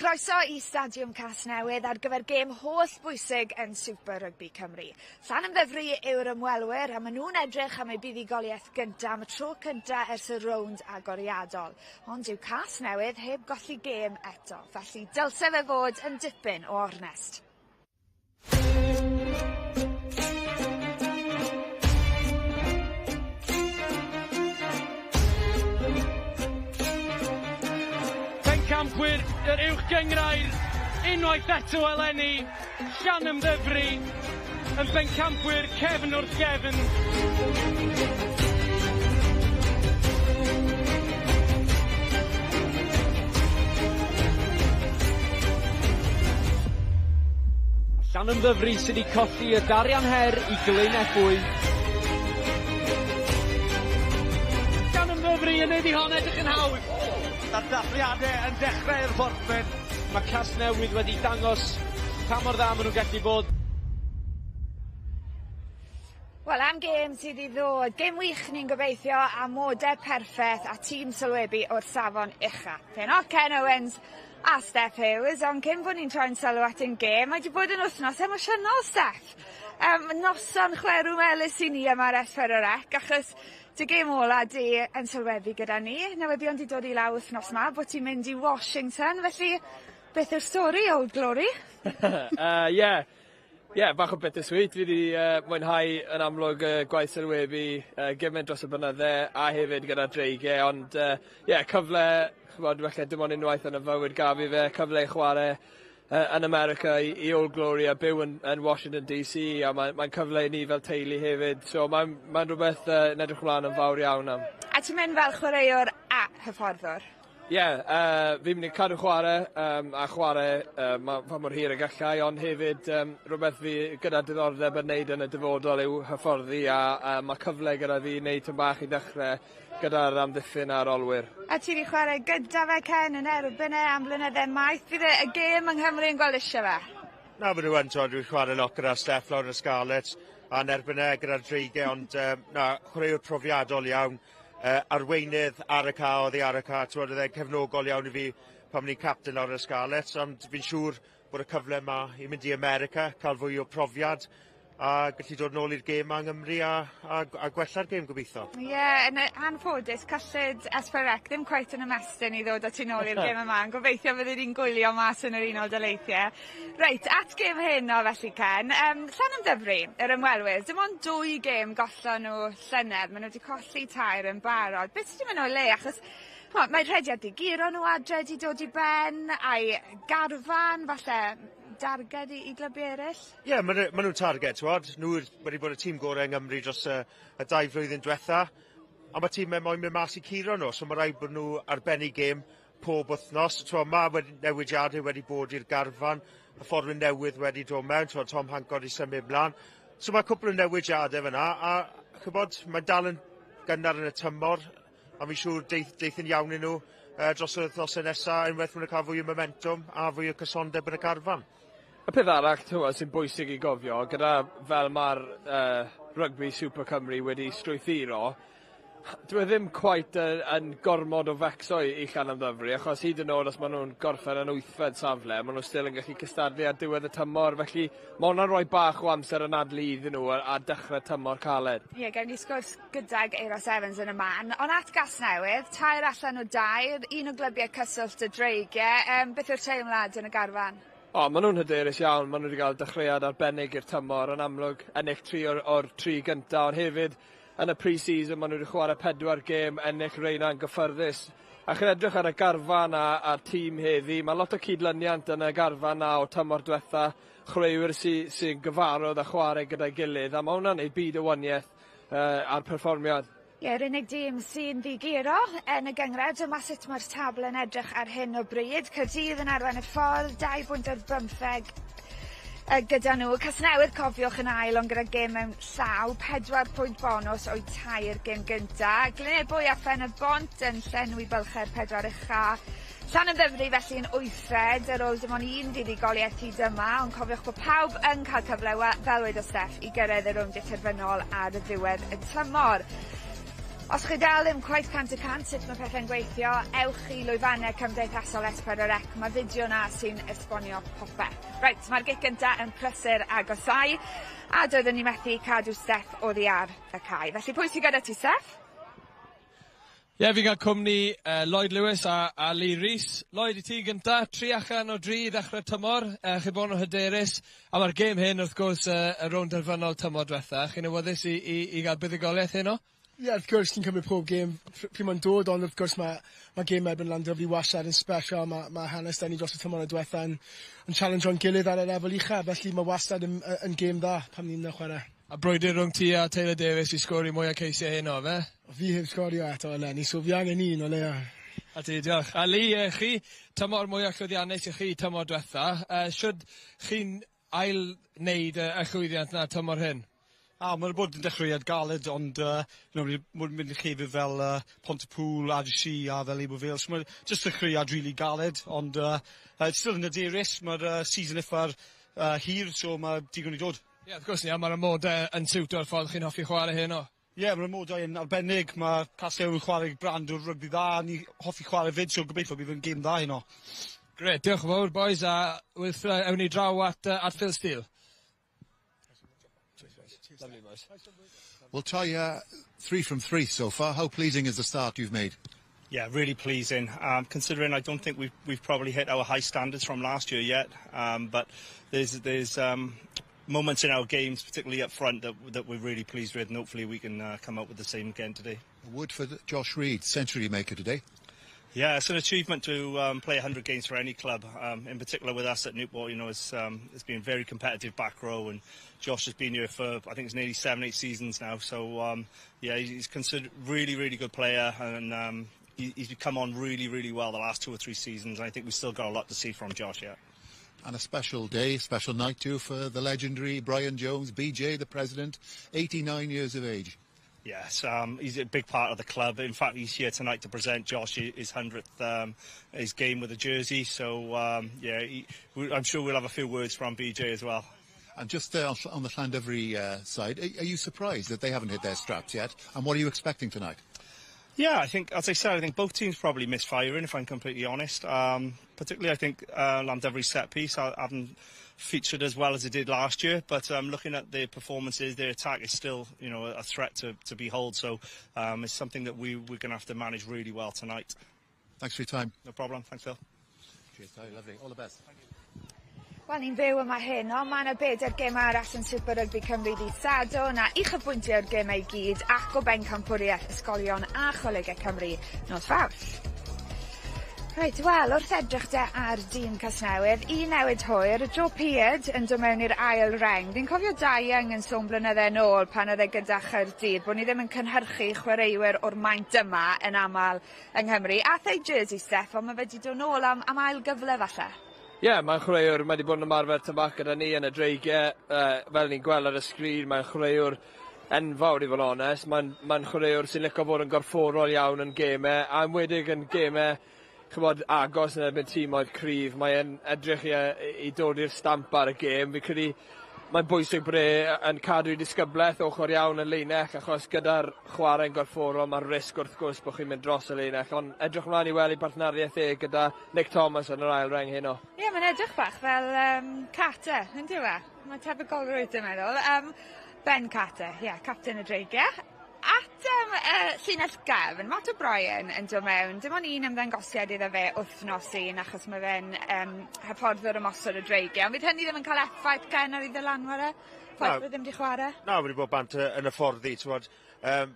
Croeso i Stadiwm Casnewydd ar gyfer gêm holl bwysig yn Super Rygbi Cymru. Llanymddyfri yw'r ymwelwyr a maen nhw'n edrych am eu buddugoliaeth gyntaf am y tro cyntaf ers y rownd agoriadol. Ond dyw Casnewydd heb golli gêm eto, felly dylse fe fod yn dipyn o ornest. Pencampwyr yr Uwch Gynghrair unwaith eto eleni, Llanymddyfri yn bencampwyr cefn wrth gefn. Llanymddyfri sydd wedi colli y darian her i Glyn Ebwy. Llanymddyfri yn neud i hon edrych yn hawdd. Mae'r dathliadau yn dechrau i'r Porthmyn. Mae Casnewydd wedi dangos pa mor dda maen nhw'n gallu bod. Wel am gêm sydd i ddod. Gêm wych ni'n gobeithio, amodau perffaith a tîm sylwebu o'r safon ucha. Heno Ken Owens a Steff Hughes, ond cyn bod ni'n troi'n sylw at ein gêm, mae wedi bod yn wythnos emosiynol, Steff. Um, noson chwerw melys i ni yma ar S4C, achos dy gêm ola di yn sylwebu gyda ni. Newyddion di dod i law wythnos ma bod ti'n mynd i Washington, felly beth yw'r stori, Old Glory? uh, yeah. Ie, yeah, bach o bittersweet. Fi wedi uh, mwynhau yn amlwg uh, gwaith sylwebu uh, gymaint dros y blynydde a hefyd gyda'r dreigiau, ond ie, uh, yeah, cyfle, ch'mod, falle dim ond unwaith yn y fywyd gaf i fe, cyfle i chwarae uh, yn America i, i Old Glory a byw yn, yn Washington DC a mae'n mae cyfle i ni fel teulu hefyd, so mae'n mae rhywbeth uh, yn edrych ymlaen yn fawr iawn am. A ti'n mynd fel chwaraewr a hyfforddwr? Ie, uh, fi'n mynd i cadw chwarae um, a chwarae uh, ma, pa mor hir y gallai, ond hefyd um, rhywbeth fi gyda diddordeb yn neud yn y dyfodol yw hyfforddi a uh, mae cyfle gyda fi wneud tyn bach i ddechrau gyda'r amddiffyn a'r olwyr. A ti wedi chwarae gyda fe Ken yn erbyn e am blynydde maith, fydd e, y gêm yng Nghymru yn gweld eisiau fe? Na, maen nhw yn, t'wod, dwi'n chwarae lot gyda Steff lawr yn y Scarlets a'n erbyn e gyda'r Dreigiau, ond um, na, chwaraewr profiadol iawn. Uh, arweinydd ar y ca, oddi ar y ca, t'wod, oedd e'n cefnogol iawn i fi pan o'n i'n captain lawr yn y Scarlets, ond fi'n siŵr bod y cyfle yma i mynd i America, cael fwy o profiad, a gallu dod nôl i'r gêm 'ma yng Nghymru a, a, a gwella'r gêm gobeithio. Ie, yeah, yn anffodus, cyllid S4C ddim cweit yn ymestyn i ddod â ti nôl i'r gêm yma, yn gobeithio fyddi di'n gwylio mas yn yr Unol Daleithiau. Reit, at gêm heno felly Ken, um, Llanymddyfri, yr ymwelwyr, dim ond dwy gêm gollon nhw llynedd, maen nhw wedi colli tair yn barod. Beth sydd wedi mynd o'i le? Achos ch'mo', mae rhediad diguro nhw adre 'di dod i ben, a'i garfan, falle darged i, i glybiau eraill? Ie, yeah, maen ma nhw'n targed, t'wod. Nhw wedi bod y tîm gorau yng Nghymru dros y, y dau flwyddyn diwetha. A mae tîmau moyn mynd mas i curo nhw, so mae rhaid bod nhw ar ben eu gêm pob wythnos. T'wod, mae wedi, newidiadau wedi bod i'r garfan, hyfforddwyr newydd wedi dod mewn, t'wod, Tom Hancock wedi symud mlaen. So mae cwpl o newidiadau fyna, a chybod, mae dal yn gynnar yn y tymor, a fi'n siŵr deith, deith yn iawn i nhw uh, dros yr wythnosau nesaf, unwaith maen nhw'n cael fwy o momentum a fwy o cysondeb yn y carfan. Y peth arall t'mod sy'n bwysig i gofio gyda fel ma'r uh, rygbi Super Cymru wedi strwythuro, dyw e ddim cweit yn, yn gormod o fecso i, i Llanymddyfri, achos hyd yn oed os maen nhw'n gorffen yn wythfed safle, maen nhw still yn gallu cystadlu ar diwedd y tymor, felly mae hwnna'n rhoi bach o amser anadlu iddyn nhw a, a dechrau tymor caled. Ie, yeah, gewn ni sgwrs gydag Euros Evans yn y man, ond at Gasnewydd, tair allan o dair, un o glybiau cyswllt y Dreigiau, um, beth yw'r teimlad yn y garfan? O, maen nhw'n hyderus iawn, maen nhw wedi cael dechreuad arbennig i'r tymor, yn amlwg ennill tri o'r, or tri gyntaf, ond hefyd Yn y pre-season maen nhw wedi chwarae pedwar gêm, ennill reina yn gyffyrddus. A chi'n edrych ar y garfan a, a'r tîm heddi, mae lot o cydlyniant yn y garfan na o tymor diwetha, chwaraewyr sy'n sy gyfarwydd a chwarae gyda'i gilydd, a mae hwnna'n neud byd o waniaeth uh, a'r perfformiad. Ie, yr unig dîm sy'n ddiguro yn y gynghrair, dyma sut mae'r tabl yn edrych ar hyn o bryd. Caerdydd yn arwain y ffordd, 2 bwynt ar bymtheg gyda nhw. Casnewydd cofiwch yn ail ond gyda gêm mewn llaw, 4 pwynt bonws o'u tair gêm gynta. Glynebwy a Phen y Bont yn llenwi bylchau'r pedwar ucha. Llanymddyfri felly yn wythfed ar ôl dim ond un fuddugoliaeth hyd yma, ond cofiwch bod pawb yn cael cyfle, fel wedodd Steff, i gyrraedd y rowndiau terfynol ar ddiwedd y tymor. Os chi dal ddim cweit 100% sut mae pethau'n gweithio, ewch i lwyfannau cymdeithasol S4C. Mae fideo 'na sy'n esbonio popeth. Reit, mae'r gic gynta yn prysur agosau, a doeddwn ni methu cadw Steff oddi ar y cae. Felly pwy sydd gyda ti, Steff? Ie, yeah, fi'n cael cwmni Lloyd Lewis a Lee Rees. Lloyd, i ti gynta, 3 allan o 3 i ddechrau tymor, chi bod yn hyderus, a mae'r gêm hyn wrth gwrs y rownd derfynol tymor diwetha. Chi'n awyddus i gael buddugoliaeth heno? Ie, yeah, wrth gwrs, ti'n cymryd pob gêm pryd mae'n dod, ond wrth gwrs mae gêm erbyn Llandovery wastad yn special. Mae hanes da ni dros y tymor y diwetha yn challenge o'n gilydd ar y lefel ucha, felly mae wastad yn gêm dda pan ni'n chwarae. A brwydr rhwng ti a Taylor Davis i sgori mwy o ceisiau heno, fe? Fi heb sgorio eto eleni, so fi angen un o leia. A ti, diolch. A Lee, chi, tymor mwy o llwyddiannus i chi tymor diwetha. Siwd chi'n ail wneud y llwyddiant na tymor hyn? A mae'n bod yn dechreuad galed, ond mae'n mynd i llefydd fel Pontypool, RGC a fel Ebbw Vale. So mae'n just dechreuad really galed, ond still yn hyderus. Mae'r season eitha hir, so mae digon i dod. Ie, yeah, wrth gwrs ni, a mae'r amodau yn siwto'r ffordd chi'n hoffi chwarae heno. Ie, yeah, mae'r amodau yn arbennig. Mae Casnewydd yn chwarae brand o'r rygbi dda, a ni hoffi chwarae fyd, so gobeithio bydd yn gêm dda heno. Grêt, diolch yn fawr, boys, a wyth, ewn ni draw at Phil Steele. Lovely, boys. Well, Ty, 3 from 3 so far. How pleasing is the start you've made? Yeah, really pleasing. Considering I don't think we've probably hit our high standards from last year yet, but there's moments in our games, particularly up front, that we're really pleased with, and hopefully we can come up with the same again today. Wood for Josh Reed, century maker today. Yeah, it's an achievement to play 100 games for any club. In particular with us at Newport, it's been very competitive back row, and Josh has been here for, I think it's nearly 7, 8 seasons now. So yeah, he's considered really, really good player, and he's come on really, really well the last 2 or 3 seasons. And I think we've still got a lot to see from Josh yet. And a special day, special night too for the legendary Brian Jones, BJ, the president, 89 years of age. Yes, he's a big part of the club. In fact, he's here tonight to present Josh his 100th his game with the jersey. So, yeah, I'm sure we'll have a few words from BJ as well. And just on the Llandovery side, are you surprised that they haven't hit their straps yet? And what are you expecting tonight? Yeah, I think, as I said, I think both teams probably misfiring, if I'm completely honest. Particularly, I think Llandovery's set piece I haven't featured as well as it did last year. But looking at their performances, their attack is still a threat to behold. So it's something that we're going to have to manage really well tonight. Thanks for your time. No problem. Thanks, Phil. Cheers, Ty. Lovely. All the best. Wel, ni'n fyw yma heno. Mae yna bedair gêm arall yn Super Rugby Cymru ddydd Sadwrn a uchafbwyntiau'r gemau i gyd ac o bencampwriaeth ysgolion a cholegau Cymru nos Fawrth. Reit, wel, wrth edrych de ar dîm Casnewydd, un newid hwyr, Joe Peard yn dod mewn i'r ail reng. Fi'n cofio Dai Young yn sôn blynydde nôl pan oedd e gyda Chaerdydd, bod ni ddim yn cynhyrchu chwaraewyr o'r maint yma yn aml yng Nghymru. Ath ei jersey, Steff, ond mae fe wedi dod nôl am ail gyfle falle. Ie, yeah, mae'n chwaraewr, mae wedi bod yn ymarfer tam bach gyda ni yn y Dreigiau, fel ni'n gweld ar y sgrin, mae'n chwaraewr enfawr i fod yn onest. Mae'n chwaraewr sy'n licio bod yn gorfforol iawn yn gemau, a enwedig yn gemau chymod, agos yn erbyn tîmoedd cryf. Mae'n edrych i dod i'r stamp ar y gêm. Fi credu mae'n bwysig bod e yn cadw ei disgyblaeth ochr iawn yn leinell, achos gyda'r chwarae'n gorfforol mae'r risg wrth gwrs bod chi'n mynd dros y leinell, ond edrych mlaen i weld ei bartneriaeth e gyda Nick Thomas yn yr ail reng heno. Ie, yeah, mae'n edrych bach fel Carter, yn dyw e? Mae tebygolrwydd, dwi'n meddwl. Ben Carter, ie, yeah, captain y Dreigiau. At llinell gefn, Matt O'Brien yn dod mewn, dim ond un ymddangosiad iddo fe wythnos un, achos mae fe'n hyfforddwr ymosod y Dreigiau. Ond fydd hynny ddim yn cael effaith Ken ar ei ddylanwad e? Ffaith bod ddim wedi chwarae? Na, wedi bod bant yn y fforddi, ti'n.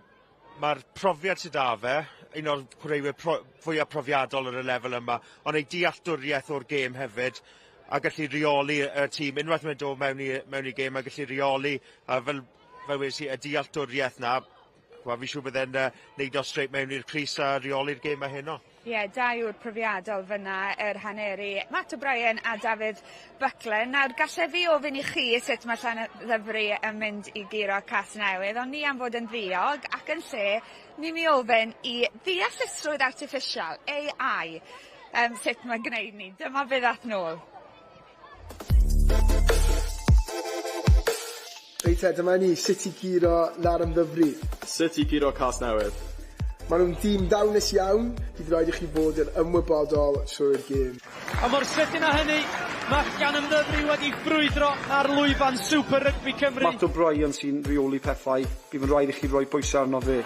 Mae'r profiad sydd â fe, un o'r chwaraewyr fwyaf profiadol ar y lefel yma, ond ei dealltwriaeth o'r gêm hefyd, a gallu reoli y tîm. Unwaith mae'n dod mewn i gêm a gallu reoli, a fel wedes i, y dealltwriaeth na, wel, fi siŵr bydd e'n neud o straight mewn i'r crys a reoli'r gêm a heno. Ie, yeah, dau ŵr profiadol fyna yr haneri. Matt O'Brien a David Buckland. Nawr, gallai fi ofyn i chi sut mae Llanymddyfri yn mynd i guro Casnewydd, ond ni am fod yn ddiog, ac yn lle, ni'n mi ofyn i ddeallusrwydd artiffisial, AI, sut mae'n gwneud ni. Dyma fe ddath nôl. Reit te, dyma ni, sut i guro Llanymddyfri. Sut i guro Casnewydd. Maen nhw'n dîm dawnus iawn, bydd rhaid i chi fod yn ymwybodol trwy'r gêm. A mor sydyn â hynny, mae Llanymddyfri wedi ffrwydro ar lwyfan Super Rugby Cymru. Matt O'Brien sy'n rheoli pethau, bydd yn rhaid i chi roi pwysau arno fe.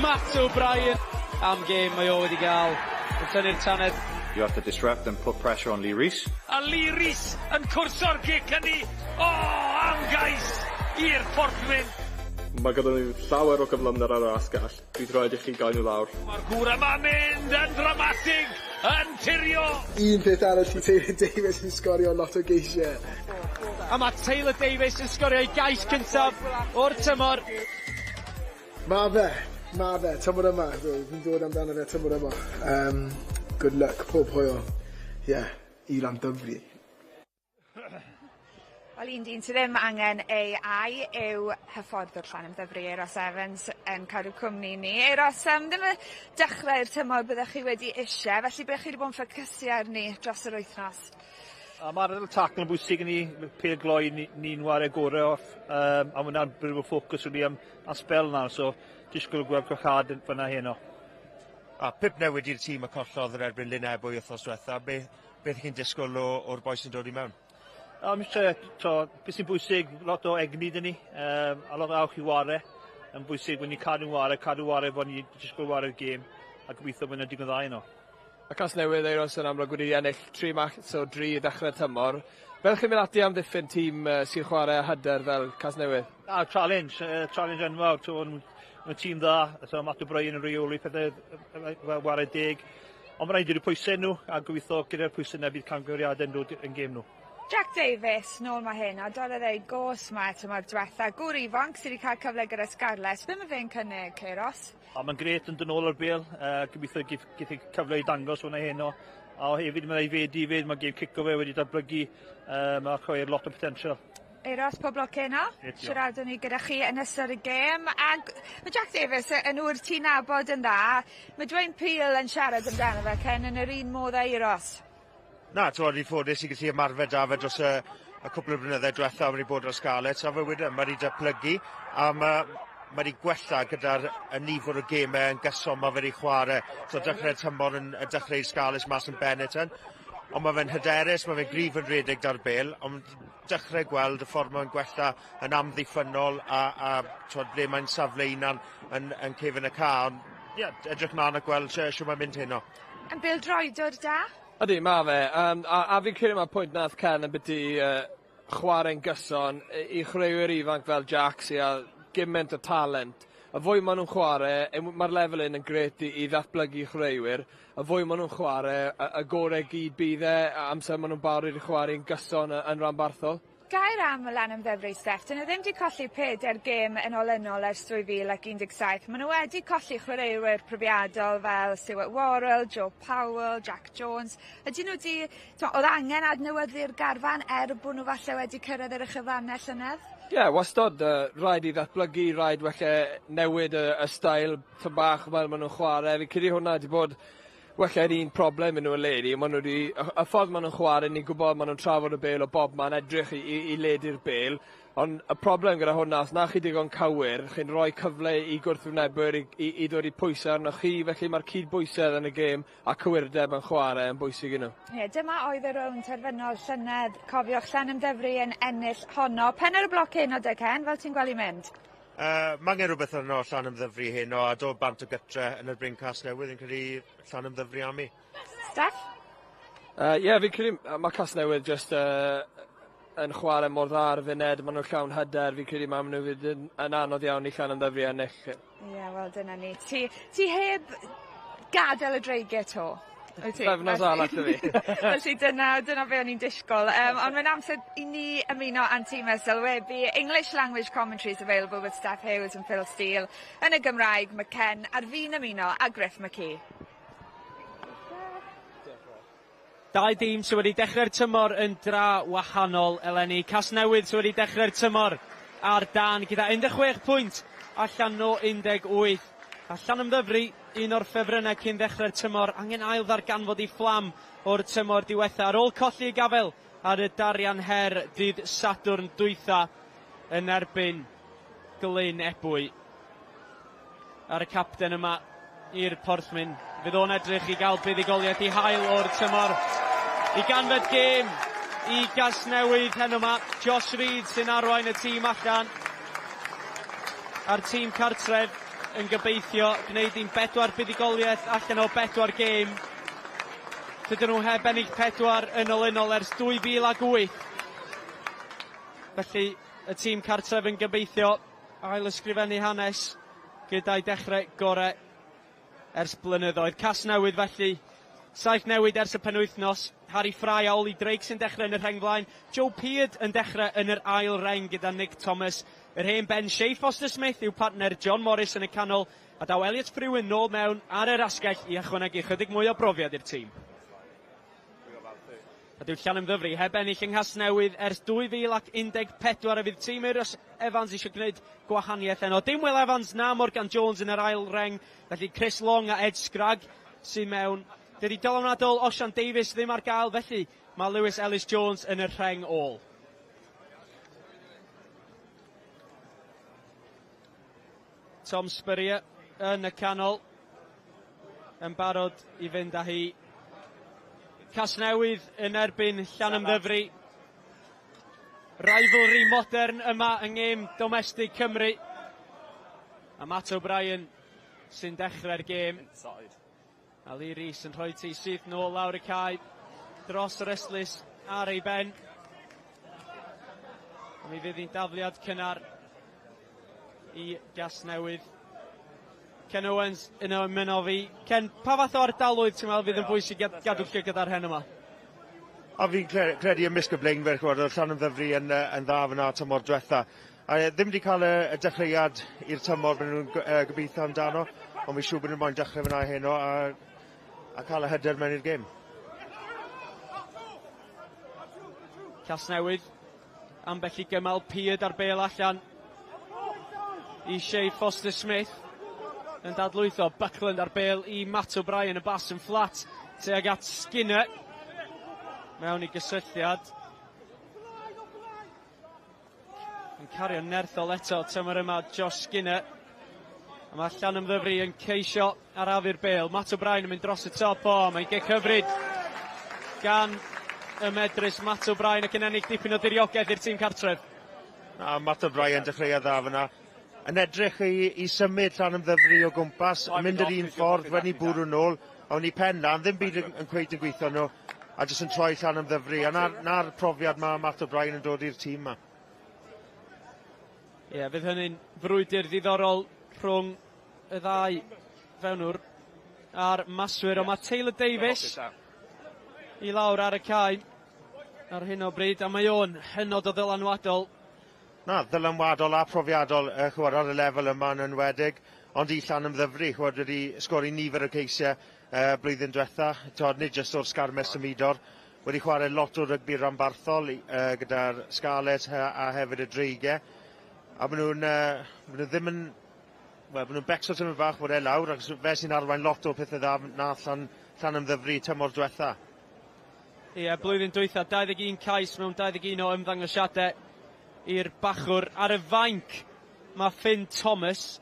Matt O'Brien am gêm mae o wedi gael. Yn tynnu'r taned. You have to disrupt and put pressure on Lee Rees. A Lee Rees yn cwrso'r gic hynny. O, am gais i'r Porthmyn. Mae gyda nhw llawer o gyflymder ar yr asgell. Bydd rhaid i chi gael nhw lawr. Mae'r gŵr yma'n mynd yn dramatig, yn turio. Un peth arall i Taylor Davies yn sgorio lot o geisiau. A mae Taylor Davies yn sgorio ei gais cyntaf o'r tymor. Ma fe, ma fe, tymor yma. Fi'n dod amdano fe tymor yma. Good luck, pob hwyl. Yeah, i Landyfri. Wel, un dyn sydd ddim angen AI yw hyfforddwr Llanymddyfri, Euros Evans, yn cadw cwmni ni. Euros, ddim y dechrau'r tymor byddech chi wedi eisiau, felly byddech chi wedi bod yn ffocysu arni dros yr wythnos? A mae'r little tackle yn bwysig i ni, pêl gloi ni'n ni whare gorau off, a mae hwnna'n bit o ffocws i ni am spel nawr, so disgwyl gweld gwellhad fyna heno. A pip newid i'r tîm y collodd yn erbyn Lyn Ebwy wythnos diwetha, beth chi'n disgwyl o'r boi sy'n dod i mewn? A mi to, beth sy'n bwysig, lot o egni dyn ni, a lot o awch i ware. Yn bwysig bod ni'n cadw'n ware, cadw ware bod ni'n disgwyl ware'r gêm, a gobeithio bod ni'n digon dda yno. Mae Casnewydd Euros yn amlwg wedi ennill 3 match o 3 i ddechrau'r tymor. Fel chi'n mynd ati amddiffyn tîm sy'n chwarae hyder fel Casnewydd? A, challenge, challenge enfawr. Mae'n tîm dda, so Matt O'Brien yn rheoli pethau fel ware deg. Ond mae'n rhaid i'r pwysau nhw, a gobeithio gyda'r pwysau yna bydd camgymeriadau yn dod yn gêm nhw. Jack Davies, nôl mae hyn, a dolodd ei gos ma tymor diwetha. Gŵr ifanc sydd wedi cael cyfle gyda Scarlets. Be mae fe'n cynnig, Euros? A mae'n grêt yn dod nôl o'r bêl, gobeithio geith ei cyfle i dangos hwnna heno. A hefyd mae'n ei fedi hefyd, mae gêm cico fe wedi datblygu, mae'n rhoi lot o potential. Euros, pob lwc heno. Siaradwn ni gyda chi yn ystod y gêm. Ac mae Jack Davies yn ŵr ti'n nabod yn dda. Mae Dwayne Peel yn siarad amdano fe, Ken, yn yr un modd â Euros. Na, ti'n ni'n ffodus i gallu ymarfer da fe dros y cwpl o blynydde diwetha wedi bod ar Scarlets, a fe wedi, mae wedi datblygu, a mae wedi gwella gyda'r y nifer o gemau yn gyson mae fe wedi chwarae. So dechrau'r tymor yn dechrau'r Scarlets mas yn Benetton. Ond mae fe'n hyderus, mae fe'n gryf yn rhedeg da'r bêl, ond dechrau gweld y ffordd mae'n gwella yn amddiffynnol a twod, ble mae'n safle hunan yn cefn y ca. Ond ie, yeah, edrych mlaen a gweld siw mae'n mynd heno. Yn bêl droedwr da? Ydy, mae fe. A fi'n credu mae'r pwynt nath Ken yn byti chwarae'n gyson i chwaraewyr ifanc fel Jack sydd â gymaint o talent. Y fwy maen nhw'n chwarae, mae'r lefel un yn grêt i ddatblygu chwaraewyr. Y fwy maen nhw'n chwarae, y gorau gyd bydd e, amser maen nhw'n barod i chwarae'n gyson yn ranbarthol. Gair am Llanymddyfri, Steff. Dyn nhw ddim wedi colli 4 gêm yn olynol ers 2017. Maen nhw wedi colli chwaraewyr profiadol fel Stuart Worrell, Joe Powell, Jack Jones. Ydyn nhw wedi... Oedd angen adnewyddu'r garfan er bod nhw falle wedi cyrraedd yr uchelfannau llynedd? Ie, yeah, wastad, rhaid i ddatblygu, rhaid welle newid y steil tyn bach fel maen nhw'n chwarae. Fi'n credu hwnna wedi bod welle'r un problem yn nhw eleni. Maen nhw wedi, y ffordd maen nhw'n chwarae, ni'n gwybod maen nhw'n trafod y bêl o bob man, edrych i ledu'r bêl. Ond y problem gyda hwnna, os na chi digon cywir, chi'n rhoi cyfle i gwrthwynebwyr i ddod i pwysau arno chi, felly mae'r cydbwysedd yn y gêm a cywirdeb yn chwarae yn bwysig i nhw. Ie, dyma oedd y rownd terfynol llynedd. Cofiwch, Llanymddyfri yn ennill honno. Pen ar y bloc heno de, Ken, fel ti'n gweld i mynd? Mae angen rhywbeth arno Llanymddyfri heno a dod bant o gytre yn erbyn Casnewydd yn credu Llanymddyfri am i. Steff? Ie, fi'n credu mae Casnewydd just yn chwarae mor dda ar y funud, maen nhw'n llawn hyder, fi'n credu maen nhw fydd yn anodd iawn i Llanymddyfri ennill. Ie, wel dyna ni. Ti heb gadael y dreigiau to? Pythefnos arall 'da fi. Felly dyna be o'n i'n disgwyl. Ond mae'n amser i ni ymuno â'n tîm sylwebu. English language commentaries available with Steph Hughes and Phil Steele. Yn y Gymraeg, mae Ken ar fin ymuno â Griff McKee. Dau dîm sydd wedi dechrau'r tymor yn dra wahanol eleni. Casnewydd sydd wedi dechrau'r tymor ar dan gyda 16 pwynt allan o 18. A Llanymddyfri, un o'r ffefrynnau cyn ddechrau'r tymor, angen ail ddarganfod i fflam o'r tymor diwetha. Ar ôl colli ei gafel ar y Darian Her dydd Sadwrn dwytha yn erbyn Glyn Ebwy. Ar y capten yma, i'r Porthmyn. Fydd o'n edrych i gael buddugoliaeth i hail o'r tymor. I ganfed gêm i Gasnewydd heno 'ma. Josh Reed sy'n arwain y tîm allan. A'r tîm cartref yn gobeithio gwneud hi'n bedwar buddugoliaeth allan o bedwar gêm. Dydyn nhw heb ennill pedwar yn olynol ers 2008. Felly y tîm cartref yn gobeithio ail ysgrifennu hanes gyda'i dechrau gorau ers blynyddoedd. Casnewydd felly, saith newid ers y penwythnos. Harry Fry a Ollie Drake sy'n dechrau yn y rheng flaen. Joe Peard yn dechrau yn yr ail reng gyda Nick Thomas. Yr hen ben Shay Foster Smith yw partner John Morris yn y canol, a daw Elliot Frewin nôl mewn ar yr asgell i ychwanegu chydig mwy o brofiad i'r tîm. A dyw Llanymddyfri heb ennill yng Nghasnewydd ers 2014 a fydd tîm Euros Evans eisiau gwneud gwahaniaeth heno. Dim Will Evans na Morgan Jones yn yr ail reng, felly Chris Long a Ed Scragg sy'n mewn. Dydy dylanwadol Osian Davies ddim ar gael, felly mae Lewis Ellis Jones yn y rheng ôl. Tom Spurrier yn y canol yn barod i fynd â hi. Casnewydd yn erbyn Llanymddyfri. Rivalry modern yma yng ngêm domestig Cymru. A Matt O'Brien sy'n dechrau'r gêm. A Lee Rees yn rhoi ti syth nôl lawr y cae dros yr ystlys ar ei ben. A mi fydd hi'n dafliad cynnar i Gasnewydd. Ken Owens yn ymuno fi. Ken, pa fath o ardaloedd ti'n meddwl fydd yn bwysig gadw llygad ar hen yma? A fi'n credu ymysg y blaenwyr, ch'mod, o'dd Llanymddyfri yn yn dda fyna tymor diwetha. A ddim wedi cael y, y dechreuad i'r tymor maen nhw'n gobeithio amdano, ond fi'n siŵr bod nhw'n moyn dechrau fyna heno a, a cael y hyder mewn i'r gêm. Casnewydd, ambell i gymal Peard ar bêl allan i Shea Foster Smith yn dadlwytho Buckland ar bêl i Matt O'Brien y bas yn fflat tuag at Skinner mewn i gysylltiad Yn cario nerthol eto tymor yma Josh Skinner. A mae Llanymddyfri yn ceisio arafu'r bêl. Matt O'Brien yn mynd dros y top. O, mae'n gic hyfryd gan y medrus Matt O'Brien ac yn ennill dipyn o diriogaeth i'r tîm cartref. A Matt O'Brien dechreuodd dda fyna. Yn edrych i, i symud Llanymddyfri o gwmpas, yn mynd yr un ffordd, wedi bwrw nôl, a o'n i pen lan, ddim byd yn, yn cweit yn gweithio nhw, a jyst yn troi Llanymddyfri. A na'r, na profiad mae Matt O'Brien yn dod i'r tîm ma. Ie, yeah, fydd hynny'n frwydr ddiddorol rhwng y ddau fewnwr a'r maswyr, ond mae Taylor Davies i lawr ar y cae ar hyn o bryd, a mae o'n hynod o ddylanwadol. Na, ddylanwadol a profiadol, ch'mod, ar y lefel yma yn enwedig, ond i Llanymddyfri, ch'mod, wedi sgori nifer o ceisiau blwyddyn diwetha, t'mod, nid jyst o'r sgarmes symudol, wedi chwarae lot o rygbi ranbarthol gyda'r Scarlets a, a hefyd y Dreigiau. A maen nhw'n, maen nhw ddim yn, wel, maen nhw'n becso tymed bach bod e lawr, ac fe sy'n arwain lot o pethau dda nath Llan, Llanymddyfri tymor diwetha. Ie, yeah, blwyddyn dwytha, 21 cais mewn 21 o ymddangosiadau i'r bachwr. Ar y fainc mae Finn Thomas.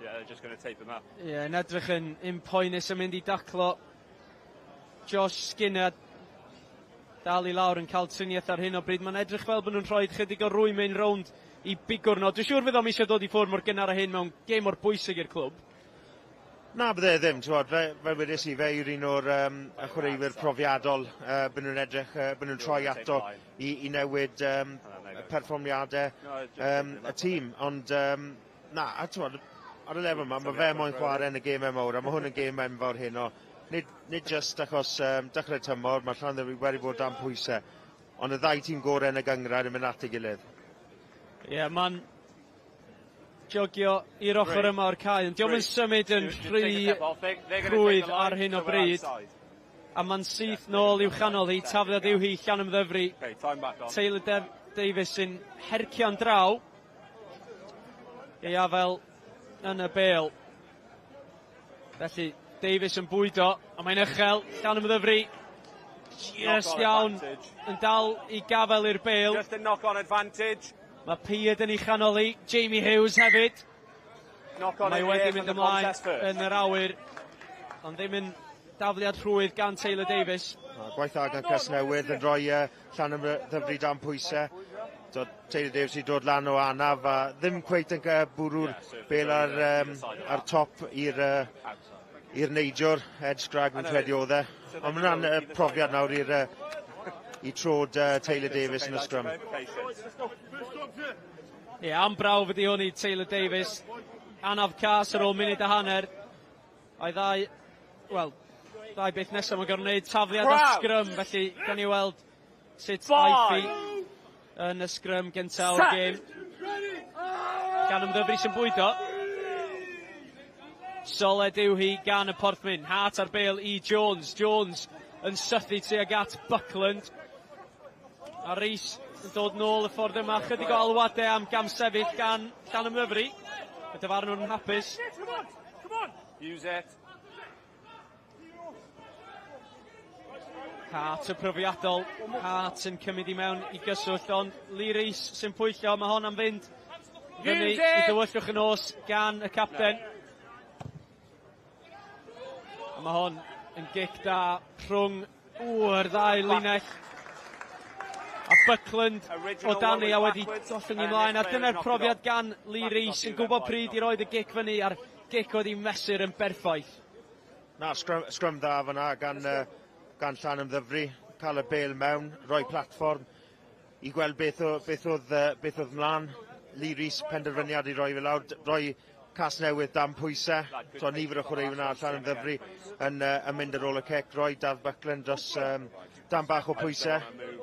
Yeah, they're just going to tape him up. Ie, yeah, yn edrych yn un poenus yn mynd i daclo Josh Skinner dal i lawr yn cael triniaeth ar hyn o bryd. Mae'n edrych fel bod nhw'n rhoi chydig o rwymyn rownd i bigwrn o. Dwi'n siŵr fydd o'm eisiau dod i ffwrdd mor gynnar â hyn mewn gêm mor bwysig i'r clwb. Na, bydde e ddim, t'mod, fe, fel wedes i, fe yw'r un o'r um, y chwaraewyr profiadol uh, byd nhw'n edrych, uh, byd nhw'n troi ato i, i newid um, perfformiadau um, y tîm. Ond um, na, a t'mod, ar y lefel yma, mae fe moyn chwarae yn y gemau mawr, a mae hwn yn gêm enfawr heno. Nid, nid jyst achos um, dechrau tymor, mae Llanddewri wedi bod dan pwysau, ond y ddau tîm gorau yn y gynghrair yn mynd at ei gilydd. Ie, yeah, mae'n jogio i'r ochr yma o'r cae, ond diolch yn symud yn rhy rhwydd ar hyn o bryd. A mae'n syth nôl i'w chanol hi, tafliad yw hi, Llanymddyfri. Taylor Def Davies sy'n hercio'n draw. Ei afael yn y bêl. Felly, Davies yn bwydo, a mae'n uchel, Llanymddyfri, just iawn, yn dal i gafael i'r bêl. Just a knock on advantage. Mae Peard yn ei chanol hi, Jamie Hughes hefyd. Mae wedi mynd ymlaen yn yr awyr, ond ddim yn dafliad rhwydd gan Taylor Davies. Gwaith dda gan Casnewydd yn rhoi Llanymddyfri dan pwysau. Taylor Davies wedi dod lan o anaf a ddim cweit yn bwrw'r bel ar top i'r neidiwr, Ed Scragg fi'n credu oedd e. Ond mae hwnna'n profiad nawr i trod Taylor Davies yn y sgrym. Ie, yeah, am brawf ydi hwn i Taylor Davies. Anaf cas ar ôl munud a hanner. A'i ddau, wel, ddau beth nesaf mae'n gorfod gwneud tafliad a sgrym, felly gawn ni weld sut aiff hi yn y sgrym gyntaf o'r gêm. Llanymddyfri sy'n bwydo. Soled yw hi gan y Porthmyn. Hart ar bêl i Jones. Jones yn sythu tuag at Buckland. A Rees yn dod nôl y ffordd yma. Chydig o alwadau am gamsefyll gan Llanymddyfri. Y dyfarnwr yn hapus. Use it. Hart y profiadol. Hart yn cymryd i mewn i gyswllt, ond Lee Rees sy'n pwyllo. Mae hon am fynd fyny i dywyllwch y nos gan y capten. A mae hon yn gic da rhwng yr ddau linell. A Buckland o dani a wedi gollwng i mlaen. A dyna'r profiad gan Lee Rees yn gwybod pryd i roed y gic fyny, a'r gic oedd i mesur yn berffaith. Na, sgrym dda fyna gan Llanymddyfri. Cael y bel mewn, rhoi platfform i gweld beth oedd mlaen. Lee Rees penderfyniad i roi fe lawr, rhoi Casnewydd dan pwysau. So nifer o chwaraewyr yna Llanymddyfri yn mynd ar ôl y cic, rhoi Daf Buckland dros dan bach o pwysau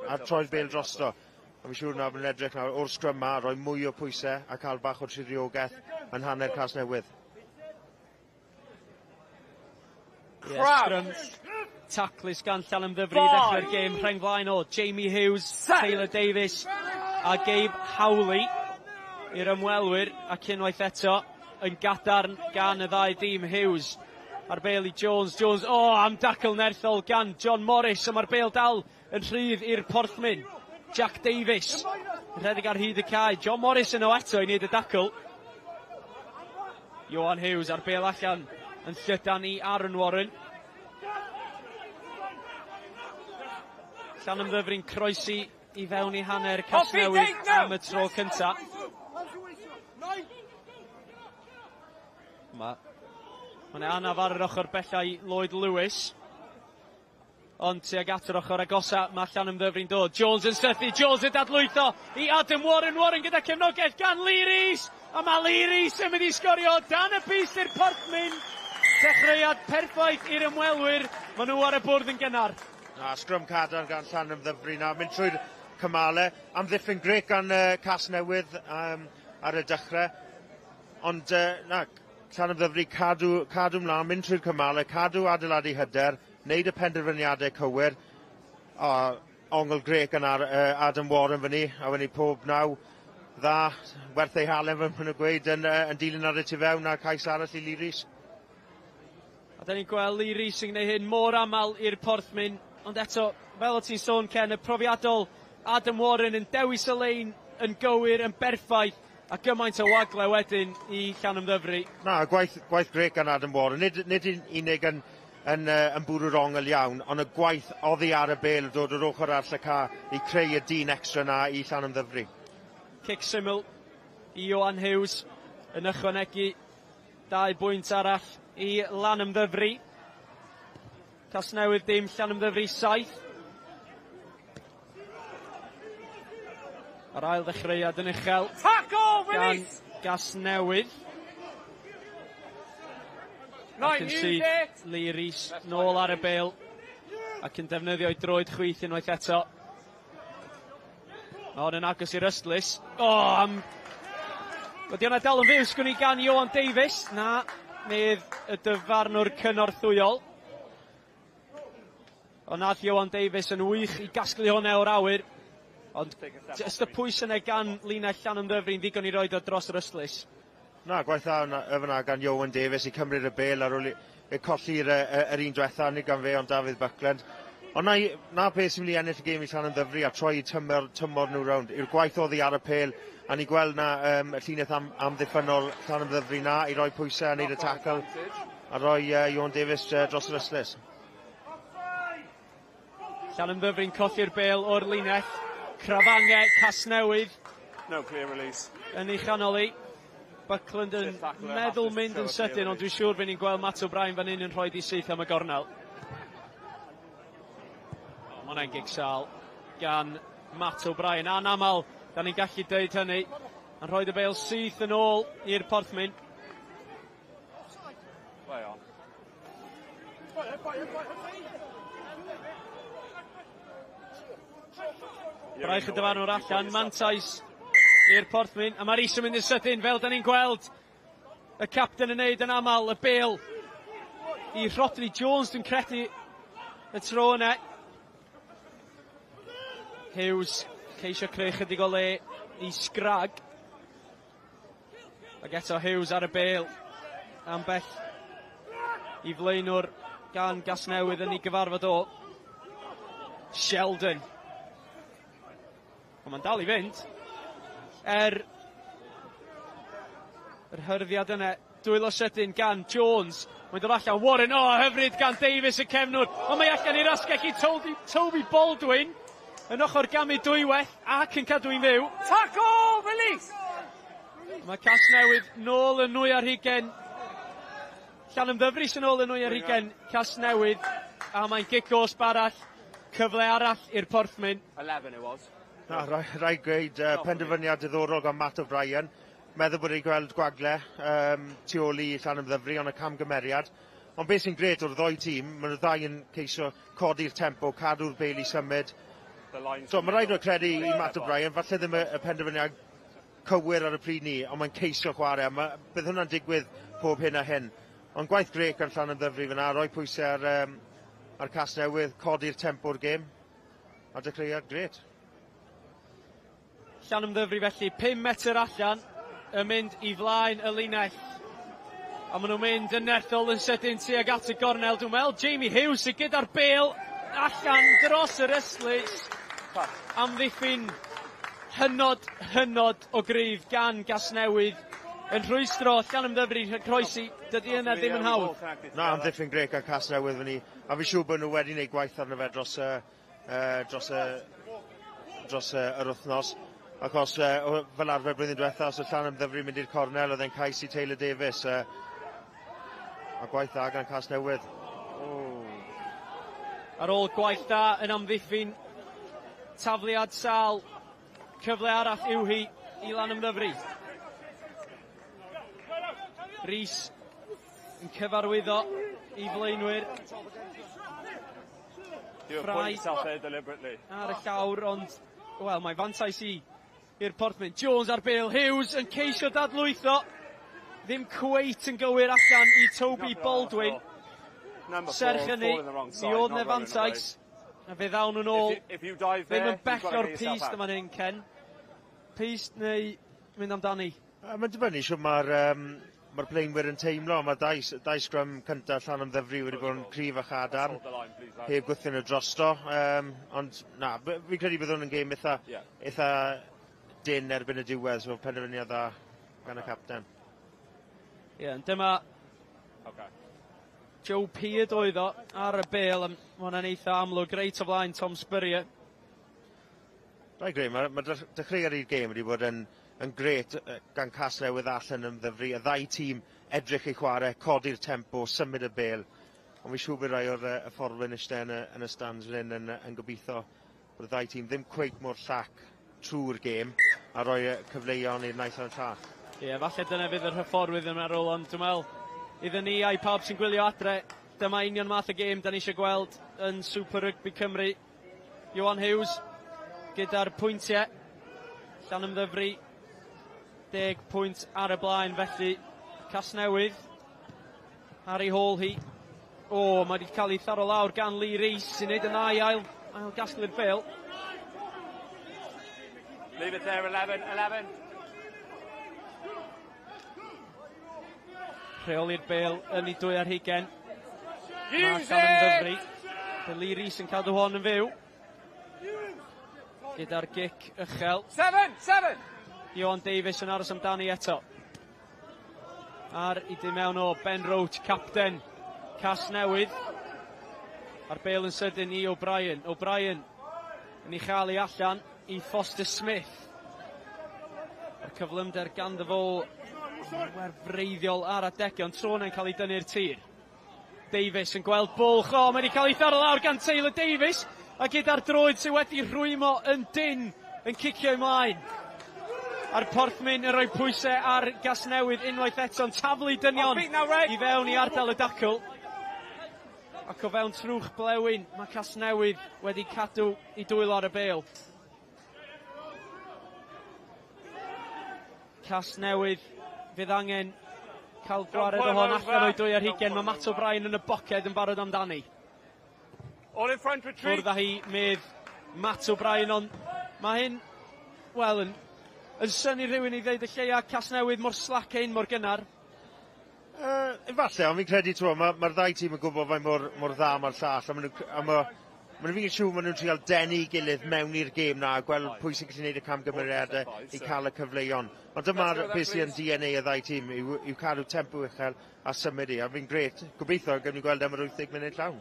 a troi'r bel drosto. A fi'n siŵr na bod yn edrych nawr o'r sgrym ma, rhoi mwy o pwysau a cael bach o triogaeth yn hanner Casnewydd. Yeah, sgrym taclus gan Llanymddyfri i ddechrau'r gêm. Rheng flaen o Jamie Hughes, Taylor Davies a Gabe Howley i'r ymwelwyr, ac unwaith eto yn gadarn gan y ddau dîm. Hughes ar bêl i Jones. Jones, oh, am dacl nerthol gan John Morris, a mae'r bêl dal yn rhydd i'r Porthmyn. Jack Davies yn rhedeg ar hyd y cae. John Morris yno eto i wneud y dacl. Johan Hughes ar bêl allan yn llydan i Aaron Warren. Llanymddyfri'n croesi i fewn i hanner Casnewydd am y tro cynta. Mae'n anaf ar yr ochr bella i Lloyd Lewis. Ond tuag at yr ochr agosa mae Llanymddyfri'n dod. Jones yn sythu, Jones yn dadlwytho i Adam Warren. Warren gyda cefnogaeth gan Lee Rees. A mae Lee Rees yn mynd i sgorio dan y bys i'r Porthmyn. Dechreuad perffaith i'r ymwelwyr. Maen nhw ar y bwrdd yn gynnar. Na, sgrym cadarn gan Llanymddyfri na. Mynd trwy'r cymalau. Amddiffyn grêt gan Casnewydd ar y dechrau. Ond na, Llanymddyfri cadw mlaen, mynd trwy'r cymalau, cadw adeiladu hyder, wneud y penderfyniadau cywir. O, ongl grêt gan Adam Warren fyny, a fyny pob naw. Dda, werth ei halen fel maen nhw'n gweud, yn dilyn ar y tu fewn a cais arall i Lee Rees. A da ni'n gweld Lee Rees yn gwneud hyn mor aml i'r Porthmyn, ond eto, fel o ti'n sôn Ken, y profiadol Adam Warren yn dewis y lein yn gywir, yn berffaith, a gymaint o wagle wedyn i Llanymddyfri. Na, gwaith grêt gan Adam Warren. Nid unig yn bwrw'r ongl iawn, ond y gwaith oddi ar y bêl dod o'r ochr arall y ca i creu y dyn extra na i Llanymddyfri. Cic syml i Johan Hughes yn ychwanegu 2 bwynt arall i Lanymddyfri. Casnewydd dim, Llanymddyfri 7. Yr ail ddechreuad yn uchel gan Gasnewydd. Ac yn syth, Lee Rees nôl ar y bêl ac yn defnyddio ei droed chwith unwaith eto. Mae hon yn agos i'r ystlys. O, am... Wedi hwnna dal yn fyw, sgwn i gan Ioan Davies. Na, medd y dyfarnwr cynorthwyol. Ond nath Ioan Davies yn wych i gasglu hwnna o'r awyr. Ond jyst y pwys yna gan linell Llanymddyfri'n ddigon i roed o dros yr ystlys. Na, gwaith dda fyna gan Ioan Davies i cymryd y bêl ar ôl i colli'r yr un diwetha, nid gan fe ond Dafydd Buckland. Ond na, na beth sy'n mynd i ennill y gêm i Llanymddyfri a troi tymor, tymor nhw rownd, yw'r gwaith oddi ar y pêl, a ni gweld na um, y llinell am, amddiffynnol Llanymddyfri na i roi pwysau a wneud y tackle a roi uh, Ion Davies uh, dros yr ystlys. Llanymddyfri'n colli'r bêl o'r linell. Crafange, Casnewydd. No clear release. Yn ei chanol i. Buckland yn meddwl mynd yn sydyn, ond dwi'n siŵr fydd ni'n gweld Matt O'Brien fan hyn yn rhoi di syth am y gornel. Oh, mae hwnna'n gig sal gan Matt O'Brien. Anaml, da ni'n gallu dweud hynny. Yn rhoi y bêl syth yn ôl i'r Porthmyn. Play on. Braich y dyfarnwr allan, mantais i'r Porthmyn, a mae Rhys yn mynd yn sydyn, fel da ni'n gweld y capten yn neud yn aml, y bêl i Rhodri Jones, dwi'n credu, y tro yna. Hughes, ceisio creu chydig o le i Sgrag. Ac eto Hughes ar y bêl. Ambell i flaenwr gan Gasnewydd yn ei gyfarfod o. Sheldon. Ond mae'n dal i fynd. Er yr hyrddiad yna, dwylo sydyn gan Jones. Mae'n dod allan, Warren, o, oh, hyfryd gan Davies y cefnwr. Ond mae allan i'r asgell i Toby, Toby Baldwin. Yn ochr gamu dwywaith ac yn cadw i'n fyw. Tackle! Release! Mae Casnewydd nôl yn nwy ar hugen. Llanymddyfri sy'n ôl yn nwy ar hugen. Casnewydd. A mae'n gic gosb arall. Cyfle arall i'r Porthmyn. 11 it was. Na, rhaid rai gweud, uh, penderfyniad diddorol gan Matt O'Brien. Meddwl bod wedi gweld gwagle um, tu ôl i Llanymddyfri, ond y camgymeriad. Ond beth sy'n gret o'r ddoi tîm, maen nhw'r ddau yn ceisio codi'r tempo, cadw'r bêl i symud. So, mae rhaid nhw credu i Matt O'Brien, falle ddim y, y penderfyniad cywir ar y pryd ni, ond mae'n ceisio chwarae, a ma, bydd hwnna'n digwydd pob hyn a hyn. Ond gwaith grêt gan Llanymddyfri fyna, rhoi pwysau ar, um, ar Casnewydd, codi'r tempo'r gêm, a dechreuad grêt. Llanymddyfri felly, 5 metr allan, yn mynd i flaen y linell. A maen nhw'n mynd yn nerthol yn sydyn tuag at y gornel. Dwi'n meddwl Jamie Hughes sydd gyda'r bêl allan dros yr ystlys. Amddiffyn hynod, hynod o gryf gan Gasnewydd yn rhwystro Llanymddyfri rhag croesi. Dydy yna ddim yn hawdd. Na, amddiffyn grêt gan Casnewydd fyny. A fi'n siŵr bod nhw wedi gwneud gwaith arno fe dros y, uh, dros y, dros y, yr wythnos. Achos uh, fel arfer blwyddyn diwetha, os oedd Llanymddyfri mynd i'r cornel, oedd e'n cais i Taylor Davies. Uh, a gwaith dda gan Casnewydd. Oh. Ar ôl gwaith da yn amddiffyn, tafliad sal, cyfle arall yw hi i Lanymddyfri. Rhys yn cyfarwyddo i flaenwyr. Fry ar y llawr, ond, wel, mae fantais i i'r Porthmyn. Jones ar bêl, Hughes yn ceisio dadlwytho. Ddim cweit yn gywir allan i Toby Baldwin. Serch hynny, mi oedd 'na fantais, a fe ddawn nhw'n ôl. Ddim yn bell o'r pyst yma'n hyn, Ken. Pyst neu mynd amdani? Mae'n dibynnu shwt mae'r um, mae'r blaenwyr yn teimlo. Mae dau, dau sgrym cyntaf Llanymddyfri wedi bod yn cryf a chadarn, heb gwthio nhw drosto. Um, ond na, fi'n credu bydd hwn yn gêm eitha, yeah. eitha dyn erbyn y diwedd, so penderfyniad dda gan y capten. Ie, yeah, dyma okay. Joe Peard oedd o ar y bêl, a mae hwnna'n eitha amlwg reit o flaen Tom Spurrier. Rhaid gweud, mae, mae dechreuad i'r gêm wedi bod yn, yn gret gan Casnewydd a Llanymddyfri. Y ddau tîm edrych i chwarae, codi'r tempo, symud y bêl. Ond fi'n siŵr bod rai o'r uh, y fforwyn eistedd yn y, yn y stands fan hyn yn, yn gobeithio bod y ddau tîm ddim cweit mor llac trwy'r gêm a rhoi cyfleon i'r naill a'r llall. Ie, yeah, falle dyna fydd yr hyfforwydd yn meddwl, ond dwi'n meddwl iddyn ni a'i pawb sy'n gwylio adre, dyma union math o gêm da ni eisiau gweld yn Super Rugby Cymru. Ioan Hughes gyda'r pwyntiau. Llanymddyfri 10 pwynt ar y blaen felly Casnewydd ar ei hôl hi. O, mae wedi cael ei tharo lawr gan Lee Rees sy'n neud yn dda i ail, ail gasglu'r bêl. Leave it there, 11, 11. Rheoli'r bêl yn ei dwy ar hugen. Mae Llanymddyfri. Lee Rees yn cadw hon yn fyw. Gyda'r gic uchel. 7, 7! Ioan Davies yn aros amdani eto. Ar i di mewn o Ben Roach, capten Casnewydd. A'r bêl yn sydyn i O'Brien. O'Brien yn ei chael ei allan i Foster Smith. A'r cyflymder ganddo fo werfreiddiol ar adegion. Tro yna'n cael ei dynnu'r tir. Davies yn gweld bwlch. O, mae wedi cael ei tharo lawr gan Taylor Davies. A gyda'r droed sydd wedi rhwymo yn dyn yn cicio ymlaen. A'r Porthmyn yn rhoi pwysau ar Gasnewydd unwaith eto'n taflu dynion i fewn i ardal y dacl. Ac o fewn trwch blewyn, mae Casnewydd wedi cadw i dwylo ar y bêl. Casnewydd fydd angen cael gwared o hon allan o'i 22. Mae Matt O'Brien yn y boced yn barod amdani. All in front retreat. Ffwrdd â hi medd Matt O'Brien, ond mae hyn, wel, yn, yn synnu rhywun i ddeud y lleia. Casnewydd mor slac ein mor gynnar. Efallai, ond fi'n credu, mae'r ma ddau tîm yn gwybod faint mor, mor dda mae'r llall, a maen nhw, a ma, ma nhw fi'n siŵr maen nhw'n trial denu gilydd mewn i'r gêm na, a gweld pwy sy'n gallu gwneud y camgymeriadau i cael y cyfleon. Ond dyma'r beth sy'n DNA y ddau tîm, yw, yw cadw tempo uchel a symud i, a fi'n gret. Gobeithio gawn ni gweld am yr 80 munud llawn.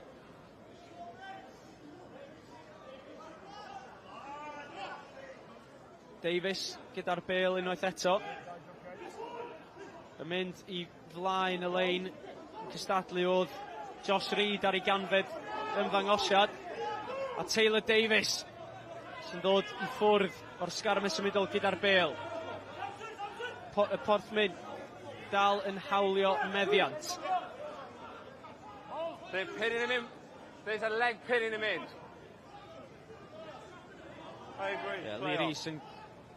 Davies gyda'r bêl unwaith eto. Yn mynd i flaen y lein. Cystadlu oedd Josh Reid ar ei ganfed ymddangosiad. A Taylor Davies sy'n dod i ffwrdd o'r sgarmes symudol gyda'r bêl. Y Porthmyn dal yn hawlio meddiant. They're pinning him in. There's a leg pinning him in. I agree. Yeah, Lee Rees yn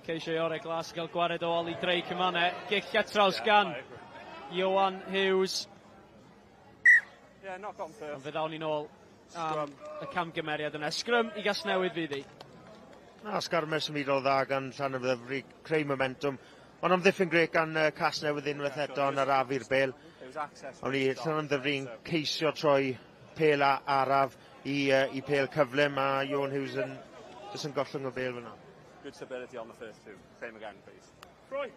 ceisio i orau glas gael gwared o Ollie Drake yma ne. Gic traws gan Ioan Hughes. Yeah, knock on first. Ond fe ddawn ni'n ôl am y camgymeriad yna. Sgrym i Gasnewydd fydd hi. Na, sgarmes symudol dda gan Llanymddyfri, creu momentum. Ond amddiffyn grêt gan Casnewydd unwaith eto yn arafu'r bêl. Ond i Llanymddyfri'n ceisio troi pêl a araf i pêl cyflym, a Ioan Hughes yn jyst yn gollwng y bêl fyna. Good stability on the first two. Same again, please. Roy.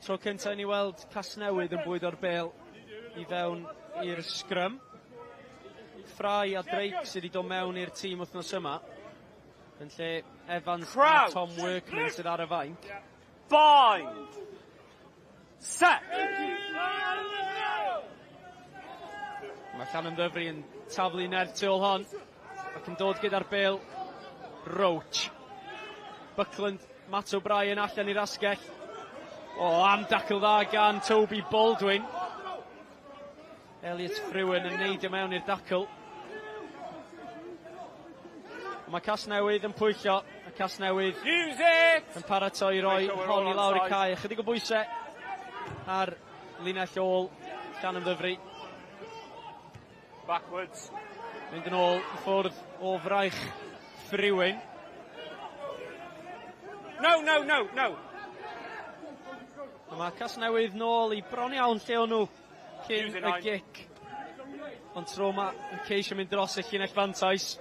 Tro cyntaf i ni weld Casnewydd yn bwydo'r bêl i fewn i'r sgrym. Fry a Drake sydd wedi dod mewn i'r tîm wythnos yma. Yn lle Evans a Crouch. Tom Workman sydd ar y fainc. Bind. Set. Mae Llanymddyfri yn taflu nerth tu ôl hon ac yn dod gyda'r bêl Roach. Buckland, Matt O'Brien allan i'r asgell. O, am dacl dda gan Toby Baldwin. Elliot Frewen yn neidio mewn i'r dacl. Mae Casnewydd yn pwyllo, a Casnewydd Use it! yn paratoi i roi hon i lawr i cae. Chydig o bwysau ar linell ôl Llanymddyfri. Backwards. Mynd yn ôl i ffwrdd o fraich Frewen. No, no, no, no. A mae Casnewydd nôl i bron iawn lle o'n nhw cyn y gic. Ond tro yma yn ceisio mynd dros y llinell fantais.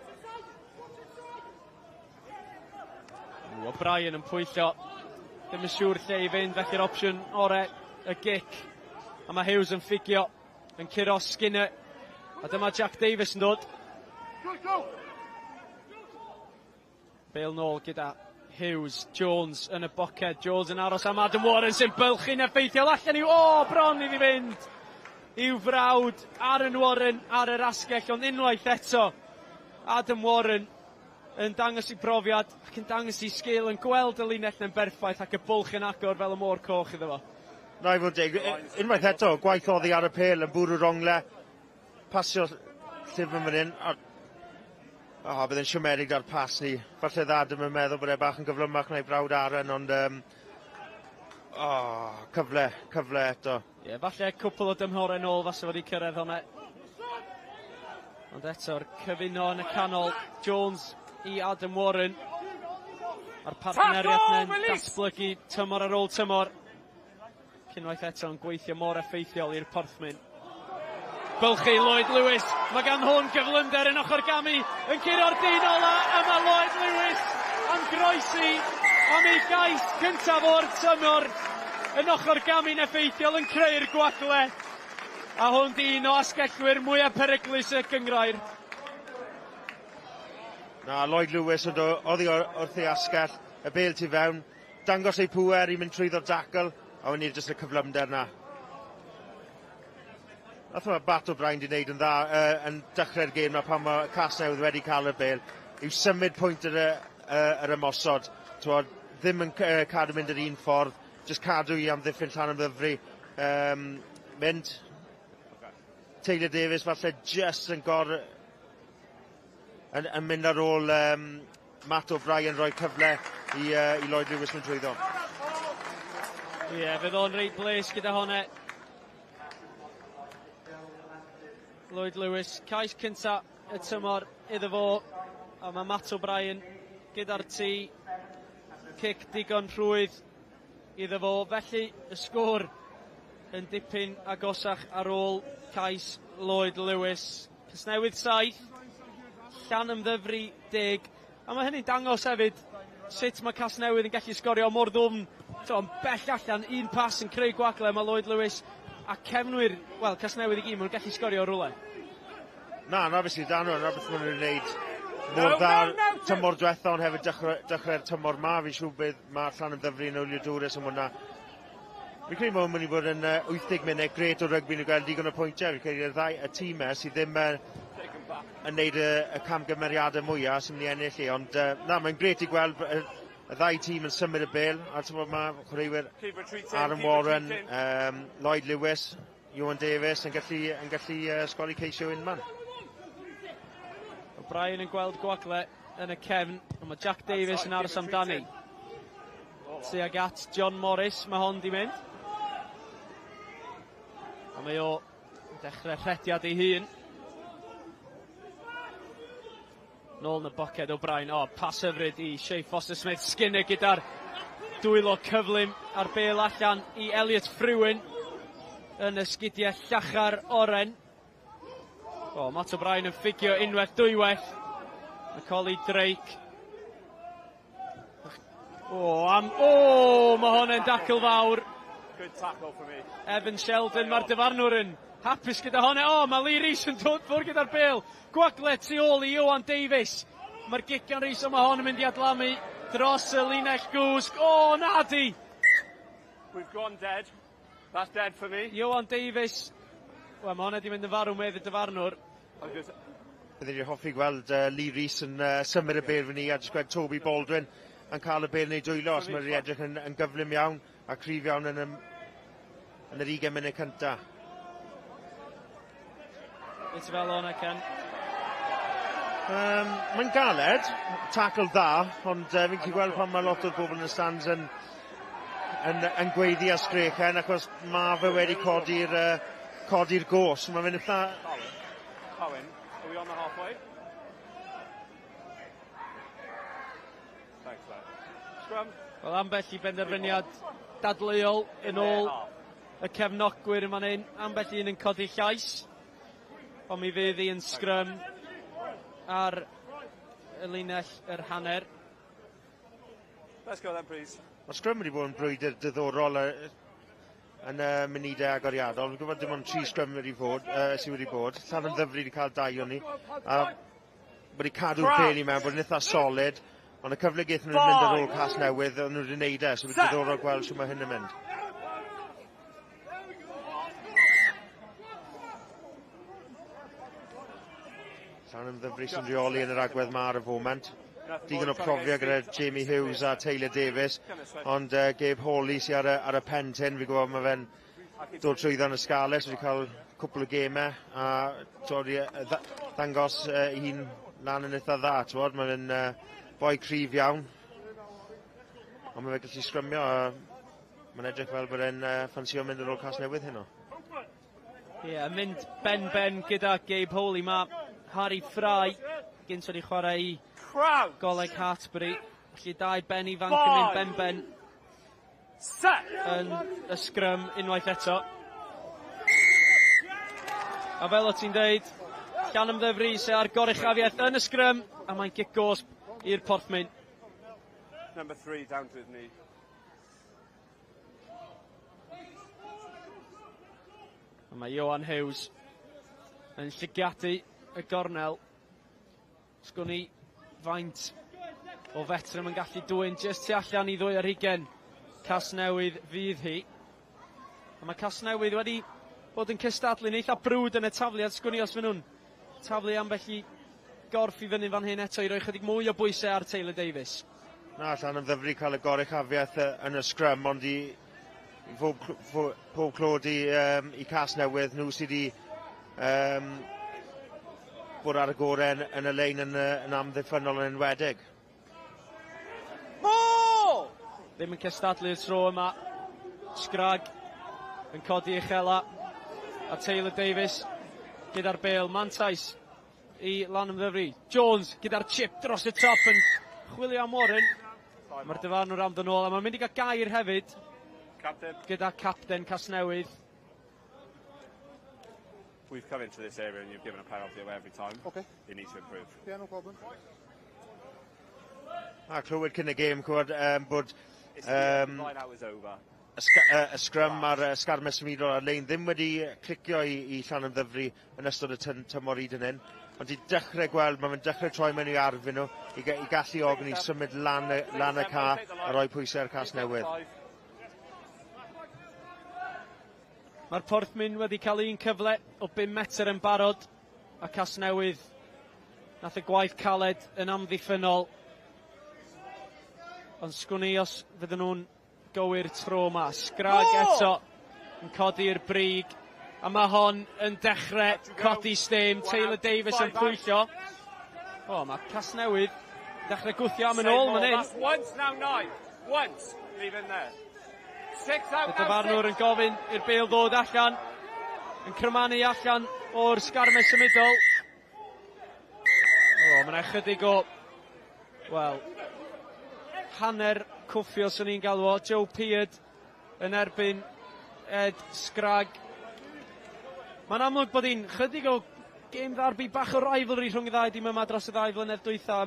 O'Brien yn pwyllo. Ddim yn siŵr lle i fynd, felly'r opsiwn ore, y gic. A mae Hughes yn ffugio, yn curo Skinner. A dyma Jack Davies yn dod. Bale nôl gyda Hughes, Jones yn y boced. Jones yn aros am Adam Warren sy'n bylchu'n effeithiol allan i'w... O, bron iddi fynd! I'w frawd, Aaron Warren ar yr asgell, ond unwaith eto, Adam Warren yn dangos ei brofiad ac yn dangos ei sgil, yn gweld y linell yn berffaith ac y bwlch yn agor fel y môr coch iddo fo. Na i fod deg, unwaith eto, gwaith oddi ar y pêl yn bwrw'r ongle, pasio llyfr fan hyn, a bydd yn siomedig ar pas ni. Falle dda ddim yn meddwl bod e bach yn gyflymach na'i brawd Aaron, ond cyfle, cyfle eto. Ie, yeah, falle cwpl o dymhorau nôl fasa wedi cyrraedd hwnna. Ond eto'r cyfuno yn y canol, Jones i Adam Warren. A'r partneriaeth yna'n datblygu tymor ar ôl tymor. Ac unwaith eto yn gweithio mor effeithiol i'r Porthmyn. Bylchu Lloyd Lewis, mae gan hwn gyflymder yn ochr gamu, yn curo'r dyn ola, a mae Lloyd Lewis am groesi am ei gais cyntaf o'r tymor yn ochr gamu'n effeithiol yn creu'r gwagle. A hwn di un o asgellwyr mwyaf peryglus y gynghrair. Na, Lloyd Lewis yn dod oddi wrth ei asgell, y bêl tu fewn, dangos ei pŵer i mynd trwyddo'r dacl, a wedyn jyst y cyflymder na. Nath yma Matt O'Brien di wneud yn dda yn dechrau'r gêm na pan mae Casnewydd wedi cael y bêl, yw symud pwynt yr, yr ymosod. T'wod, ddim yn cadw mynd yr un ffordd, jyst cadw i amddiffyn Llanymddyfri. Mynd. Taylor Davies falle jyst yn gor... yn, yn mynd ar ôl Matt O'Brien rhoi cyfle i Lloyd Lewis mynd trwyddo. Ie, yeah, fydd o'n reit bles gyda hwnna. Lloyd Lewis, cais cynta y tymor iddo fo, a mae Matt O'Brien gyda'r tŷ, cic digon rhwydd iddo fo, felly y sgôr yn dipyn agosach ar ôl cais Lloyd Lewis. Casnewydd 7, Llanymddyfri 10, a mae hynny'n dangos hefyd sut mae Casnewydd yn gallu sgorio mor ddwfn, yn bell allan, un pas yn creu gwagle, mae Lloyd Lewis a cefnwyr, wel, Casnewydd i gyd, maen nhw'n gallu sgorio o rwle. Na, na beth sydd dan nhw, na beth maen nhw'n gwneud mor dda tymor diwetha, ond hefyd dechrau'r tymor ma, fi'n siŵr bydd mae Llanymddyfri yn wyliadwrus am hwnna. Fi'n credu bod mynd i fod yn 80 munud grêt o rygbi, ni'n gweld digon o pwyntiau, fi'n credu y ddau y tîmau sydd ddim yn neud y camgymeriadau mwyaf sy'n mynd i ennill i, ond na, mae'n grêt i gweld y ddau tîm yn symud y bêl, a ti'n bod mae chwaraewyr Aaron Warren, Lloyd Lewis, Iwan Davies yn gallu sgori ceisio unman. O'Brien yn gweld gwagle yn y cefn, ond mae Jack Davies yn aros amdani. Tuag at John Morris, mae hon di mynd. A mae o yn dechrau rhediad ei hun. Nôl yn y boced O'Brien. O, pas hyfryd i Shea Foster Smith. Skinner gyda'r dwylo cyflym a'r bêl allan i Elliot Frewin yn y sgidiau llachar oren. O, Matt O'Brien yn ffugio unwaith, dwywaith. Macaulay Drake. O, mae hwn yn dacl fawr. Good tackle for me. Evan Sheldon, mae'r dyfarnwr yn hapus gyda hwnna. O, mae Lee Rees yn dod ffwrdd gyda'r bêl. Gwagle tu ôl i Iwan Davies. Mae'r gic gan Rees, ond mae hon yn mynd i adlamu dros y linell gwsg. O, na di! We've gone dead. That's dead for me. Iwan Davies. Wel, mae hwnna di mynd yn farw medd y dyfarnwr. Byddwn i'n hoffi gweld Lee Rees yn symud y bêl fyny a jyst gweld Toby Baldwin yn cael y bêl yn ei dwylo, os mae'n edrych yn gyflym iawn a cryf iawn yn yr 20 munud cynta. Beth ti fel o'na, Ken? Mae'n galed, tackle dda, ond fi'n gallu gweld pan mae lot o'r bobl yn y stands yn gweiddi a sgrechen, achos mae fe wedi codi'r gos. Mae'n mynd eitha... Colin, are we on the halfway? Thanks, lad. Scrum. Wel, ambell i benderfyniad dadleuol yn ôl y cefnogwyr yma hyn. Ambell un yn codi llais. Ond mi fydd hi yn sgrym ar y linell yr hanner. Let's go then, please. Mae'r sgrym wedi bod yn brwydr diddorol yn y munudau agoriadol. Fi'n gwybod dim ond 3 sgrym wedi fod, sydd wedi bod. Llanymddyfri wedi cael 2 o'n ni. A wedi cadw'r bêl i mewn, bod yn eitha solid. Ond y cyfle gaethon nhw'n mynd ar ôl Casnewydd, o'n nhw wedi wneud e, so bydd diddorol gweld sut mae hyn yn mynd. Llanymddyfri sy'n rheoli yn yr agwedd ma ar y foment. Digon o profiad gyda Jamie Hughes a Taylor Davies, ond Gabe Hawley sydd ar y pen tyn, fi'n gwybod mae fe'n dod trwyddo yn y Scarlets, wedi cael cwpl o gemau a ddangos un lan yn eitha dda, t'wod, mae'n boi cryf iawn, ond mae fe gallu sgrymio a mae'n edrych fel bod e'n ffansio mynd ar ôl Casnewydd heno. Ie, yeah, mynd ben-ben gyda Gabe Hawley. Mae Harry Fry gynt wedi chwarae i Goleg Hartbury. Felly dau ben ifanc yn mynd ben-ben. yn y sgrym unwaith eto. A fel o ti'n deud, Llanymddyfri sy ar goruchafiaeth yn y sgrym, a mae'n gic gosb i'r Porthmyn. Number three down to his knee. A mae Ioan Hughes yn llygadu y gornel. Sgwn i faint o fetr yn gallu dwyn jyst tu allan i ddwy ar hugen. Casnewydd fydd hi. A mae Casnewydd wedi bod yn cystadlu'n eitha brwd yn y tafliad. Sgwn i os maen nhw'n taflu ambell i gorff i fyny fan hyn eto i roi chydig mwy o bwysau ar Taylor Davies. Na, Llanymddyfri cael y goruchafiaeth yn y sgrym, ond i, i fob, pob clod i, um, i Casnewydd, nhw sydd wedi um, bod ar y gorau yn, yn y lein yn, yn amddiffynnol yn enwedig. Mo! Ddim yn cystadlu'r tro yma. Sgrag yn codi uchela. A Taylor Davies gyda'r bêl. Mantais i Lanymddyfri. Jones gyda'r chip dros y top yn chwilio am Warren. Mae'r dyfarnwr am ddod nôl a mae'n mynd i gael gair hefyd Captain. gyda capten Casnewydd. We've come into this area and you've given a penalty away every time. Okay. You need to improve. Yeah, no problem. A clywed cyn y gêm, clywed um, bod It's um, the line out is over. y, y sgrym a'r sgarmes symudol ar-lein ddim wedi clicio i, i Llanymddyfri yn ystod y tymor hyd yn hyn. Ond i dechrau gweld, mae fe'n dechrau troi mewn i arfyn nhw, i, i galluogi ni symud lan y, lan y ca a rhoi pwysau ar Casnewydd. Mae'r Porthmyn wedi cael un cyfle o 5 metr yn barod, a Casnewydd nath y gwaith caled yn amddiffynnol. Ond sgwn i os fydden nhw'n gywir tro 'ma. Sgrag eto yn codi'r brig, a mae hon yn dechrau codi stêm. Taylor Davies yn pwyllo. O, mae Casnewydd dechrau gwthio am yn ôl fan hyn. That's once now, nine. Once. Leave in there. Six out Y now, dyfarnwr six. yn gofyn i'r bêl ddod allan, yn crymanu allan o'r sgarmes symudol. O, mae yna chydig o, wel, hanner cwffio swn i'n galw o. Joe Peard yn erbyn Ed Scragg. Mae'n amlwg bod hi'n chydig o gêm ddarbi, bach o rivalry rhwng y ddau dîm yma dros y ddau flynedd dwytha.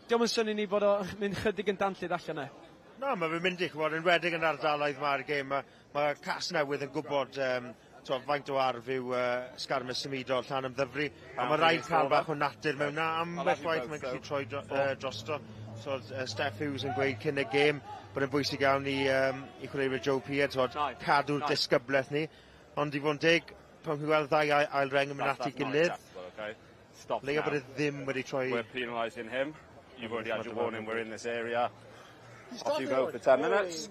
Dio'm yn synnu ni bod o'n mynd chydig yn danllyd allan e. Na, mae fe'n mynd i, ch'mod, enwedig yn ardaloedd mae'r gêm, mae, mae Casnewydd yn gwybod um, t'wo, faint o arf yw uh, sgarmes symudol Llanymddyfri, a mae rhaid cael bach o natur mewn na, ambell waith mae'n gallu troi dro, uh, drosto. So, uh, Steph Hughes yn gweud cyn y gêm bod yn bwysig iawn i, um, i chwaraewyr Joe Peard, t'wod, cadw'r disgyblaeth ni. Ond i fod yn deg, pan chi'n gweld ddau ail, ail reng yn mynd at ei gilydd, Okay. Stop leia now. bod e ddim wedi troi... We're penalising him. You've already had your Ma'n warning. We're in this area. Off you go for 10 minutes.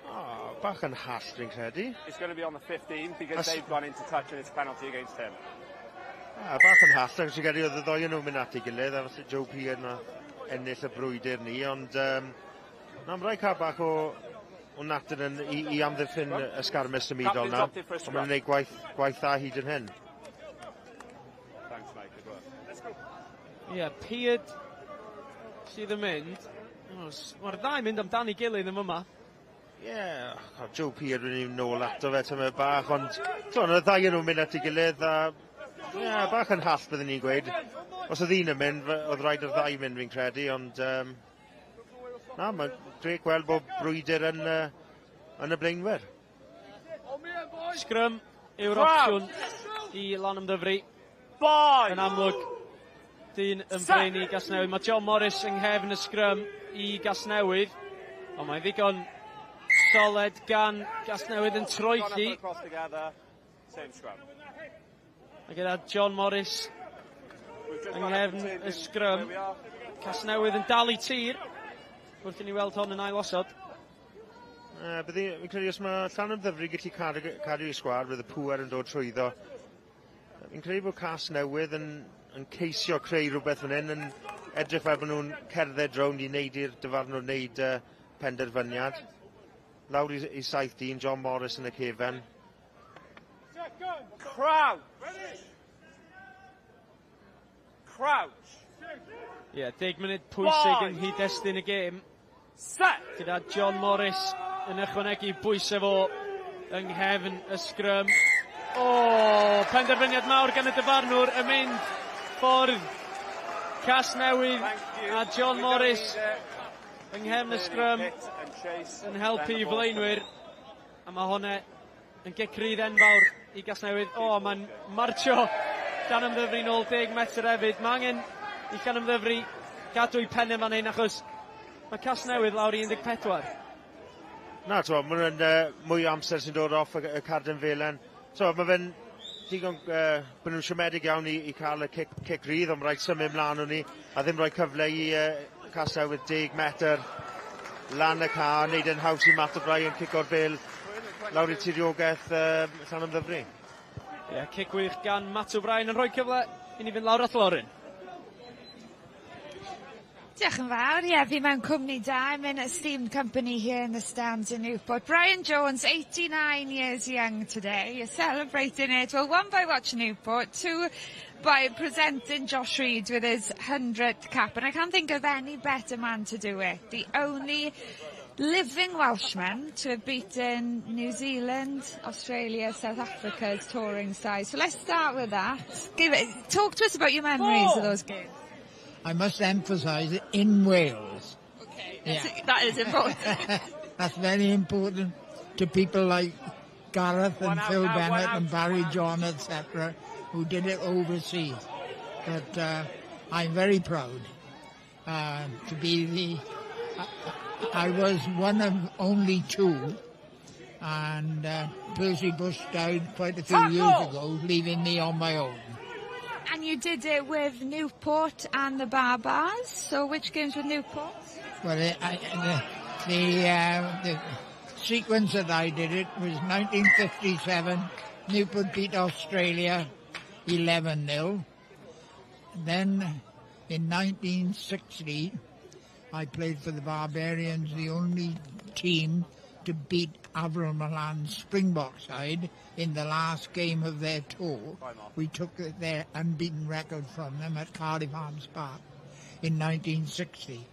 Oh, bach yn hallt fi'n credu. It's going to be on the 15 because That's- they've gone into touch and it's a penalty against him. Ah, bach yn hallt, achos fi'n credu oedd y ddoi nhw'n mynd at ei gilydd, a falle Joe Peard na ennill y brwydr ni, ond um, na, mae'n rhaid cael bach o, o natur yn, i, i amddiffyn y sgarmes symudol na. Captain's opted for a Ond mae'n gwneud gwaith, gwaith dda hyd yn hyn. Thanks, mate. Good work. Let's go. Ie, yeah, Peard sydd yn mynd. Mae'r ddau mynd amdani gilydd yn fyma. Ie, yeah, Joe Peard wedi nôl ato fe tymed bach, ond t'o, y ddau yn nhw'n mynd at ei gilydd, a ie, yeah, bach yn hallt byddwn ni'n gweud. Os oedd un yn mynd, oedd rhaid i'r ddau mynd fi'n credu, ond um, na, mae'n dweud gweld bod brwydr yn, uh, yn y blaenwyr. Sgrym yw'r opsiwn i Lanymddyfri. Five. Yn amlwg, dyn yn brin i Gasnewydd. Mae John Morris yng nghefn y sgrym i Gasnewydd, ond mae'n ddigon soled gan Gasnewydd yn troelli. Gone up and across together. Same scrum. A gyda John Morris We've just yng got up nghefn to y sgrym. where we are. Casnewydd yn dal i tir wrth i ni weld hon yn ail osod. Uh, byddi, fi'n credu os mae Llanymddyfri gallu cadw, cadw i sgwar, bydd y pŵer yn dod trwyddo. Fi'n credu bod Casnewydd yn, yn ceisio creu rhywbeth fan hyn, yn edrych fel bod nhw'n cerdded rownd i wneud i'r dyfarnwr wneud uh, penderfyniad. Lawr i, i saith dyn, John Morris yn y cefen. Crouch. Crouch. Ie, yeah, 10 munud pwysig yng nghyd-destun y gêm. Set! Gyda John Morris yn ychwanegu bwysau fo yng nghefn y sgrym. O, penderfyniad mawr gan y dyfarnwr yn mynd ffordd Casnewydd a John Morris yng nghefn y sgrym yn helpu i flaenwyr. A mae hwnna yn gic rydd enfawr i Gasnewydd. O, mae'n martio Llanymddyfri nôl 10 metr hefyd. Mae angen i Llanymddyfri gadw ei pennau fan hyn achos mae Casnewydd lawr i 14. Na, t'mo, mae'n mwy o amser sy'n dod off y carden felen. So, mae fe'n digon, bod nhw'n siomedig iawn i cael y cic rydd, ond rhaid symud mlaen o'n ni, a ddim rhoi cyfle i Casnewydd 10 metr lan y ca, wneud yn haws i Matt O'Brien cico'r bel lawr i tiriogaeth Llanymddyfri. Ie, yeah, cic wych gan Matt O'Brien yn rhoi cyfle i ni fynd lawr at Lauren. Diolch yn fawr. Ie, yeah, fi mewn cwmni da. I'm in esteemed company here in the stands in Newport. Brian Jones, 89 years young today. You're celebrating it. Well, one, by watching Newport, two, by presenting Josh Reed with his 100th cap. And I can't think of any better man to do it. The only living Welshman to have beaten New Zealand, Australia, South Africa's touring side. So let's start with that. Talk to us about your memories of those games. I must emphasise in Wales. Okay, yeah. That is important. That's very important to people like Gareth and Phil Bennett and Barry John, etc., who did it overseas. But I'm very proud to be the... I was one of only two, and Percy Bush died quite a few years ago, leaving me on my own. And you did it with Newport and the Barbars. So which games with Newport? Well, the sequence that I did it was 1957. Newport beat Australia 11-0. Then in 1960, I played for the Barbarians, the only team to beat Avril Milan's Springbok side in the last game of their tour. We took their unbeaten record from them at Cardiff Arms Park in 1960.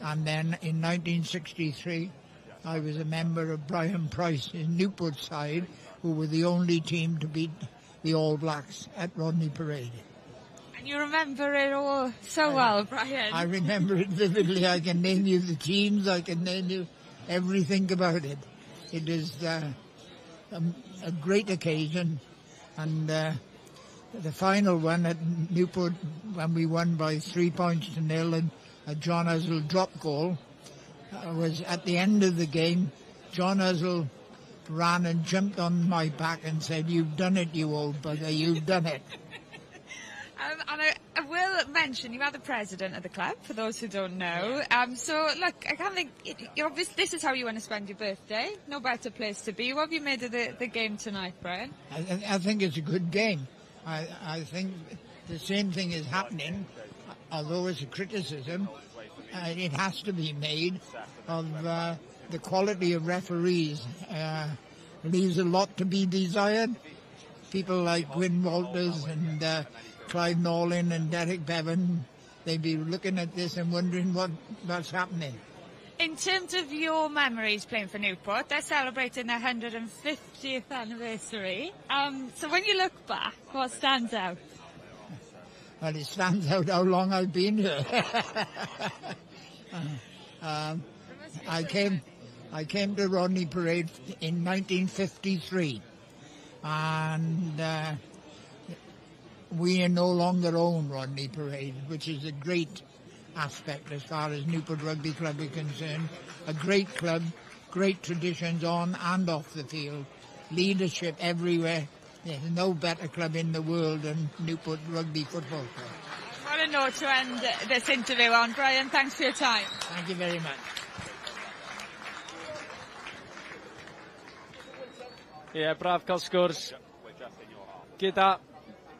And then in 1963, I was a member of Brian Price's Newport side, who were the only team to beat the All Blacks at Rodney Parade. And you remember it all so well, Brian. I remember it vividly. I can name you the teams. I can name you everything about it. It is a great occasion, and the final one at Newport, when we won by 3-0 and a John Uzzell drop goal, was at the end of the game. John Uzzell ran and jumped on my back and said, "You've done it, you old bugger, you've done it." And I will mention, you are the president of the club, for those who don't know. So, look, I can't think, obviously, this is how you want to spend your birthday. No better place to be. What have you made of the game tonight, Brian? I think it's a good game. I think the same thing is happening, although it's a criticism, it has to be made of the quality of referees. Leaves a lot to be desired. People like Gwyn Walters and Clive Norlin and Derek Bevan, they'd be looking at this and wondering what's happening. In terms of your memories playing for Newport, they're celebrating their 150th anniversary. So when you look back, what stands out? Well, it stands out how long I've been here. I came to Rodney Parade in 1953, and we no longer own Rodney Parade, which is a great aspect as far as Newport Rugby Club is concerned. A great club, great traditions on and off the field, leadership everywhere. There's no better club in the world than Newport Rugby Football Club. What a note to end this interview on. Brian, thanks for your time. Thank you very much. Ie, braf cael sgwrs gyda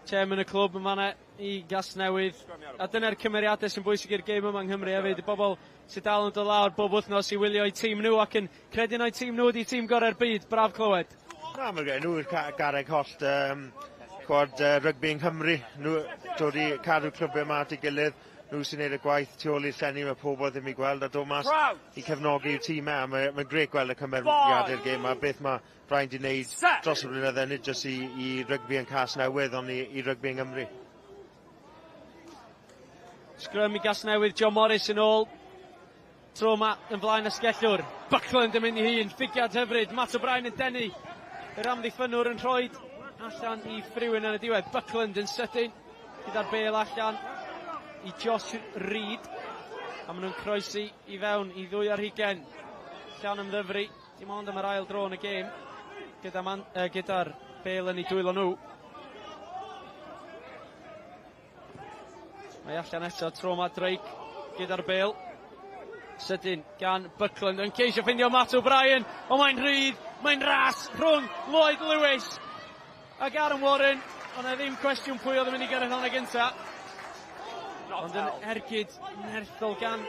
chairman y clwb yn fanna i Gasnewydd. A dyna'r cymeriadau sy'n bwysig i'r gêm yma yng Nghymru hefyd. Y bobl sydd dal yn dod lawr bob wythnos i wylio eu tîm nhw ac yn credu eu tîm nhw ydi tîm gorau'r byd. Braf clywed. Na, mae nhw yw'r garreg hollt rygbi yng Nghymru. Nhw dod i cadw clwbau yma at ei gilydd. Nhw sy'n neud y gwaith tu ôl i'r llenni, mae pobl ddim i gweld, a dod mas i cefnogi'r tîmau. A mae'n grêt gweld y cymeriadau'r gêm, a beth mae Brian 'di wneud dros y blynydde, nid jyst i rygbi yn Casnewydd, ond i rygbi yng Nghymru. Sgrym i Gasnewydd, John Morris yn ôl. Tro yma yn flaen asgellwr. Buckland yn mynd i hun, ffigiad hyfryd. Matt O'Brien yn denu yr amddiffynnwr yn rhoi allan i Frewin yn y diwedd. Buckland yn sydyn gyda'r bêl allan i Josh Reid. A maen nhw'n croesi i fewn i 22. Llanymddyfri, dim ond am yr ail dro yn y gêm, gyda'r bêl yn ei dwylo nhw. Mae allan eto, tro yma Drake gyda'r bêl. Sydyn gan Buckland yn ceisio ffindio Matt O'Brien, ond mae'n rhydd, mae'n ras rhwng Lloyd Lewis ac Aaron Warren, ond na ddim cwestiwn pwy oedd yn mynd i gyrraedd hwnna gynta. Ond yn ergyd nerthol gan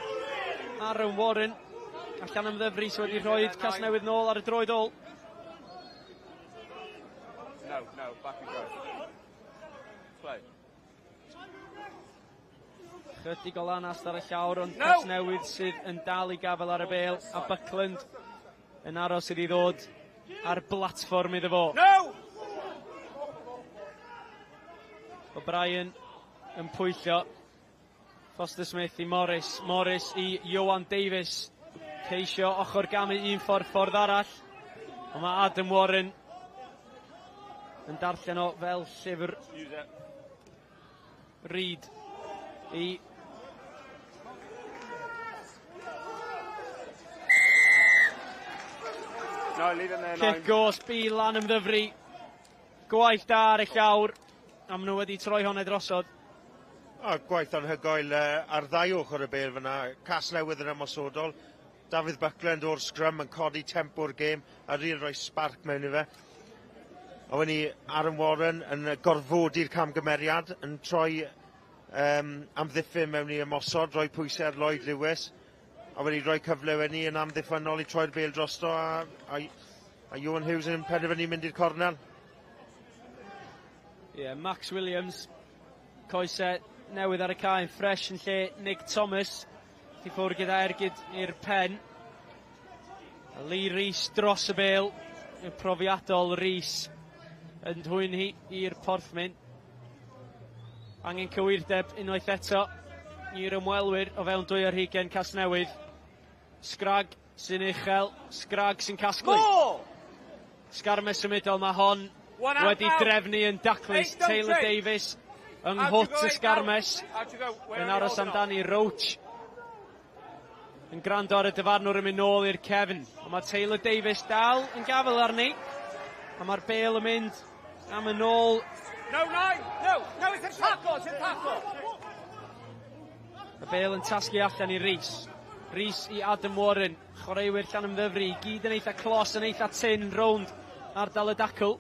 Aaron Warren. A Llanymddyfri sydd wedi rhoi Casnewydd nôl ar y droed ôl. No, no, back you go. Play. Chydig o lanast ar y llawr, ond no. Casnewydd sydd yn dal i gafel ar y bêl, a Buckland yn aros iddi ddod ar blatfform iddo fo. No! O'Brien yn pwyllo. Foster Smith i Morris, Morris i Ioan Davies. Ceisio ochr gamu un ffordd, ffordd arall. Ond mae Adam Warren yn darllen o fel llyfr. Reid i No, leave him there. Cic gosb i Lanymddyfri. Gwaith da ar y llawr. A maen nhw wedi troi hwnna drosodd. O, gwaith anhygoel ar ddau ochr y bêl fyna. Casnewydd yn ymosodol. Dafydd Buckland o'r sgrym yn codi tempo'r gêm a rili rhoi spark mewn i fe. A wedyn Aaron Warren yn gorfodi'r camgymeriad, yn troi amddiffyn mewn i ymosod, rhoi pwysau ar Lloyd Lewis, a wedi rhoi cyfle wedyn yn amddiffynnol i troi'r bêl drosto, a Iwan Hughes yn penderfynu mynd i'r cornel. Ie, yeah, Max Williams, coesau newydd ar y cae, ffres yn lle Nick Thomas, i ffwrdd gyda ergyd i'r pen. A Lee Rees dros y bêl, y profiadol Rees yn dwyn hi i'r porthmyn. Angen cywirdeb unwaith eto i'r ymwelwyr o fewn 22 Casnewydd. Sgrag sy'n uchel, Sgrag sy'n casglu. Sgarmes symudol, mae hon wedi drefnu yn daclus. Taylor Davies yng nghwt y sgarmes yn aros amdani. Roach yn gwrando ar y dyfarnwr yn mynd nôl i'r cefn. Ond mae Taylor Davies dal yn gafel arni. A mae'r bêl yn mynd am yn ôl. No, nine! No, no, it's a tackle, it's a tackle! Y bêl yn tasgu allan i Rees. Rees i Adam Warren. Chwaraewyr Llanymddyfri i gyd yn eitha clos, yn eitha tyn rownd ardal y dacl.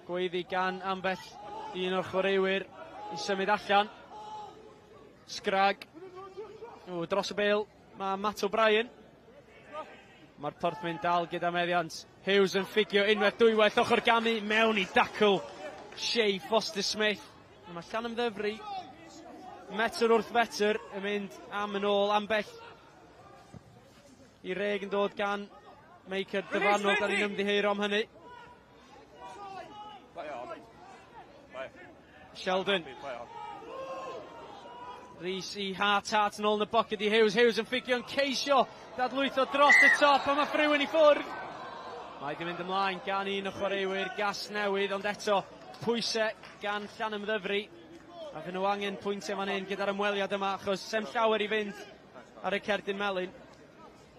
Gweiddi gan ambell un o'r chwaraewyr i symud allan. Sgrag. O, dros y bêl mae Matt O'Brien. Mae'r porthmyn dal gyda meddiant. Hughes yn ffugio unwaith, dwywaith, ochr gamu mewn i dacl Shea Foster Smith. Mae Llanymddyfri metr wrth fetr yn mynd am yn ôl ambell i reg yn dod gan Meic y dyfarnwr, da ni'n ymddiheuro am hynny. Sheldon. Rhys i Hart, Hart yn ôl yn y boced i Hughes, Hughes yn ffugio'n ceisio dadlwytho dros y top, a mae Frewin i ffwrdd. Mae di mynd ymlaen gan un o chwaraewyr Gasnewydd, ond eto pwysau gan Llanymddyfri. A fy nhw angen pwyntiau fan hyn gyda'r ymweliad yma, achos sem llawer i fynd ar y cerdyn melyn.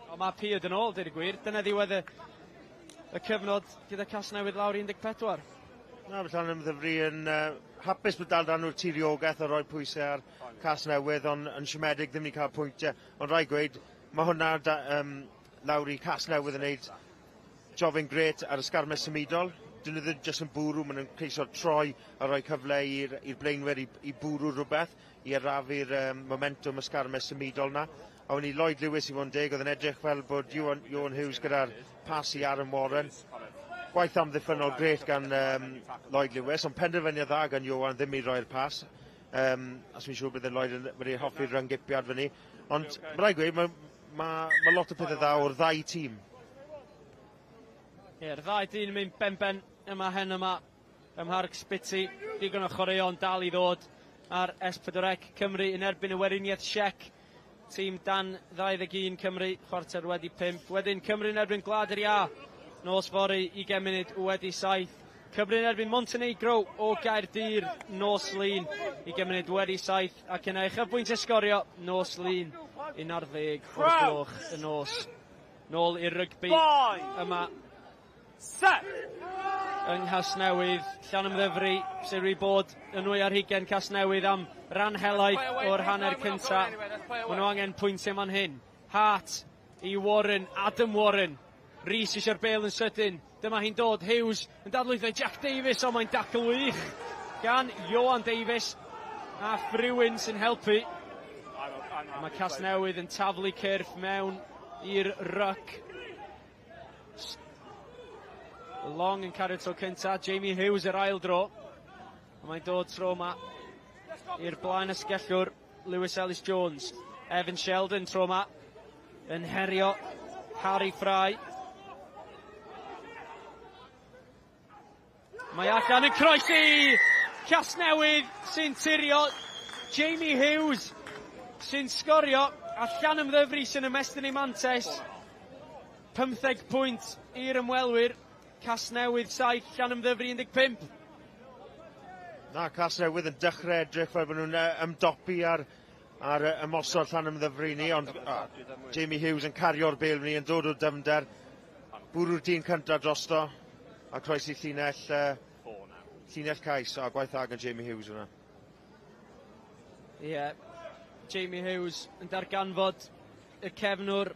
Ond mae Peard yn ôl, dweud y gwir. Dyna ddiwedd y cyfnod gyda Casnewydd lawr 14. Na, mae Llanymddyfri yn hapus bod dal dan nhw'r tiriogaeth a rhoi pwysau ar Casnewydd, ond yn siomedig ddim wedi cael pwyntiau. Ond rhaid gweud, mae hwnna lawr i Casnewydd yn gwneud jobyn grêt ar y sgarmes symudol. Dyn nhw ddim jyst yn bwrw, maen nhw'n ceisio troi a rhoi cyfle i'r blaenwyr i bwrw rhywbeth, i arafu'r momentum y sgarmes symudol na. A wedyn Lloyd Lewis, i fod yn deg, oedd yn edrych fel bod Iwan Hughes gyda'r pas i Aaron Warren. Gwaith amddiffynnol grêt gan um, Lloyd Lewis, ond penderfyniad dda gan Ioan ddim i roi'r pas. Um, a fi'n siŵr bydd Lloyd yn wedi hoffi'r rhynggipiad fyny. Ond okay. Mae rhaid gweud, mae, ma, ma lot o pethau dda o'r ddau tîm. Ie, yeah, ddau dîm yn mynd ben-ben yma hen yma ym Mharc Spytty. Digon o chwaraeon dal i ddod ar S4C Cymru yn erbyn y Weriniaeth Siec. Tîm dan 21 Cymru, 5:15. Wedyn Cymru yn erbyn Gwlad yr Iâ, nos fory, 7:20. Cymru yn erbyn Montenegro o Gaerdydd nos Lun, 6:40. Ac yna uchafbwynt sgorio nos Lun, 11 o'r gloch y nos. Nôl i'r rygbi yma. Set! Yng Nghasnewydd, Llanymddyfri, sydd wedi bod yn 22 Casnewydd am ran helaeth o'r hanner cynta. Maen nhw angen pwyntiau man hyn. Hart i Warren, Adam Warren. Rhys eisiau'r bêl yn sydyn. Dyma hi'n dod, Hughes yn dadlwytho Jack Davies, ond mae'n dacl wych gan Ioan Davies a Frewin sy'n helpu. Mae Casnewydd yn taflu cyrff mewn i'r ryc. Long yn cario tro cynta, Jamie Hughes yr ail dro. Mae'n dod tro yma i'r blaen asgellwr Lewis Ellis Jones. Evan Sheldon tro yma yn herio Harry Fry. Mae allan yn croesi! Casnewydd sy'n tirio. Jamie Hughes sy'n sgorio a Llanymddyfri sy'n ymestyn ei mantes. 15 pwynt i'r ymwelwyr. Casnewydd 7, Llanymddyfri 15. Na, Casnewydd yn dechrau edrych fel bod nhw'n ymdopi ar, ar ymosod Llanymddyfri ni, ond Jamie Hughes yn cario'r bêl ni, yn dod o dyfnder, bwrw'r dyn cyntaf drosto, a croesi llinell, llinell cais, a gwaith dda gan Jamie Hughes yna. Ie, yeah. Jamie Hughes yn darganfod y cefnwr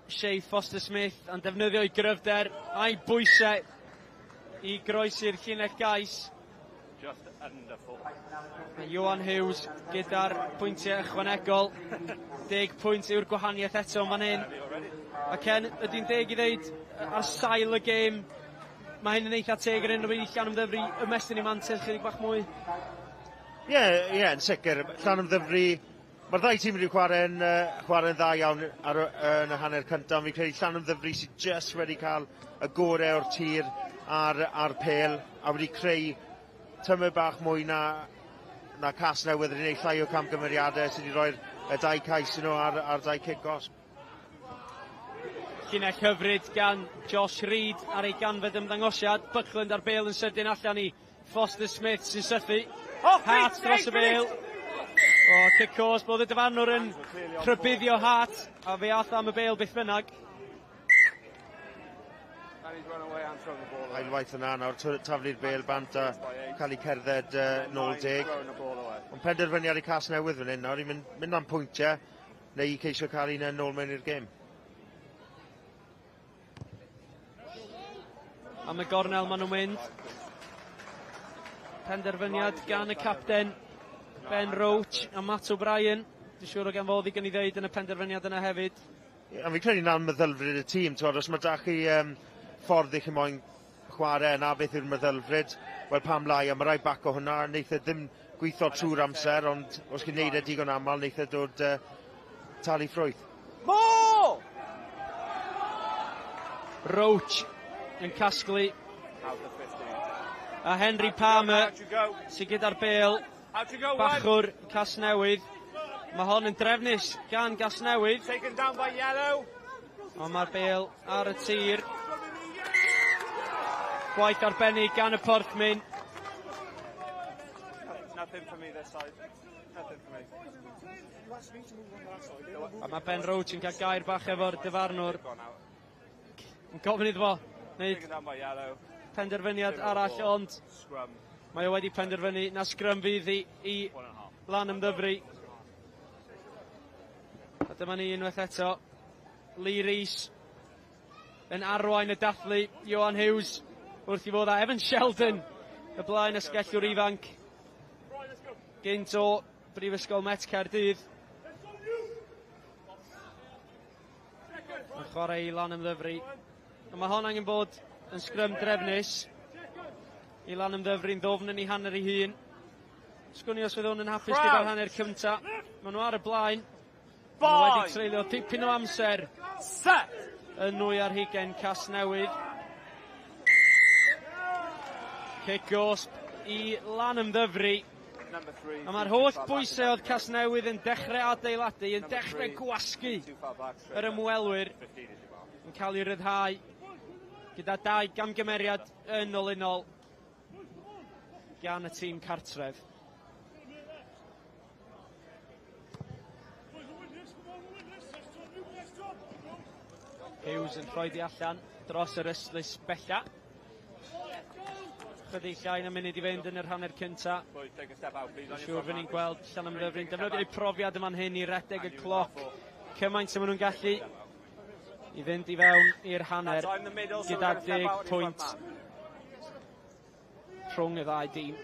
Shea Foster Smith yn defnyddio ei gryfder a'i bwysau i groesi'r llinell gais. Just under 4. Ioan Hughes gyda'r pwyntiau ychwanegol. 10 pwynt yw'r gwahaniaeth eto yn fan hyn. A Ken, ydy'n deg i ddeud ar sail y gêm, mae hyn yn eitha teg ar hyn o bryd i Llanymddyfri ymestyn i mantes chydig bach mwy. Ie, yeah, ie, yeah, yn sicr. Llanymddyfri, mae'r ddau tîm wedi chwarae'n chwarae'n dda iawn ar, yn y hanner cyntaf. Fi'n credu Llanymddyfri sydd jyst wedi cael y gorau o'r tir ar, ar pêl a wedi creu tymer bach mwy na, na Casnewydd wedi gwneud llai o camgymeriadau sydd wedi rhoi'r y dau cais nhw ar, ar dau cic gosb. Llinell hyfryd gan Josh Reid ar ei ganfed ymddangosiad. Buckland ar bêl yn sydyn allan i Foster Smith sy'n sythu. Hart dros y bêl. O, cic cosb, bod y dyfarnwr yn rhybuddio Hart, a fe ath am y bêl beth bynnag. Ailwaith yna nawr, taflu'r bêl bant a cael ei cerdded nôl deg. Ond penderfyniad i Casnewydd fan hyn nawr i mynd, mynd am pwyntiau neu i ceisio cael un yn ôl mewn i'r gêm. Am y gornel maen nhw'n mynd. Penderfyniad gan y capten Ben Roach a Matt O'Brien. Dwi'n siŵr o gan fod ddigon i ddeud yn y penderfyniad yna hefyd. A fi'n credu na'n meddylfryd y tîm, twod, os mae da chi um, ffordd i chi moyn chwarae na beth yw'r meddylfryd, wel pam lai, a mae rhaid back o hwnna, wneith e ddim gweithio trwy'r amser, ond os chi'n neud e digon aml, wneith e dod talu ffrwyth. Mo! Roach yn casglu. A Henry Palmer sydd gyda'r bêl. Bachwr Casnewydd. Mae hon yn drefnus gan Gasnewydd. Taken down by yellow. Ond mae'r bêl ar y tir. Gwaith arbennig gan y Porthmyn. Nothing for me this side. Nothing for me. A mae Ben Roach yn cael gair bach efo'r dyfarnwr. Yn gofyn iddo fo wneud penderfyniad arall, ond mae o wedi penderfynu na sgrym fydd i, i Lanymddyfri. A dyma ni unwaith eto. Lee Rees yn arwain y dathlu. Johan Hughes wrth i fod â Evan Sheldon, y blaen asgellwr ifanc. Gynt o Brifysgol Met Caerdydd. Yn chwarae i Lanymddyfri. A mae hon angen bod yn sgrym drefnus i Lanymddyfri'n ddofn yn ei hanner ei hun. Sgwn i os fydd hwn yn hapus gyda'r hanner cynta. Maen nhw ar y blaen. Maen nhw wedi treulio dipyn o amser Set! yn 22 Casnewydd. Cic gosb i Lanymddyfri. A mae'r holl bwysau oedd Casnewydd yn dechrau adeiladu, yn dechrau gwasgu yr ymwelwyr yn cael ei ryddhau gyda dau gamgymeriad yn olynol gan y tîm cartref. Hughes yn rhoi di allan dros yr ystlys bella. Chydig llai na munud i fynd yn yr hanner cynta. Dwi'n siŵr fy ni'n gweld Llanymddyfri'n defnyddio eu profiad yma'n hyn i redeg y cloc cymaint â maen nhw'n gallu i fynd i fewn i'r hanner gyda 10 pwynt rhwng y ddau dîm.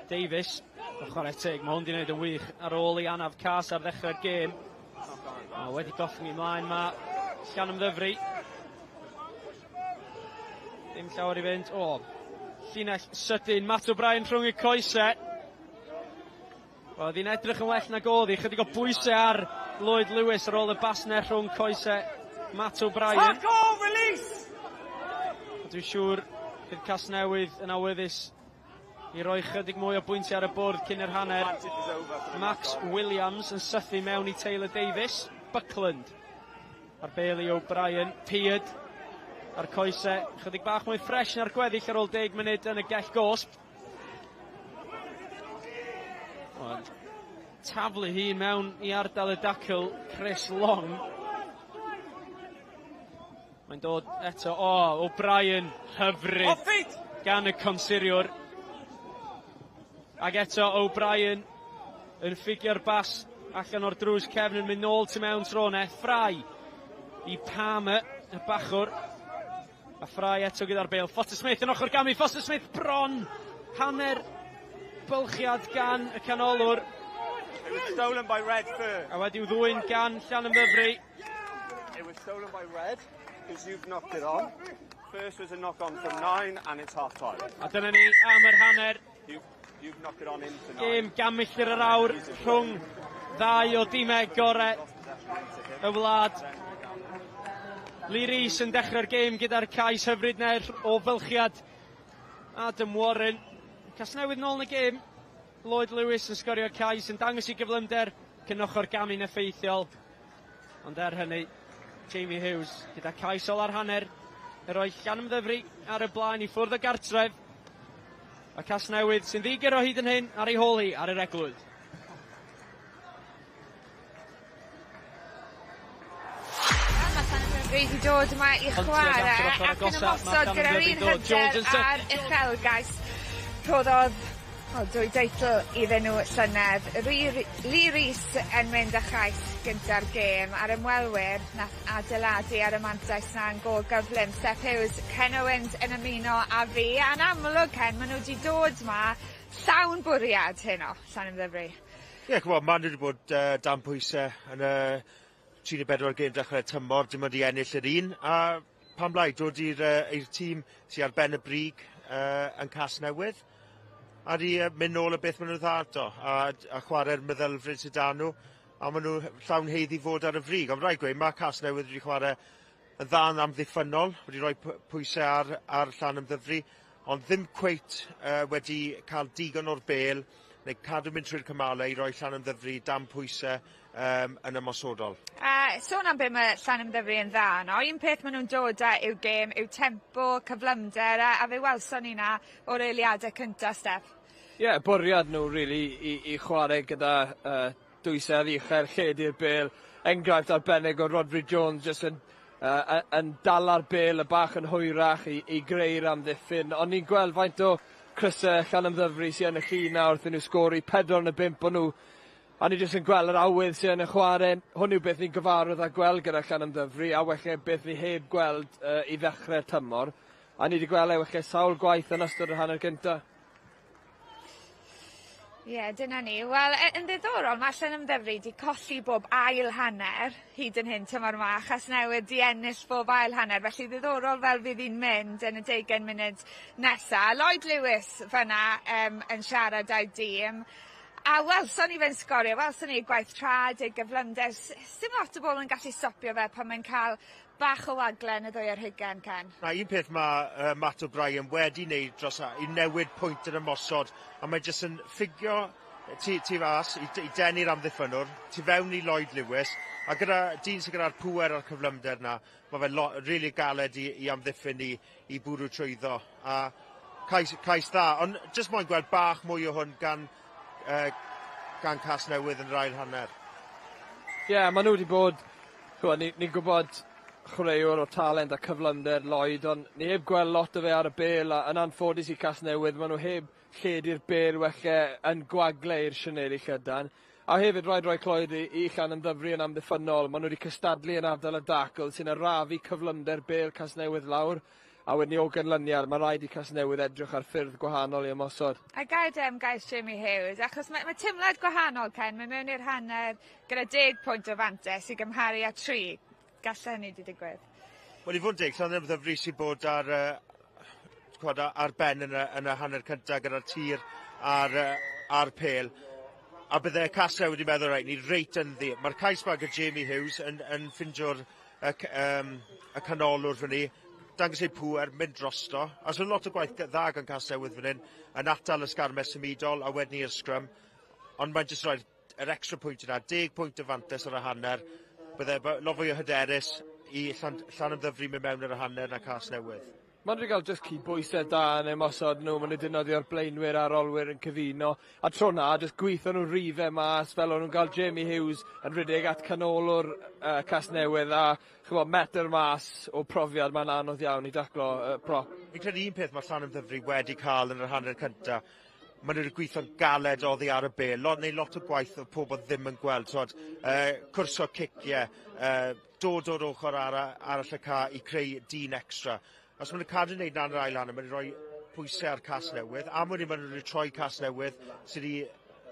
Davies, o chwarae teg, mae hwn wedi gwneud yn wych ar ôl i anaf cas ar ddechrau'r gêm. Mae wedi gollwng ymlaen mae Llanymddyfri. Dim llawer i fynd. O, llinell sydyn, Matt O'Brien rhwng y coesau. Oedd hi'n edrych yn well nag oedd hi. Chydig o bwysau ar Lloyd Lewis ar ôl y basne rhwng coesau Matt O'Brien. Tackle, release! Dwi'n siŵr bydd Casnewydd yn awyddus i roi chydig mwy o bwyntiau ar y bwrdd cyn yr hanner. Max Williams yn sythu mewn i Taylor Davies. Buckland ar bêl i O'Brien. Peard a'r coesau chydig bach mwy ffres na'r gweddill ar ôl 10 munud yn y gell gosb. Ond taflu hi mewn i ardal y dacl Chris Long. Mae'n dod eto, o, oh, O'Brien, hyfryd gan y consuriwr. Ac eto O'Brien yn ffugio'r bas allan o'r drws cefn yn mynd nôl tu mewn tro ne. Ffrai i Palmer, y bachwr. A Ffrai eto gyda'r bêl. Foster Smith yn ochr gamu. Foster Smith bron hanner bylchiad gan y canolwr. It was stolen by Red first. A wedi'w ddwyn gan Llanymddyfri. It was stolen by Red, because you've knocked it on. First was a knock on from 9 and it's half time. A dyna ni am yr hanner. You've knocked it on into 9. Gêm gan milltir yr awr rhwng ddau o dimau gorau y wlad. Lee Rees yn dechrau'r gêm gyda'r cais hyfryd ner o fylchiad Adam Warren. Casnewydd nôl yn y gêm. Lloyd Lewis yn sgorio cais yn dangos i gyflymder cyn ochr gamu'n effeithiol. Ond er hynny, Jamie Hughes gyda cais ola'r hanner yn rhoi Llanymddyfri ar y blaen i ffwrdd o gartref. A Casnewydd sy'n ddigyr o hyd yn hyn ar ei hôl hi ar yr eglwyd. Rwy wedi dod yma i chwarae ac yn ymosod gyda'r un hyder a'r uchelgais rhoddodd o, dwy deitl iddyn nhw llynedd. Lee Rees yn mynd â chais gynta'r gêm a'r ymwelwyr nath adeiladu ar y mantais 'na yn go gyflym. Steff Hughes, Ken Owens yn ymuno â fi. A'n amlwg Ken, maen nhw wedi dod 'ma llawn bwriad heno, Llanymddyfri. Ie, yeah, ch'mod, ma' nhw wedi bod dan pwysau yn y 34 gêm dechrau'r tymor, dim ond i ennill yr un, a pam lai dod i'r i'r tîm sydd ar ben y brig yn Casnewydd, a di mynd nôl y beth maen nhw'n dda ato, a chwarae'r meddylfryd sydd 'da nhw, a maen nhw llawn haeddu fod ar y frig. Ond rhaid gweud, mae Casnewydd wedi chwarae yn dda yn amddiffynnol, wedi rhoi pwysau ar Llanymddyfri, ond ddim cweit wedi cael digon o'r bêl, neu cadw mynd trwy'r cymalau i roi Llanymddyfri dan pwysau yn ymosodol. A sôn am be mae Llanymddyfri yn dda yno, un peth maen nhw'n dod â yw gêm, yw tempo, cyflymder, a fe welson ni na o'r eiliadau cynta, Steff. Ie, yeah, bwriad nhw, really, i chwarae gyda dwysedd uchel, lledu'r bêl. Enghraifft arbennig o Rodri Jones jyst yn dala'r bêl y bach yn hwyrach i greu'r amddiffyn. Ond ni'n gweld faint o crysau Llanymddyfri sydd yn y llun nawr wrth i nhw sgori 4 yn y 5 o'n nhw. A ni jyst yn gweld yr awydd sydd yn y chwarae. Hwn yw beth ni'n gyfarwydd â gweld gyda Llanymddyfri, a weche beth ni heb gweld i ddechrau'r tymor. A ni wedi gweld e weche sawl gwaith yn ystod yr hanner gyntaf. Ie, yeah, dyna ni. Wel, yn ddiddorol, mae Llanymddyfri 'di colli bob ail hanner hyd yn hyn tymor 'ma, a Chasnewydd 'di ennill bob ail hanner, felly ddiddorol fel fydd hi'n mynd yn y deugain munud nesa. Lloyd Lewis fanna yn siarad â'i dîm. A welson ni fe'n sgorio, welson ni ei gwaith traed, ei gyflymder, sim lot o bobl yn gallu stopio fe pan mae'n cael bach o wagle yn y ddwy ar hugain, Ken. Na, un peth mae Matt O'Brien wedi wneud dros i newid pwynt yr ymosod, a mae jyst yn ffugio tu fas i denu'r amddiffynnwr, tu fewn i Lloyd Lewis, a gyda dyn sydd gyda'r pŵer a'r cyflymder na, mae fe'n really galed i amddiffyn i bwrw trwyddo. A cais dda, ond jyst moyn gweld bach mwy o hwn gan Casnewydd yn yr ail hanner. Ie, yeah, maen nhw wedi bod, ch'mod, ni'n gwybod chwaraewr o talent a cyflymder Lloyd, ond ni heb gweld lot o fe ar y bêl, a yn anffodus i Casnewydd, maen nhw heb lledu'r bêl welle yn gwagle i'r sianeli llydan. A hefyd rhaid rhoi clod i Llanymddyfri yn amddiffynnol. Maen nhw wedi cystadlu yn ardal y dacl sy'n arafu cyflymder bêl Casnewydd lawr. A wedyn ni o ganlyniad, mae rhaid i Casnewydd edrych ar ffyrdd gwahanol i ymosod. A gair am gais Jamie Hughes, achos mae teimlad gwahanol, Ken, mae mewn i'r hanner gyda 10 pwynt o fantes i gymharu â 3. Gallai hynny wedi digwydd. Wel, i fod yn deg, Llanymddyfri sy'n bod ar ben yn y hanner cyntaf gyda'r tir a'r pêl. A bydde Casnewydd wedi meddwl, reit, ni reit ynddi. Mae'r cais ma gyda Jamie Hughes yn ffindio'r y canolwr fyny, dangos ei pŵer, mynd drosto. A so lot o gwaith dda gan Casnewydd fan hyn, yn atal y sgarmes symudol a wedyn i'r sgrym. Ond mae'n jyst rhoi'r yr extra pwynt yna, 10 pwynt o fantes ar y hanner. Bydde lot fwy o hyderus i Llanymddyfri mynd mewn ar y hanner na Casnewydd. Maen nhw wedi cael jyst cydbwysedd da yn ymosod nhw, maen nhw wedi defnyddio'r blaenwyr a'r olwyr yn cyfuno. A tro na, jyst gweithio nhw rifau mas, fel o'n nhw'n cael Jamie Hughes yn rhedeg at canolwr Casnewydd a ch'mod, metr mas o profiad, mae'n anodd iawn i daclo prop. Fi'n credu un peth mae Llanymddyfri wedi cael yn yr hanner cyntaf, maen nhw wedi gweithio'n galed oddi ar y bêl, neu lot o gwaith o pobl ddim yn gweld, twod, cwrso ciciau, dod o'r ochr arall y ca i creu dyn extra. Os maen nhw'n cadw wneud na'n yr ail hanner, maen nhw'n rhoi pwysau ar Casnewydd, a maen nhw wedi troi Casnewydd sydd wedi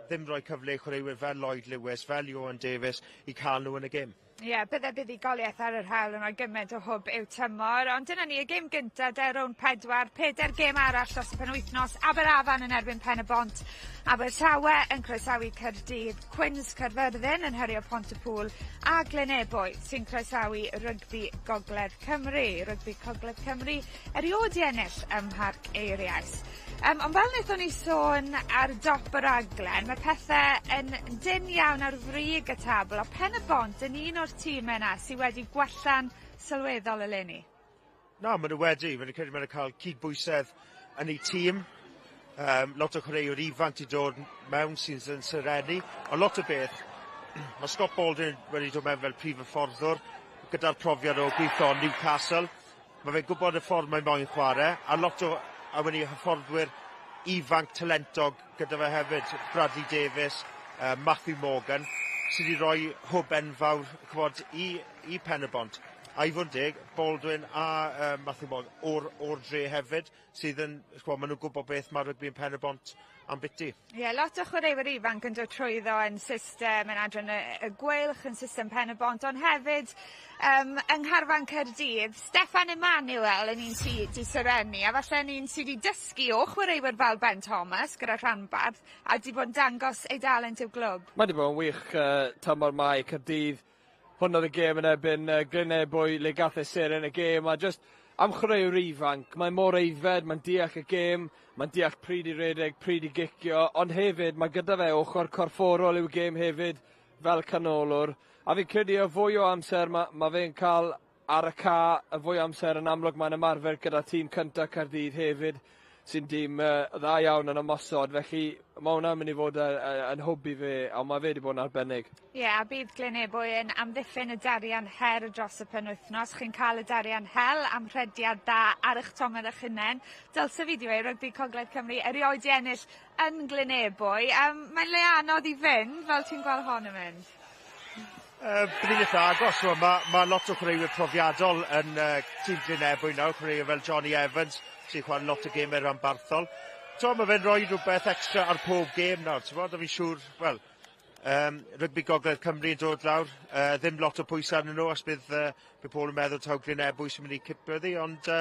ddim rhoi cyfle i chwaraewyr fel Lloyd Lewis, fel Ioan Davies i cael nhw yn y gêm. Ie, yeah, bydde buddugoliaeth ar yr haul yn rhoi gymaint o hwb i'w tymor, ond dyna ni, y gêm gyntaf, de rownd 4, peder gêm arall dros y penwythnos, Aberafan yn erbyn Pen y Bont, Abertawe yn croesawu Caerdydd, Cwins Caerfyrddin yn herio Pontypŵl a Glynebwy sy'n croesawu Rygbi Gogledd Cymru. Rygbi Gogledd Cymru erioed i ennill ym Mharc Eirias. Ond fel wnaethon ni sôn ar dop y raglen, mae pethau yn dynn iawn ar frig y tabl, a Pen y Bont yn un o'r tîmau yna sydd wedi gwella'n sylweddol eleni. Na, maen nhw wedi. Maen nhw'n credu maen nhw'n cael cydbwysedd yn eu tîm. Lot o chwaraewyr ifanc i dod mewn sy'n yn serennu. Ond lot o beth, mae Scott Baldwin wedi dod mewn fel prif hyfforddwr gyda'r profiad o gweithio Newcastle. Mae fe'n gwybod y ffordd mae'n moyn chwarae, a lot o a wedi hyfforddwyr ifanc talentog gyda fe hefyd, Bradley Davis, Matthew Morgan, sydd wedi rhoi hwb enfawr ch'mod, i Pen-y-bont. A i fod yn deg, Baldwin a Matthew Morgan o'r dre hefyd, sydd yn, ch'mod, maen nhw'n gwybod beth mae rygbi yn Pen-y-bont ambiti. Ie, yeah, lot o chwaraewyr ifanc yn dod trwyddo yn system yn adran y Gweilch, yn system Pen y Bont, ond hefyd yng Ngharfan Caerdydd, Steffan Emanuel yn un sydd wedi serennu, a falle yn un sydd wedi dysgu o chwaraewyr fel Ben Thomas gyda rhanbarth, a wedi bod yn dangos ei dalent i'w glwb. Mae wedi bod yn wych tymor mai Caerdydd. Hwn oedd y gêm yn erbyn Glynebwy le gath e seren y gêm, a just am chwaraewr ifanc, mae mor aeddfed, mae'n deall y gêm, mae'n deall pryd i redeg, pryd i gicio, ond hefyd mae gyda fe ochr corfforol i'w gêm hefyd fel canolwr. A fi'n credu y fwy o amser mae fe'n cael ar y ca, y fwy o amser yn amlwg mae'n ymarfer gyda tîm cyntaf Caerdydd hefyd, sy'n dîm dda iawn yn ymosod, felly mae hwnna'n mynd i fod yn hwb i fe, ond mae fe wedi bod yn arbennig. Ie, yeah, a bydd Glynebwy yn amddiffyn y darian her dros y penwythnos. Chi'n cael y darian hel am rhediad da ar eich tomen eich hunain. Dylse fi dweud Rygbi Cogledd Cymru erioed i ennill yn Glynebwy. Mae'n le anodd i fynd, fel ti'n gweld hon yn mynd. Bydd hi'n eitha agos. Mae lot o chwaraewyr profiadol yn tîm Glynebwy nawr, chwaraewyr fel Johnny Evans, sy'n chwarae lot o gemau rhanbarthol. T'mo, mae fe'n rhoi rhywbeth extra ar pob gêm nawr, t'mod, a fi'n siŵr, wel, rygbi Gogledd Cymru yn dod lawr, ddim lot o pwysau arnyn nhw, os bydd, bydd pobl yn meddwl taw Glyn Ebwy sy'n mynd i cipio ddi, ond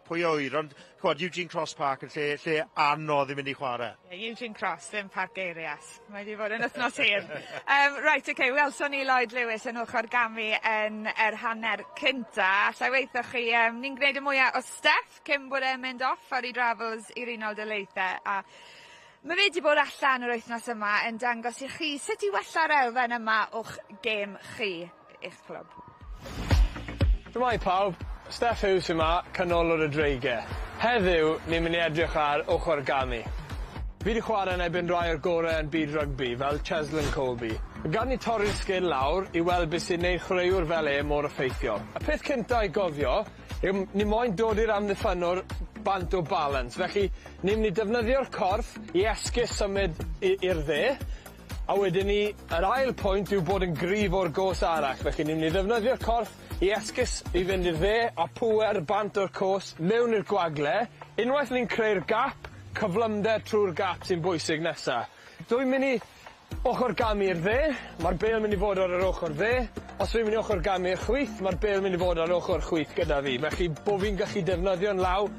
pwy a ŵyr, ond ch'mod, Eugene Cross Park yn lle, lle anodd i mynd i chwarae. Yeah, Eugene Cross, ddim Parc Eirias. Mae wedi bod yn wythnos hir. Right, oce, okay, welson ni Lloyd Lewis yn ochr gamu yn yr hanner cynta. Alla i weithio chi, ni'n gwneud y mwyaf o Steff cyn bod e'n mynd off ar ei travels i'r Unol Daleithiau. A mae fe wedi bod allan yr wythnos yma yn dangos i chi sut i wella'r elfen yma o'ch gêm chi, eich clwb. Shwmae pawb, Steff Hughes yma, canolwr y Dreigiau. Heddiw, ni'n mynd i edrych ar ochr gamu. Fi wedi chwarae yn erbyn rai o'r gorau yn byd rygbi, fel Cheslin Kolbe. Gad ni torri'r sgil lawr i weld beth sy'n neud chwaraewr fel e mor effeithiol. Y peth cynta i gofio yw ni moyn dod i'r amddiffynnwr bant o balance. Felly, ni'n mynd i defnyddio'r corff i esgus symud i'r dde, a wedyn ni, yr ail pwynt yw bod yn gryf o'r gos arall. Felly ni'n mynd i ddefnyddio'r corff i esgus i fynd i'r dde a pŵer bant o'r cos mewn i'r gwagle. Unwaith ni'n creu'r gap, cyflymder trwy'r gap sy'n bwysig nesa. Dwi'n mynd i ochr gamu i'r dde, mae'r bêl mynd i fod ar yr ochr dde. Os dwi'n mynd i ochr gamu i'r chwith, mae'r bêl mynd i fod ar ochr chwith gyda fi. Felly bo fi'n gallu defnyddio'n law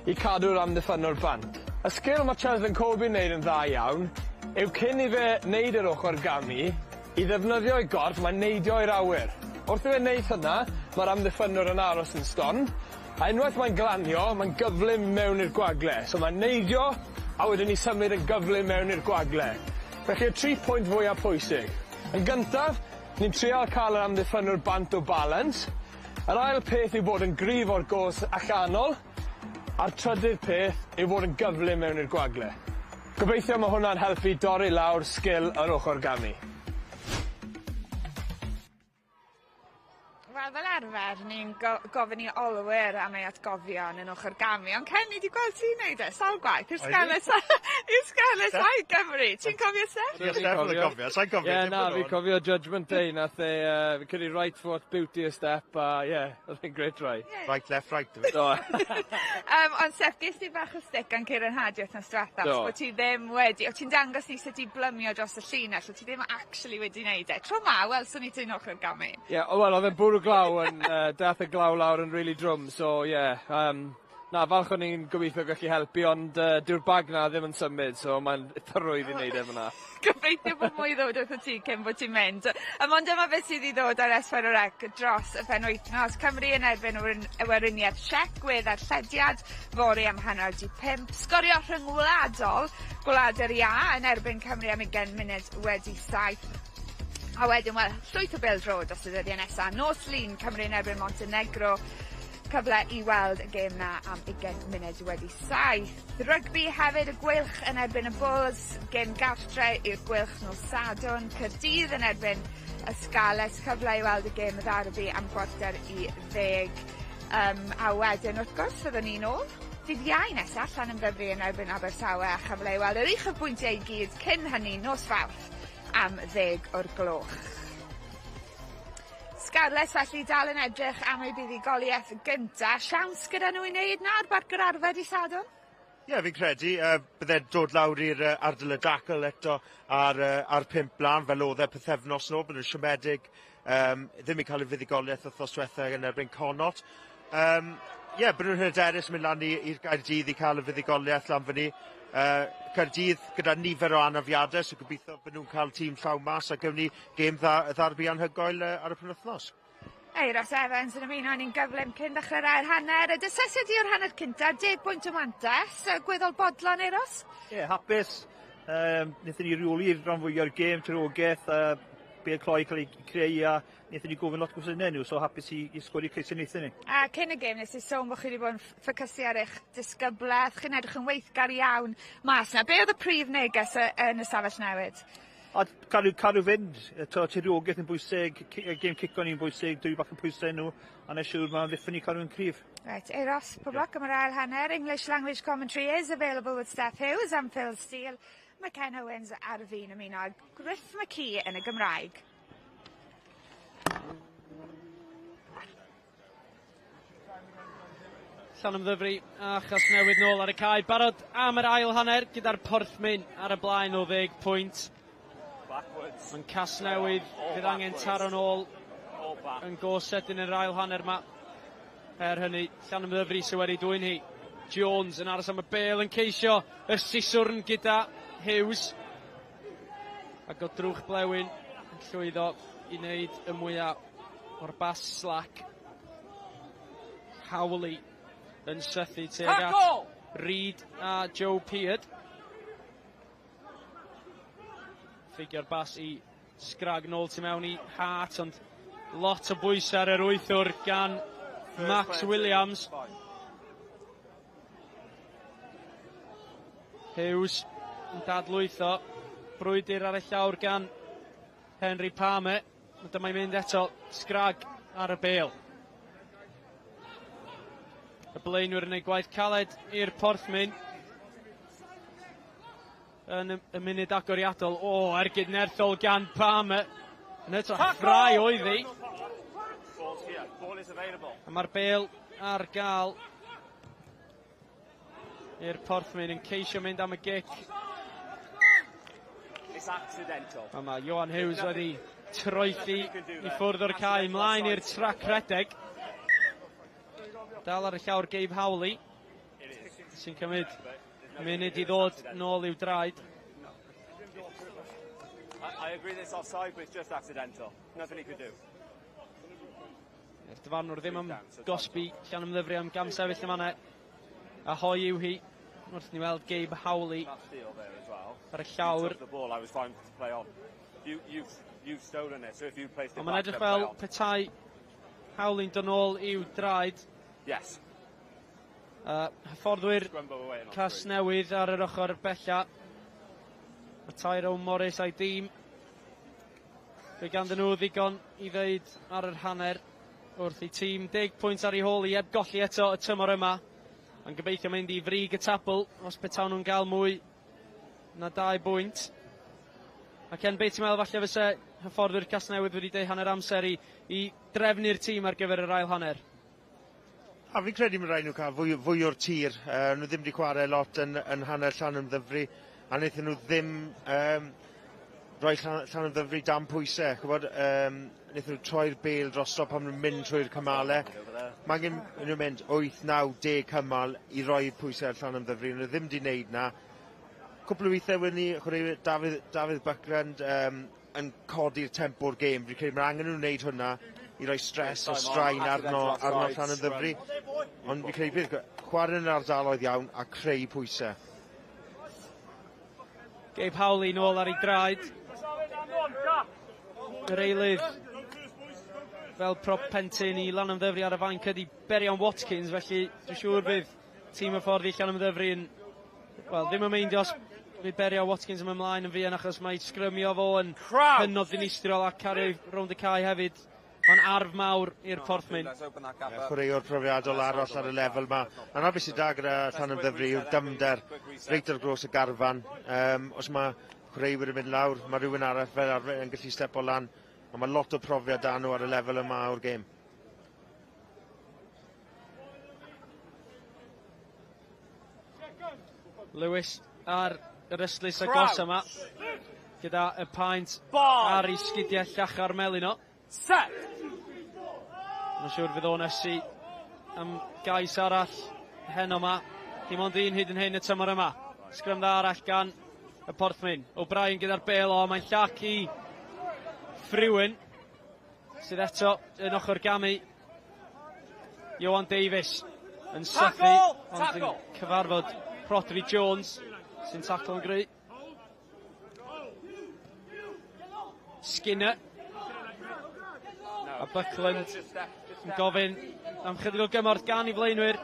i cadw'r amddiffynnwr bant. Y sgil mae Cheslin Kolbe'n neud yn dda iawn yw cyn i fe neud yr ochr gamu, i ddefnyddio'i gorff, mae'n neidio i'r awyr. Wrth i fe neud hynna, mae'r amddiffynnwr yn aros yn stond, a unwaith mae'n glanio, mae'n gyflym mewn i'r gwagle. So mae'n neidio, a wedyn ni symud yn gyflym mewn i'r gwagle. Felly y tri pwynt fwyaf pwysig. Yn gyntaf, ni'n trial cael yr amddiffynnwr bant o balance. Yr ail peth yw bod yn gryf o'r gos allanol, a'r trydydd peth yw bod yn gyflym mewn i'r gwagle. Gobeithio mae hwnna'n helpu dorri lawr sgil yr ochr gamu. Wel, fel arfer, ni'n gofyn i olwyr am ei atgofion yn ochr gamu, ond Ken, ni wedi gweld ti'n neud e, sawl gwaith, i'r Scarlets, i'r Scarlets a'i Gymru. Ti'n cofio, Steff? Ie, Steff yn cofio, sa'n cofio. Ie, na, fi'n cofio Judgment Day, nath e, fi'n credu right foot beauty a step, a ie, oedd e'n great try. Right, left, right. Do. Ond Steff, ges ti bach o stick gan Kieran Hardy wythnos diwetha, Do. bod ti ddim wedi, o ti'n dangos ni sut i blymio dros y llinell, o ti ddim actually wedi neud e. Tro ma, welson ni ti'n ochr gamu. Ie, yeah, wel, oedd e'n bwrw glaw yn, dath y glaw lawr yn really drwm, so ie. Yeah, na, falch o'n i'n gobeithio gallu helpu, ond dyw'r bag na ddim yn symud, so mae'n eitha rwydd i wneud e fyna. Gobeithio bod mwy ddod wrth ti cyn bod ti'n mynd. Ond dyma beth sydd i ddod ar S4C dros y penwythnos. Cymru yn erbyn y Weriniaeth Siec, gwedd arllediad, fory am 4:30. Sgorio rhyngwladol, Gwlad yr Iâ yn erbyn Cymru am 7:20. A wedyn, wel, llwyth o bêl-droed dros y dyddiau nesa. Nos Lun, Cymru yn erbyn Montenegro. Cyfle i weld y gêm na am 7:20. Rygbi hefyd, y Gweilch yn erbyn y Bulls. Gêm gartre i'r Gweilch nos Sadwrn. Caerdydd yn erbyn y Scarlets. Cyfle i weld y gêm ddarbi am 9:45. A wedyn, wrth gwrs, fyddwn ni'n ôl dydd Iau nesaf, Llanymddyfri yn erbyn Abertawe, a chyfle i weld yr uchafbwyntiau i gyd cyn hynny nos Fawrth am 10 o'r gloch. Scarlets felly dal yn edrych am eu buddugoliaeth gynta. Siawns gyda nhw i wneud 'na ar Barc yr Arfau dy' Sadwrn? Ie, yeah, fi'n credu bydde dod lawr i'r ardal y dacl eto ar 5 blaen, fel oedd e pythefnos nôl, bod nhw'n siomedig ddim yn cael y fuddugoliaeth wythnos diwetha yn erbyn Connacht. Ie, yeah, bod nhw'n hyderus mynd lan i'r Gaerdydd i cael y fuddugoliaeth lan fyny. Caerdydd gyda nifer o anafiadau, so gobeithio bod nhw'n cael tîm llawn mas a gewn ni gêm ddarbi anhygoel ar y penwythnos. Euros Evans yn ymuno ni'n gyflym cyn ddechrau'r ail hanner. Y dysesiad i o'r hanner cynta, 10 pwynt o mantais, gweddol bodlon, Euros? Ie, yeah, hapus. Wnaethon ni reoli'r rhan fwyaf o'r gêm, tiriogaeth, bêl cloi cael ei creu a wnaethon ni gofyn lot o gwestiynau nhw, so hapus i sgori ceisiau wnaethon ni. A cyn y gêm nes i sôn bod chi wedi bod yn ffocysu ar eich disgyblaeth, chi'n edrych yn weithgar iawn mas na. Be oedd y prif neges yn y stafell newid? A cadw fynd, tiriogaeth yn bwysig, gêm cico ni'n bwysig, dwi bach yn pwysau nhw, a nes siŵr mae'n ddiffyn ni cadw'n cryf. Right, Euros, pob lwc am yr ail hanner. English language commentary is available with Steph Hughes and Phil Steele. Mae Ken Owens ar fin ymuno â Griff McKee yn y Gymraeg. Llanymddyfri a Chasnewydd nôl ar y cae. Barod am yr ail hanner gyda'r Porthmyn ar y blaen o ddeg pwynt. Mae'n Casnewydd fydd angen taro nôl yn go sydyn yn yr ail hanner yma. Er hynny, Llanymddyfri sydd wedi dwyn hi. Jones yn aros am y bêl yn ceisio y siswrn gyda Hughes. Ac o drwch blewyn yn llwyddo i wneud y mwyaf o'r bas slac. Howley yn sythu tuag at Reid a Joe Peard. Ffigio'r bas i Scrag nôl tu mewn i Hart, ond lot o bwysau ar yr wythwr gan Max Williams. Hughes yn dadlwytho. Brwydr ar y llawr gan Henry Palmer. Ond dyma'n mynd eto, Scrag ar y bêl. Y blaenwyr yn ei gwaith caled i'r Porthmyn. Yn y munud agoriadol, o, ergyd nerthol gan Palmer. Yn hytrach ffrau oedd hi. A mae'r bêl ar gael i'r Porthmyn yn ceisio mynd am y gic. A mae Johan Hughes wedi troethi i ffwrdd o'r cae mlaen i'r trac rhedeg. Dal ar y llawr Gabe Howley sy'n cymryd munud i ddod nôl i'w draed. I agree this offside, but it's just accidental. Nothing he could do. Yr dyfarnwr ddim am gosbi Llanymddyfri am gamsefyll yn fanna. A hoi yw hi wrth ni weld Gabe Howley ar y llawr. Ond mae'n edrych fel petai Howley'n dod nôl i'w draed. Yes. Hyfforddwyr Casnewydd ar yr ochr bella. Mae Tyrone Morris a'i dîm. Fe ganddyn nhw ddigon i ddeud ar yr hanner wrth i tîm 10 pwynt ar ei hôl i heb golli eto y tymor yma. Mae'n gobeithio mynd i frig y tabl os petawn nhw'n gael mwy na 2 bwynt. Ac en, beth ti'n meddwl falle fyse hyfforddwyr Casnewydd wedi deud hanner amser i, i drefnu'r tîm ar gyfer yr ail hanner? A fi'n credu mae'n rhaid nhw cael fwy, fwy o'r tir. Nhw ddim wedi chwarae lot yn, yn hanner Llanymddyfri, a wnaethon nhw ddim rhoi Llan, Llanymddyfri dan pwysau. Chybod, wnaethon nhw troi'r bêl drosto pan nhw'n mynd trwy'r cymalau. Mae angen nhw mynd 8, 9, 10 cymal i roi pwysau ar Llanymddyfri. Nhw ddim wedi wneud na. Cwpl o weithiau wedi ni chwaraewyr Dafydd, Dafydd Buckland yn codi'r tempo'r gêm. Fi'n credu mae angen nhw wneud hwnna i roi stress a straen arno, arno Llanymddyfri. Ond fi'n credu bydd chwarae yn yr ardaloedd iawn a creu pwysau. Gabe Howley nôl ar ei draed. Yr eilydd fel prop pentyn i Lanymddyfri ar y fainc ydy Berion Watkins, felly dwi'n siŵr bydd tîm y ffordd i Llanymddyfri yn, wel, ddim yn meindio os fydd Berio Watkins yn ymlaen yn fuan achos mae sgrymio fo yn hynod ddinistriol a cario rownd y cae hefyd. Mae'n arf mawr i'r Porthmyn. Chwaraewr profiadol arall ar y lefel yma. A na beth sydd da gyda Llanymddyfri yw'r dyfnder reit ar gros y garfan. Os mae chwaraewyr yn mynd lawr, mae rhywun arall fel arfer yn gallu stepo lan. Ond mae lot o profiad da nhw ar y lefel yma o'r gêm. Lewis ar yr ystlys agos yma gyda y paent ar ei sgidiau llachar melyn o. Set! Mae'n siŵr fydd o'n ysu am gais arall heno yma. Dim ond un hyd yn hyn y tymor yma. Sgrym dda arall gan y Porthmyn. O'Brien gyda'r bêl o, mae'n llac i Frewin sydd eto yn ochr gamu. Ioan Davies yn sythu, ond yn cyfarfod Rhodri Jones sy'n taclo'n gry. Skinner a Buckland yn gofyn am chydig o gymorth gan i flaenwyr.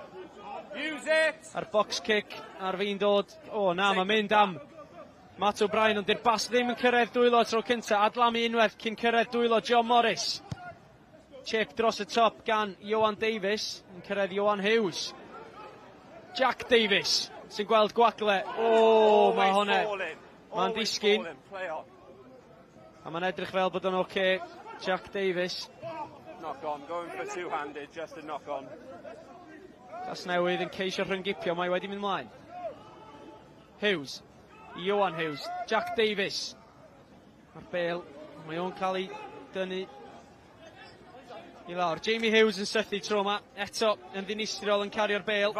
A'r box kick ar fin dod. O na, mae'n mynd am Matt O'Brien, ond di'r bas ddim yn cyrraedd dwylo tro cynta. Adlamu unwaith cyn cyrraedd dwylo John Morris. Chip dros y top gan Ioan Davies, yn cyrraedd Ioan Hughes. Jack Davies sy'n gweld gwagle. O, mae hwnna. Mae'n disgyn. A mae'n edrych fel bod o'n oce. Okay. Jack Davies. Knock on, going for two-handed, just a knock on. Casnewydd yn ceisio rhyngipio, mae wedi mynd mlaen. Hughes, Ioan Hughes, Jack Davies. Mae'r bêl, mae o'n cael ei dynnu i lawr. Jamie Hughes yn sythu tro yma, eto yn ddinistriol yn cario'r bêl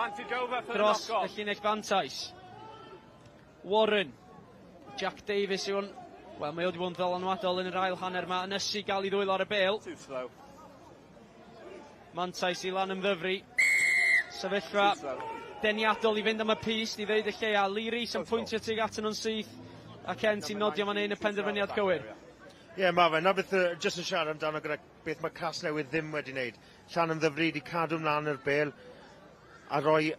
dros y llinell fantais. Warren, Jack Davies yw hwn. Wel, mae o wedi bod yn ddylanwadol yn yr ail hanner yma, yn ysu gael ei ddwylo ar y bêl. Too slow. Mantais i Lanymddyfri. Sefyllfa deniadol i fynd am y pyst i ddeud y lleia. Lee Rees yn pwyntio tuag atyn nhw'n syth. A Ken ti'n nodio fan hyn y penderfyniad cywir. Ie, yeah, mae fe. Na beth jyst yn siarad amdano gyda beth mae Casnewydd ddim wedi wneud. Llanymddyfri wedi cadw mlaen yr bêl a roi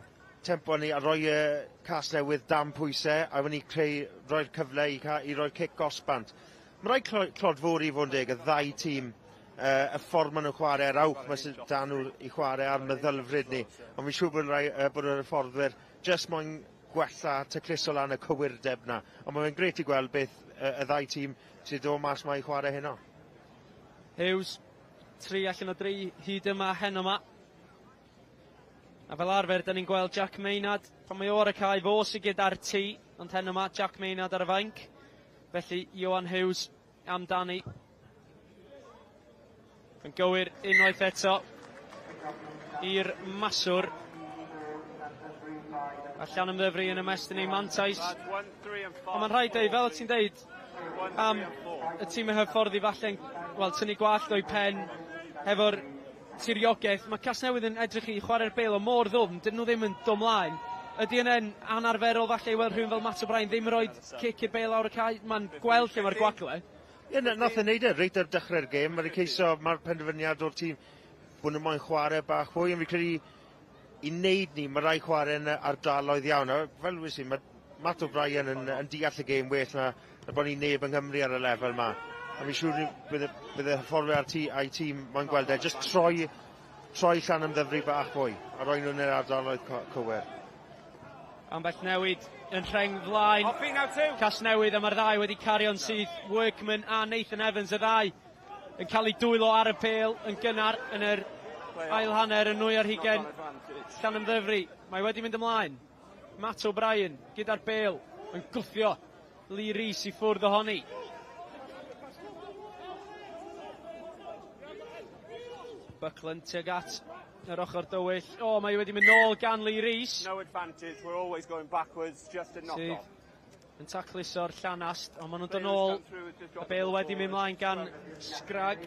tempo ni a roi y Casnewydd dan pwysau a wedi creu, roi'r cyfle i, i roi'r cic gosbant. Mae rhaid clodfori i fod yn deg y ddau tîm y ffordd maen nhw'n chwarae, yr awch mae sydd dan nhw i chwarae a'r meddylfryd ni. Ond fi'n siŵr bod, rai, bod yr hyfforddwyr jyst moyn gwella tacluso lan y cywirdeb na. Ond mae'n grêt i gweld beth y ddau tîm sydd dod mas ma i chwarae heno. Hughes, 3 allan o 3 hyd yma heno yma. A fel arfer, da ni'n gweld Jack Maynard, pan mae o ar y cae, fo sydd gyda'r tŷ, ond heno yma, Jack Maynard ar y fainc. Felly, Ioan Hughes amdani. Yn gywir unwaith eto i'r maswr. A Llanymddyfri yn ymestyn ei mantais. Ond mae'n rhaid dweud, fel ti'n deud, am y tîm y hyfforddi falle'n, wel, tynnu gwallt o'i pen hefo'r tiriogaeth. Mae Casnewydd yn edrych i chwarae'r bêl o mor ddwfn, dyn nhw ddim yn dod mlaen. Ydy yna'n anarferol falle i weld rhywun fel Matt O'Brien ddim yn rhoi cic i'r bêl lawr y cae? Mae'n gweld lle mae'r gwagle. Ie, nath e neud e reit ar dechrau'r gêm. Mae'n ceisio, mae'r penderfyniad o'r tîm bod nhw moyn chwarae bach fwy, ond fi'n credu i wneud ni, mae rai chwarae yn ardaloedd iawn. A fel wys i, mae Matt O'Brien yn, yn deall y gêm well na, na bod ni'n neb yng Nghymru ar y lefel yma. A fi'n siŵr bydd, bydd y hyfforddwyr a'r tî, a'i tîm moyn gweld e. Just troi, troi Llanymddyfri bach fwy a roi nhw'n yr ardaloedd cywir. Ambell newid yn rheng flaen. Casnewydd a mae'r ddau wedi cario'n syth. Workman a Nathan Evans, y ddau yn cael eu dwylo ar y pêl yn gynnar yn yr ail hanner yn 22. Llanymddyfri, mae wedi mynd ymlaen. Matt O'Brien gyda'r bêl yn gwthio Lee Rees i ffwrdd ohoni. Buckland tuag at yr ochr dywyll. O, mae wedi mynd nôl gan Lee Rees. No advantage, we're always going backwards, just a knock off. Yn tacluso'r llanast, ond maen nhw'n dod nôl. Y bêl wedi mynd mlaen gan Sgrag.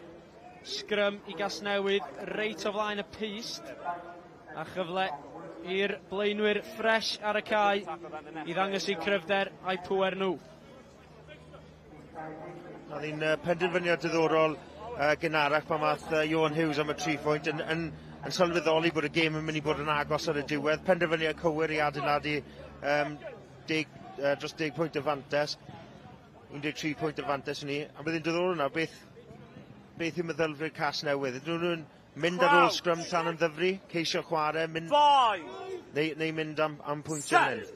Sgrym i Gasnewydd, reit o flaen y pyst. A chyfle i'r blaenwyr ffres ar y cae i ddangos eu cryfder a'i pŵer nhw. Oedd hi'n penderfyniad diddorol gynharach pan math Ioan Hughes am y 3 phwynt yn, yn, yn sylweddoli bod y gêm yn mynd i bod yn agos ar y diwedd. Penderfyniad cywir i adeiladu dros 10 pwynt y fantes. 13 pwynt y fantes ni. A bydd hi'n diddorol nawr beth, beth yw meddylfryd Casnewydd. Ydyn nhw'n mynd ar ôl sgrym Llanymddyfri, ceisio chwarae, mynd, neu, neu mynd am, am pwyntiau mynd.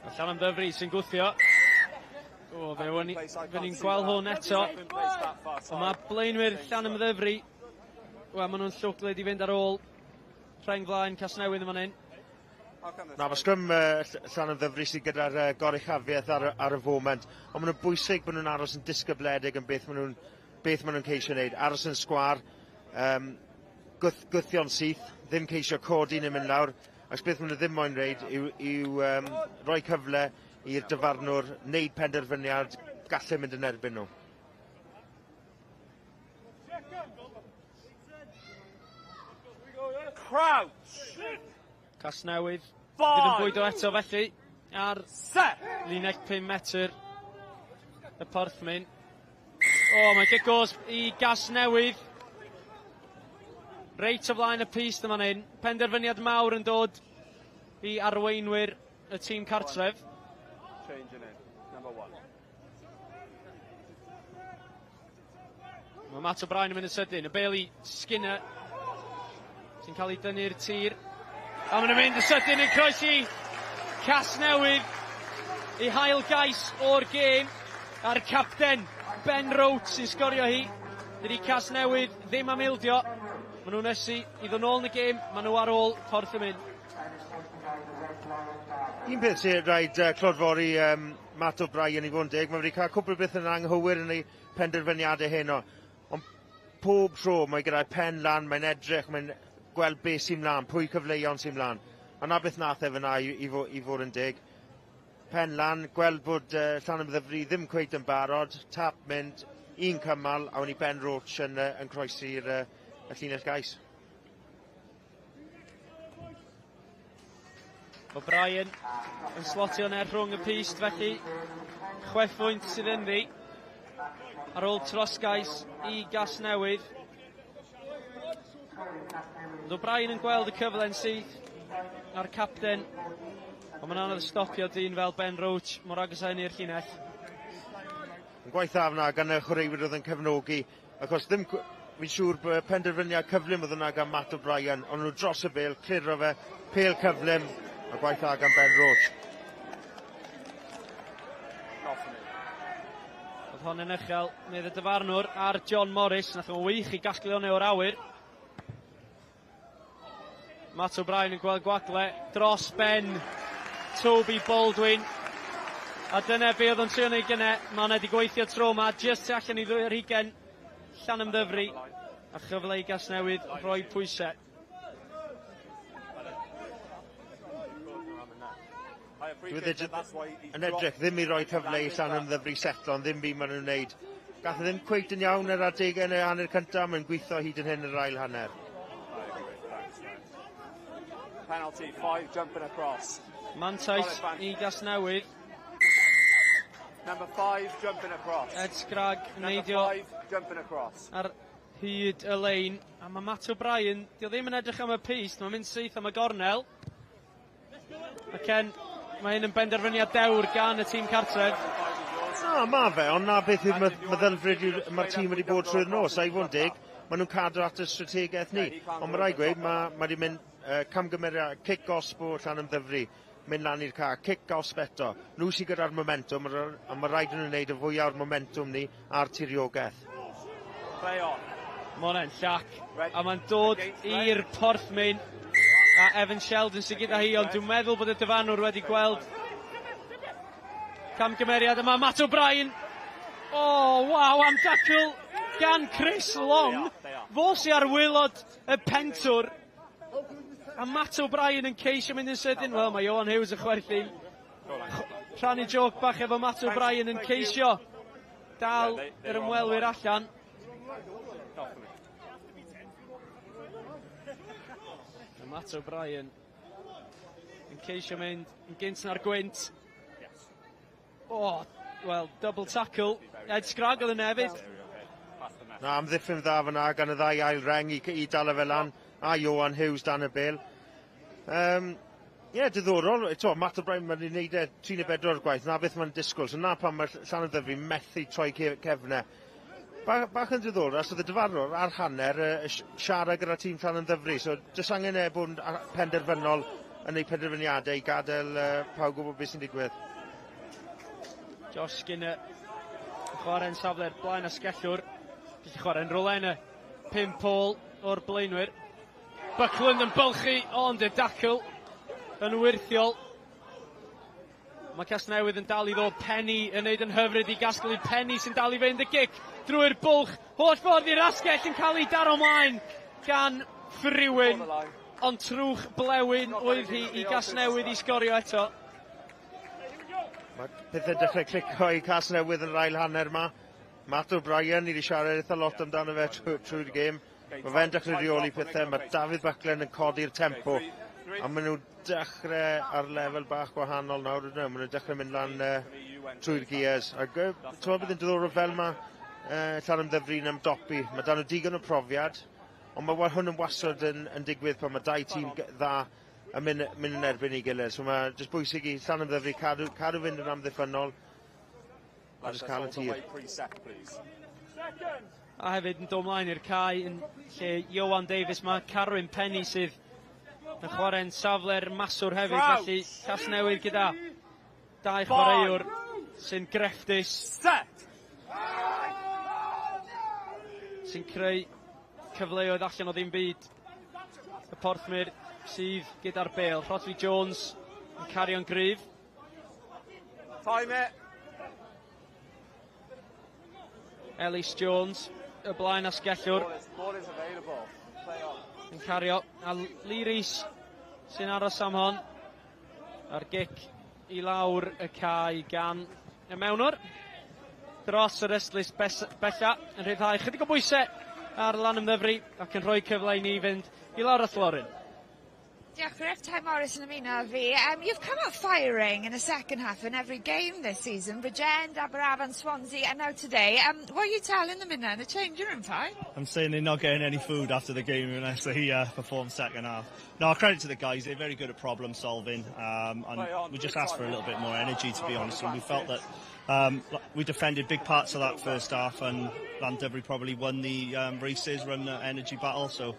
A Llanymddyfri sy'n gwthio. O, fe wn fe ni'n gweld hwn eto. Ond mae blaenwyr Llanymddyfri, wel, maen nhw'n llwglyd i fynd ar ôl rheng flaen Casnewydd yn fan hyn. Na, mae sgrym Llanymddyfri sydd gyda'r goruchafiaeth ar, ar y foment. Ond maen nhw'n bwysig bod nhw'n aros yn disgybledig yn beth maen nhw'n beth maen nhw'n ceisio wneud. Aros yn sgwar, gwth, gwthio'n syth, ddim ceisio codi neu mynd lawr. Ac beth maen nhw ddim moyn wneud yw, yw rhoi cyfle i'r dyfarnwr wneud penderfyniad gallu mynd yn erbyn nhw. Crouch! Casnewydd fydd yn bwydo eto felly ar linell 5 metr y Porthmyn. O, mae'n gic gosb i Gasnewydd. Reit o flaen y pyst yma hyn. Penderfyniad mawr yn dod i arweinwyr y tîm cartref. Mae Matt O'Brien yn mynd yn sydyn. Y bêl i Skinner sy'n cael ei dynnu'r tir. A maen nhw'n mynd yn sydyn yn croesi Casnewydd i hail gais o'r gêm. A'r capten Ben Roach sy'n sgorio hi. Dydy Casnewydd ddim am ildio. Maen nhw'n ysu i ddod nôl yn y gêm. Maen nhw ar ôl Porthymyn. Un peth sy'n rhaid clodfori Matt O'Brien i fod yn deg, mae wedi cael cwpl o beth yn anghywir yn ei penderfyniadau heno. Ond pob tro mae gyda'i pen lan, mae'n edrych, mae'n gweld beth sy'n mlaen, pwy cyfleon sy'n mlaen. A na beth nath e fyna i fod yn deg. Pen lan, gweld bod Llanymddyfri ddim cweit yn barod, tap mynd, un cymal, a wedi Ben Roach yn croesi'r y llinell gais. O'Brien yn slotio yna rhwng y pyst, felly 6 phwynt sydd ynddi ar ôl trosgais i Gasnewydd. Ond O'Brien yn gweld y cyfle'n syth a'r capten, ond mae'n anodd stopio dyn fel Ben Roach mor agos â hynny i'r llinell. Yn gwaith dda fyna gan y chwaraewyr oedd yn cefnogi, achos ddim, fi'n siŵr bod penderfyniad cyflym oedd yna gan Matt O'Brien, ond nhw dros y bêl, cliro fe, pêl cyflym, a gwaith dda gan Ben Roach. Oedd hon yn uchel, medd y dyfarnwr ar John Morris, nath o'n wych i gasglu hwnna o'r awyr. Matt O'Brien yn gweld gwagle dros ben Toby Baldwin. A dyna be oedd o'n trio wneud gynne. Mae hwnna wedi gweithio tro yma, jyst tu allan i ddwy ar hugain Llanymddyfri. A chyfle i Gasnewydd rhoi pwysau. Dwi yn edrych ddim i roi cyfle i Llanymddyfri setlo, ond ddim byd maen nhw'n wneud. Gath e ddim cweit yn iawn yr adegau yn y hanner cyntaf, mae'n gweithio hyd yn hyn yr ail hanner. Penalty, 5 jumping across. Mantais i Gasnewydd. Number 5 jumping across. Ed Scragg yn neidio jumping across. Ar hyd y lein. A mae Matt O'Brien, dio ddim yn edrych am y pyst, mae'n mynd syth am y gornel. A Ken, mae hyn yn benderfyniad dewr gan y tîm cartref. Na, ma fe, ond na beth yw'r meddylfryd mae'r tîm wedi bod trwy'r nos. A i fod yn deg, maen nhw'n cadw at y strategaeth ni. Ond mae rhaid gweud, mae wedi mynd camgymeriad, cic gosb o Llanymddyfri, mynd lan i'r ca, cic gosb eto. Nhw sydd gyda'r momentum, a mae rhaid nhw'n wneud y fwyaf o'r momentum ni a'r tiriogaeth. Play on. Mae hwnna'n llac, a mae'n dod i'r Porthmyn, a Evan Sheldon sydd gyda hi, ond dwi'n meddwl bod y dyfarnwr wedi gweld camgymeriad yma. Matt O'Brien, o, oh, waw, am dacl gan Chris Long. Fo sy ar waelod y pentwr. A Matt O'Brien yn ceisio mynd yn sydyn. Wel, mae Ioan Hughes yn chwerthin. Rhannu joc bach efo Matt O'Brien yn ceisio dal yr ymwelwyr allan. A Matt O'Brien yn ceisio mynd yn gynt na'r gwynt. O, oh, wel, double tackle. Ed Scragg oedd yn hefyd. Na, amddiffyn dda fyna gan y ddau ail reng i dal e fel lan, a Ioan Hughes dan y bêl. Ie, diddorol. Eto, Matt O'Brien mae'n ei wneud e 3 neu 4 gwaith, na beth mae'n disgwyl. So na pam mae Llanymddyfri methu troi cefnau. Bach yn diddorol, so oedd y dyfarnwr ar hanner siarad gyda tîm Llanymddyfri. So jyst angen e bod yn penderfynol yn ei penderfyniadau i gadael pawb gwybod beth sy'n digwydd. Josh Skinner yn chwarae'n safle'r blaen asgellwr. Gallu chwarae'n rhywle yn y 5 pôl o'r blaenwyr. Buckland yn bylchu, ond y dacl yn wyrthiol. Mae Casnewydd yn dal i ddod. Penny yn neud yn hyfryd i gasglu. Penny sy'n dal i fynd y gic drwy'r bwlch. Holl ffordd i'r asgell yn cael ei daro mlaen gan Frewin. Ond trwch blewyn oedd hi i Gasnewydd i sgorio eto. Mae pethau'n dechrau clicio i Casnewydd yn yr ail hanner yma. Matt O'Brien, ni wedi siarad eitha lot amdano fe trwy'r gêm. Mae fe'n dechrau rheoli pethau, mae David Buckland yn codi'r tempo. A maen nhw'n dechrau ar lefel bach gwahanol nawr, ydyn nhw? Maen nhw'n dechrau mynd lan trwy'r gears. Ac ti'n meddwl bydd yn diddorol fel mae Llanymddyfri'n ymdopi. Mae dan nhw digon o profiad, ond mae hwn yn wastad yn digwydd pan mae dau tîm dda yn mynd yn erbyn ei gilydd. So mae jyst bwysig i Llanymddyfri cadw fynd yn amddiffynnol a jyst cael y tir. A hefyd yn dod mlaen i'r cae yn lle Ioan Davies, mae Carwyn Penny sydd yn chwarae'n safle'r maswr hefyd, felly Casnewydd gyda dau chwaraewr sy'n grefftus. Set! sy'n creu cyfleoedd allan o ddim byd. Y Porthmyr sydd gyda'r bêl. Rhodri Jones yn cario'n gryf. Time it. Ellis Jones, y blaen asgellwr. Ball is available. Play on. Yn cario. A Lee Rees sy'n aros am hon. A'r gic i lawr y cae gan y mewnwr. Dros yr ystlys bella yn rhyddhau chydig o bwysau ar Lanymddyfri ac yn rhoi cyfle i ni fynd i lawr at Lauren. Diolch, Griff. Ty Morris yn ymuno â fi. You've come out firing in the second half in every game this season. Bridgend, Aberafan, Swansea, and now today. What are you telling them in there in the changing room, Ty? I'm saying they're not getting any food after the game unless they perform second half. No, credit to the guys. They're very good at problem solving. And we just asked for a little bit more energy, to be honest. And we felt that we defended big parts of that first half, and Llandovery probably won the races, run the energy battle. So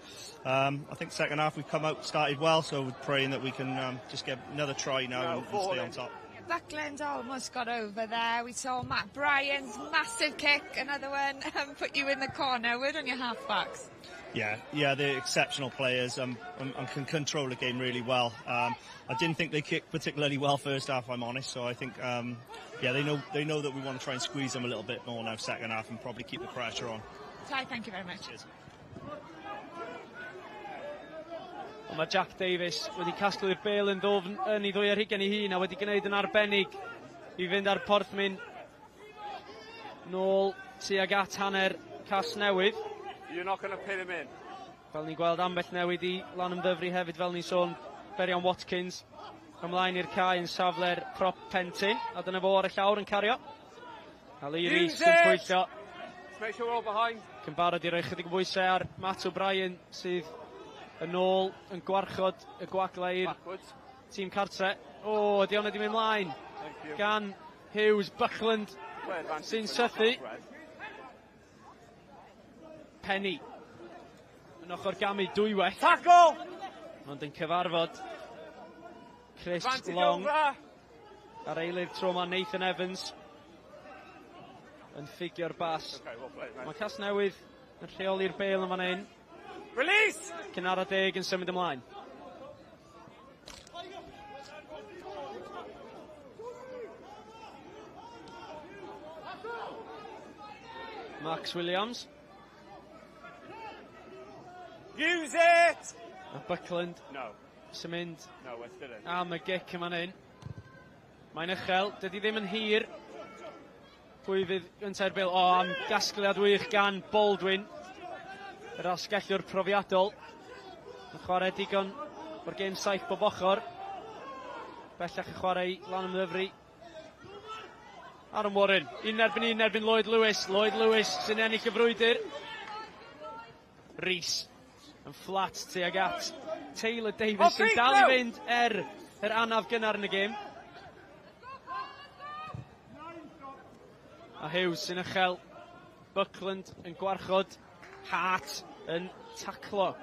I think second half we've come out, started well, so we're praying that we can just get another try now and stay on top. Buckland almost got over there. We saw Matt Bryan's massive kick, another one, put you in the corner. Word on your halfbacks. Yeah, they're exceptional players and can control the game really well. I didn't think they kicked particularly well first half, I'm honest. So I think, yeah, they know that we want to try and squeeze them a little bit more now second half and probably keep the pressure on. Ty, thank you very much. Cheers. Ond mae Jack Davis wedi casglu'r bêl yn ddwfn yn ei ddwy ar hugain ei hun a wedi gwneud yn arbennig i fynd ar Porthmyn nôl tuag at hanner Casnewydd. You're not going to pin him in. Fel ni'n gweld ambell newid i Lanymddyfri hefyd, fel ni'n sôn, Berion Watkins ymlaen i'r cae yn safle'r prop Pentin, a dyna fo ar y llawr yn cario. A Lee Rees yn pwyllo. Make sure we're all behind. Yn barod i roi chydig o bwysau ar Matt O'Brien sydd yn ôl yn gwarchod y gwagle i'r tîm cartre. O, di hwnna di mynd mlaen. Gan Hughes. Buckland sy'n sythu. Penny yn ochr gamu dwywaith. Tackle! Ond yn cyfarfod Chris Long. Ar eilydd tro ma Nathan Evans yn ffugio'r bas. Mae Casnewydd yn rheoli'r bêl yn fan hyn. Release! Cyn 10 yn symud ymlaen. Max Williams. Use it! A Buckland. No. Sy'n mynd No, we're still in. am y gic yma'n hyn. Mae'n uchel, dydy ddim yn hir. Pwy fydd gyntaf bêl? O, am gasgliad wych gan Baldwin. Yr asgellwr profiadol. Yn chwarae digon o'r gêm saith bob ochr. Bellach yn chwarae i Lanymddyfri. Aaron Warren, un erbyn un erbyn Lloyd Lewis. Lloyd Lewis sy'n ennill y frwydr. Rees yn fflat tuag at Taylor Davis sy'n dal i fynd er yr anaf gynnar yn y gêm. A Hughes sy'n uchel. Buckland yn gwarchod. Hart yn taclo.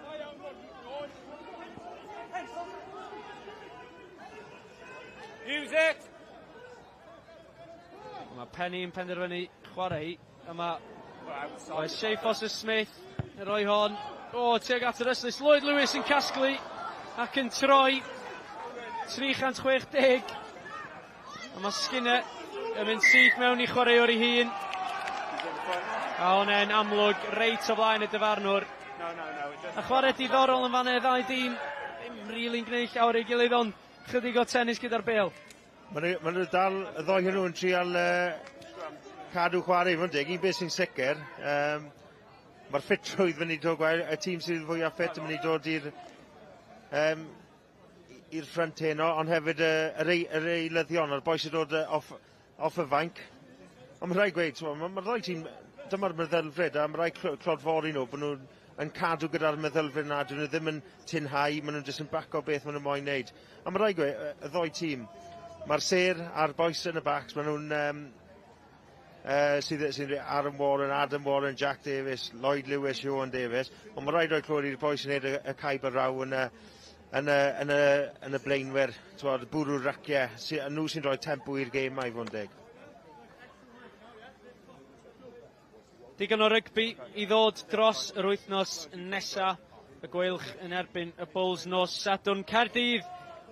Use it! Mae Penny yn penderfynu chwarae hi. A mae Shea Foster Smith yn rhoi hon. O, tuag at yr ystlys. Lloyd Lewis yn casglu ac yn troi 360. A mae Skinner yn mynd syth mewn i chwaraewr ei hun. A hwnna'n amlwg reit o flaen y dyfarnwr. A chwarae diddorol yn fan y ddau dîm. Ddim really'n gwneud llawer ei gilydd, ond chydig o tennis gyda'r bêl. Mae nhw dal, y ddoi nhw yn trial cadw chwarae i fod yn deg. Un beth sy'n sicr, mae'r ffitrwydd fynd i dod gwael, y tîm sydd fwyaf ffit yn mynd i dod i'r ffrynt heno, ond hefyd yr eilyddion, yr boi sy'n dod off y fainc. Ond mae'n rhaid gweud, mae'r ddoi tîm, dyma'r meddylfryd, a mae'n rhaid clodfori nhw, bod nhw'n yn cadw gyda'r meddylfryd yna, dyn nhw ddim yn tynhau, maen nhw'n jyst yn baco beth maen nhw'n moyn wneud. A mae'n rhaid gweud, y ddoi tîm, mae'r sêr a'r bois yn y backs, maen nhw'n sydd Aaron Warren, Adam Warren, Jack Davis, Lloyd Lewis, Johan Davis, ond mae'n rhaid rhoi clod i'r bois sy'n neud y caib raw yn y blaenwyr, twod, bwrw'r raciau, nhw sy'n rhoi tempo i'r gêm i fod yn deg. Digon o rygbi i ddod dros yr wythnos nesa. Y Gweilch yn erbyn y Bulls nos Sadwrn. Caerdydd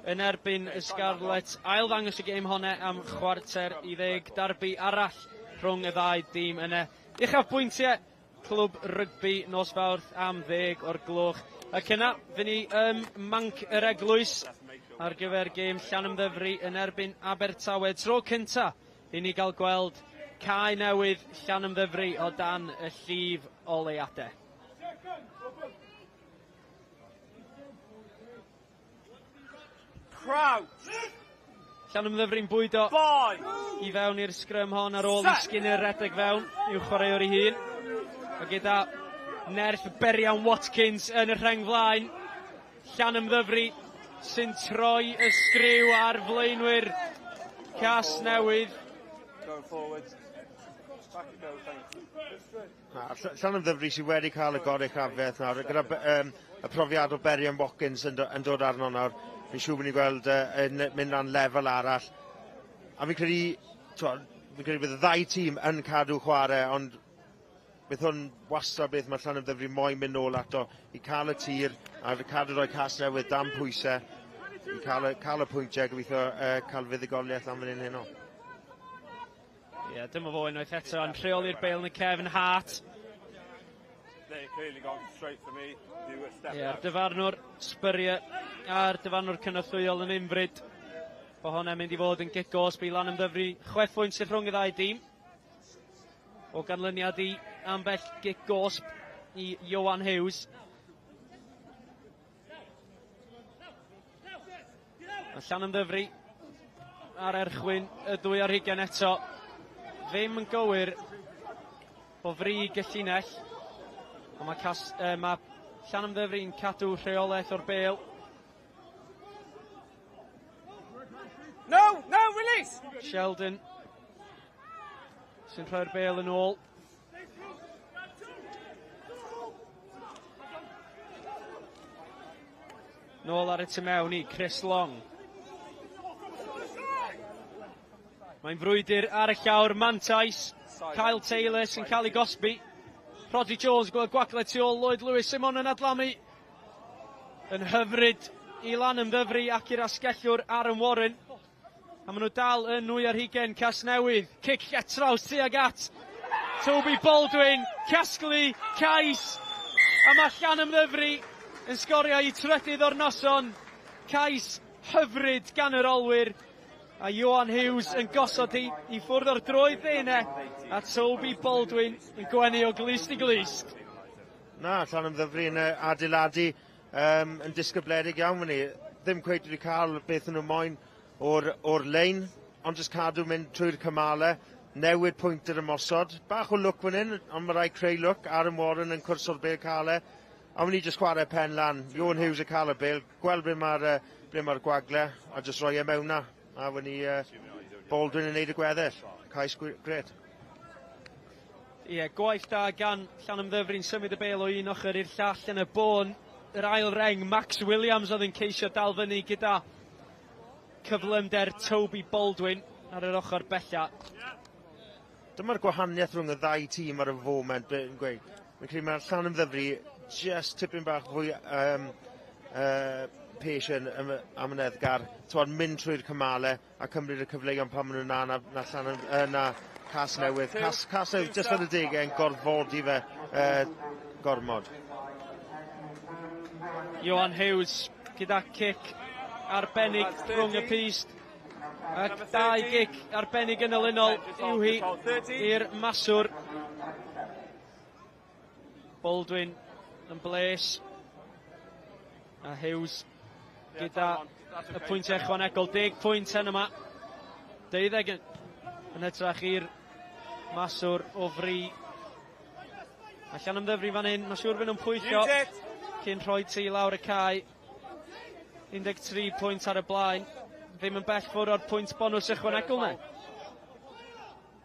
yn erbyn y Scarlets. Ail ddangos y gêm honne am 9:45. Darbi arall rhwng y ddau dîm yna. Uchafbwyntiau clwb rygbi nos Fawrth am 10 o'r gloch. Ac yna, fy ni ym Manc yr Eglwys ar gyfer gêm Llanymddyfri yn erbyn Abertawe. Tro cynta i ni gael gweld cae newydd Llanymddyfri o dan y llif oleuadau. Crouch. Llanymddyfri'n bwydo i fewn i'r sgrym hon ar ôl i Skinner redeg fewn i'w chwaraewr ei hun. A gyda nerth Berian Watkins yn y rheng flaen, Llanymddyfri sy'n troi y sgriw ar flaenwyr Casnewydd. Going forward. Back you go, thanks. Na, Llanymddyfri sydd wedi cael y goruchafiaeth nawr, gyda y profiad o Berian Watkins yn dod arno nawr. Fi'n siŵr bod ni'n gweld yn mynd lan lefel arall. A fi'n credu, t'wod, fi'n credu bydd y ddau tîm yn cadw chwarae, ond bydd hwn wastad beth mae Llanymddyfri moyn mynd nôl ato i cael y tir a cadw roi Casnewydd dan pwysau i cael y pwyntiau, gobeithio cael fuddugoliaeth am fan hyn heno. Ie, yeah, dyma fo unwaith eto yn rheoli'r bêl yn y cefn, Hart. They clearly gone straight for me. Do a step Ie, yeah, out. dyfarnwr Spurrier a'r dyfarnwr cynorthwyol yn unfryd. Bo hwnna'n mynd i fod yn gic gosb i Lanymddyfri. 6 pwynt sydd rhwng y ddau dîm. O ganlyniad i ambell gic gosb i Johan Hughes. Mae Llanymddyfri ar erchwyn y 22 eto. Ddim yn gywir o frig y llinell. Ond mae Llanymddyfri'n cadw rheolaeth o'r bêl. No, no, release! Sheldon sy'n rhoi'r bêl yn ôl. Nôl ar y tu mewn i Chris Long. Mae'n frwydr ar y llawr, mantais. Kyle Taylor sy'n cael ei gosbi. Rodri Jones gweld gwagle tu ôl Lloyd Lewis, Simon yn adlamu. Yn hyfryd i Lanymddyfri ac i'r asgellwr Aaron Warren. A maen nhw dal yn 22 Casnewydd. Cic lletraws tuag at Toby Baldwin. Casglu, cais. A mae Llanymddyfri yn sgorio i trydydd o'r noson. Cais hyfryd gan yr olwyr. A Johan Hughes yn gosod hi i ffwrdd o'r droed dde. A Toby Baldwin yn gwenu o glust i glust. Na, Llanymddyfri yn adeiladu yn disgybledig iawn fan ni. Ddim cweit wedi cael beth nhw moyn o'r lein, ond jyst cadw mynd trwy'r cymalau, newid pwynt yr ymosod. Bach o lwc fan hyn, ond mae rhaid creu lwc. Aaron Warren yn cwrso'r bêl cale. A wni jyst chwarae pen lan. Johan Hughes yn cael y bêl, gweld ble mae'r gwagle, a jyst rhoi e mewn na. A wni Baldwin yn neud y gweddill. Cais grêt. Ie, yeah, gwaith da gan Llanymddyfri'n symud y bêl o un ochr i'r llall yn y bôn. Yr ail reng, Max Williams oedd yn ceisio dal fyny gyda cyflymder Toby Baldwin ar yr ochr bella. Dyma'r gwahaniaeth rhwng y ddau tîm ar y foment, yn gweud. Mae'n credu mae'r Llanymddyfri just tipyn bach fwy patient, amyneddgar, t'wod, mynd trwy'r cymalau a cymryd y cyfleoedd pan maen nhw'n na Casnewydd. Casnewydd just ar y degau yn gorfodi fe gormod. Johan Hughes gyda cic arbennig rhwng y pyst. Ac dau gic arbennig yn olynol yw hi i'r maswr. Baldwin yn bles. A Hughes gyda y pwyntiau ychwanegol. 10 pwynt yn yma. 12 yn hytrach i'r maswr o fri. A Llanymddyfri fan hyn, mae'n siŵr fy nhw'n pwyllo cyn rhoi ti lawr y cae. 13 pwynt ar y blaen. Ddim yn bell ffwrdd o'r pwynt bonws ychwanegol ne.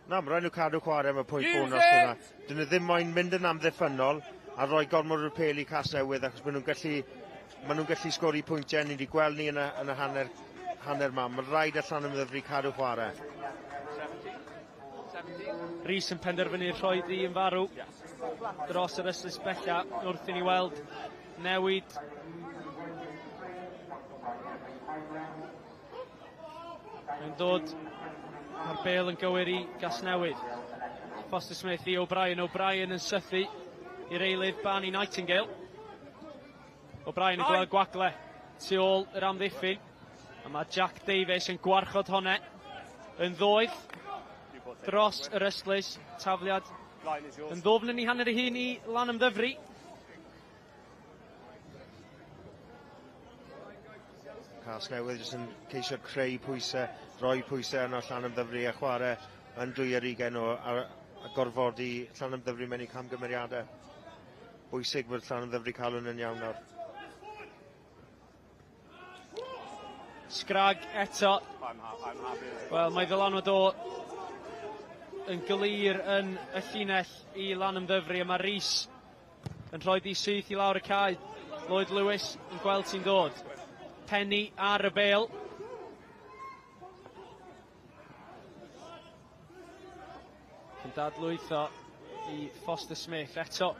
Na, mae rhaid nhw cadw chwarae am y pwynt bonus yna. Dyn nhw ddim moyn mynd yn amddiffynnol a rhoi gormod o'r pêl i Casnewydd achos maen nhw'n gallu sgori pwyntiau. Ni wedi gweld ni yn y hanner ma. Mae rhaid i Llanymddyfri cadw chwarae. Rhys yn penderfynu rhoi ddi yn farw dros yr ystlys bella wrth i ni weld newid. Mae'n dod mae'r bel yn gywir i Gasnewydd. Foster Smith i O'Brien. O'Brien yn sythu i'r eilydd Barney Nightingale. O'Brien yn gweld gwagle tu ôl yr amddiffyn. A mae Jack Davies yn gwarchod honne yn ddoeth dros yr ystlys. Tafliad yn ddofn yn ei hanner ei hun i Lanymddyfri. Casnewydd jyst yn ceisio creu pwysau, rhoi pwysau arno Llanymddyfri a chwarae yn dwy ar ugain o a, a gorfodi Llanymddyfri mewn i camgymeriadau. Bwysig bod Llanymddyfri cael hwn yn iawn nawr. Sgrag eto. Wel, mae ddylanwad o yn glir yn y llinell i Lanymddyfri a mae Rhys yn rhoi di syth i lawr y cae. Lloyd Lewis yn gweld sy'n dod. Penny ar y bel. Yn dadlwytho i Foster Smith eto.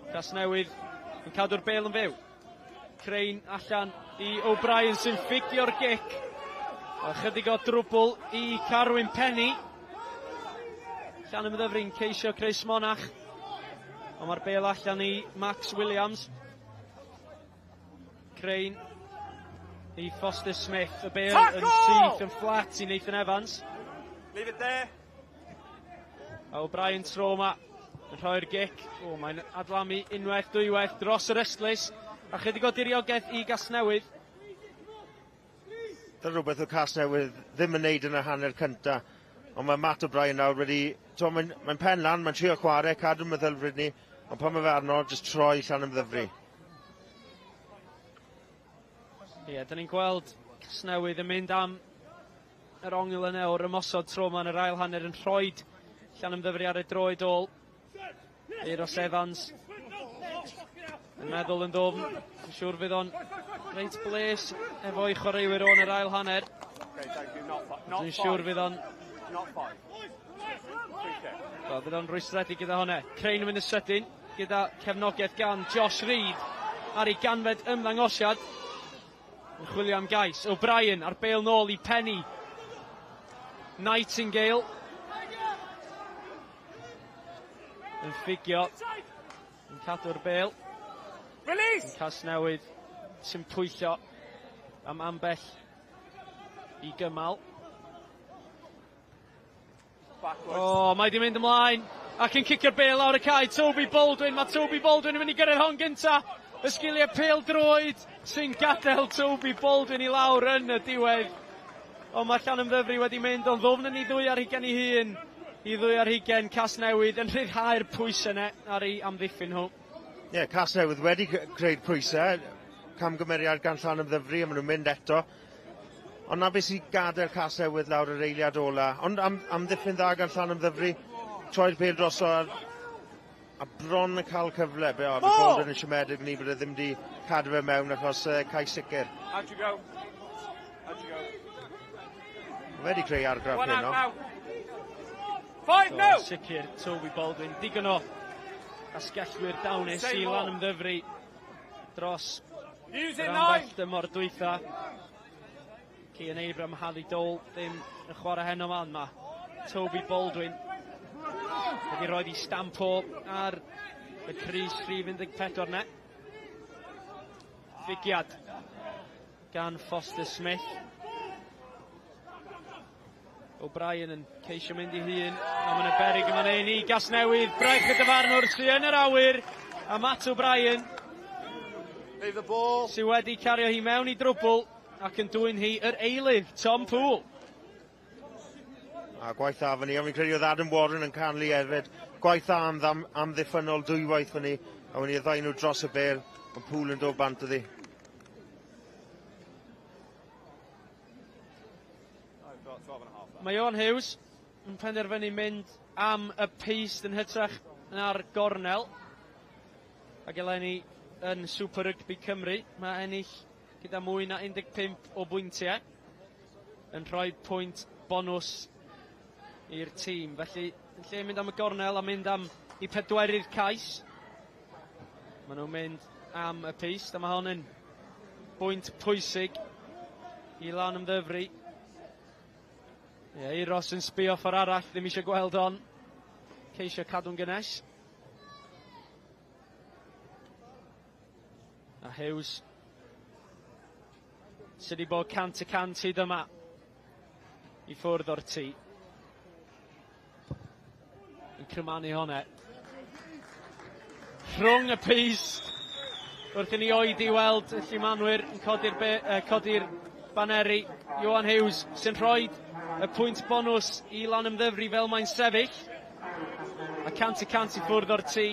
Casnewydd yn cadw'r bel yn fyw. Crane allan i O'Brien sy'n ffigio'r gic. A chydig o drwbl i Carwyn Penny. Llanymddyfri'n ceisio creu smonach. Ond mae'r bel allan i Max Williams. Crane i Foster Smith. Y bel yn syth yn fflat i Nathan Evans. Leave it there. A O'Brien tro yma yn rhoi'r gic. O, mae'n adlamu unwaith, dwywaith dros yr ystlys. A chydig o diriogaeth i Gasnewydd. Dyna rhywbeth o Casnewydd ddim yn neud yn y hanner cynta. Ond mae Matt O'Brien nawr wedi... Mae'n mae pen lan, mae'n trio chwarae, cadw meddylfryd ni. Ond pan mae fe arno, jyst troi Llanymddyfri. Ie, yeah, dyn ni'n gweld Casnewydd yn mynd am yr ongl yna o'r ymosod tro yma yn yr ail hanner yn rhoid Llanymddyfri ar ei droed ôl. Euros Evans yn meddwl yn ddwfn. Yn siŵr fydd o'n reit bles efo'i chwaraewyr o'n yr ail hanner. Dwi'n siŵr fydd o'n... Wel, fydd o'n rwystredig gyda hwnna. Crane yn mynd yn sydyn gyda cefnogaeth gan Josh Reid ar ei ganfed ymddangosiad. Yn chwilio am gais. O'Brien ar bêl nôl i Penny. Nightingale. Yn ffugio. Yn cadw'r bêl. Release! Yn Casnewydd sy'n pwyllo am ambell i gymal. Backwards. O, mae di mynd ymlaen. Ac yn cicio'r bêl lawr y cae. Toby Baldwin. Mae Toby Baldwin yn mynd i gyrraedd hon gynta. Y sgiliau pêl droed sy'n gadael Toby Baldwin i lawr yn y diwedd. Ond mae Llanymddyfri wedi mynd o'n ddwfn yn ei ddwy ar hugain ei hun. I ddwy ar hugain Casnewydd yn rhyddhau'r pwysau yna ar ei amddiffyn nhw. Ie, yeah, Casnewydd wedi creu'r pwysau. Camgymeriad gan Llanymddyfri a maen nhw'n mynd eto. Ond na beth sy'n gadael Casnewydd lawr yr eiliad ola. Ond am, amddiffyn dda gan Llanymddyfri, troi'r pêl droso a, a bron yn cael cyfle. Be, o, fe bod yn siomedig ni bod e ddim wedi cadw fe mewn achos cais sicr. Out you go. Out you go. Wedi creu argraff heno. Five, no! Sicr, Toby Baldwin, digon o asgellwyr dawnus i Lanymddyfri dros Use it, yr ambell dymor dwytha. Cian Abram, Harry Dole ddim yn chwarae heno ma, ond mae Toby Baldwin wedi rhoi di stamp o ar y crys rhif 14 ne. Ffugiad gan Foster Smith. O'Brien yn ceisio mynd i hun, a mae'n berig yma'n ein i Gasnewydd, braich y dyfarnwr sy'n yn yr awyr, a Matt O'Brien Leave the ball. sydd wedi cario hi mewn i drwbl ac yn dwyn hi yr eilydd, Tom Poole. A gwaith dda fyny, ond fi'n credu oedd Adam Warren yn canlu hefyd. Gwaith dda am, am, amddiffynnol dwywaith fyny, a wedi y ddau nhw dros y bêl, ond Poole yn dod bant iddi. Mae Iwan Hughes yn penderfynu mynd am y pyst yn hytrach na'r gornel. Ac eleni yn Super Rugby Cymru, mae ennill gyda mwy na 15 o bwyntiau yn rhoi pwynt bonws i'r tîm. Felly Yn lle mynd am y gornel a mynd am i pedwerydd cais. Maen nhw'n mynd am y pyst, a mae hon yn bwynt pwysig i Lanymddyfri. Ie, Euros yn sbio ffordd arall, ddim eisiau gweld hon. Ceisio cadw'n gynnes. A Hughes sydd wedi bod 100% hyd yma i ffwrdd o'r tŷ. Yn crymanu hwnna. Rhwng y pyst. Wrth i ni oedi weld y llumanwyr yn codi'r codi baneri. Johan Hughes sy'n rhoi y pwynt bonws i Lanymddyfri fel mae'n sefyll. A 100% i ffwrdd o'r tŷ.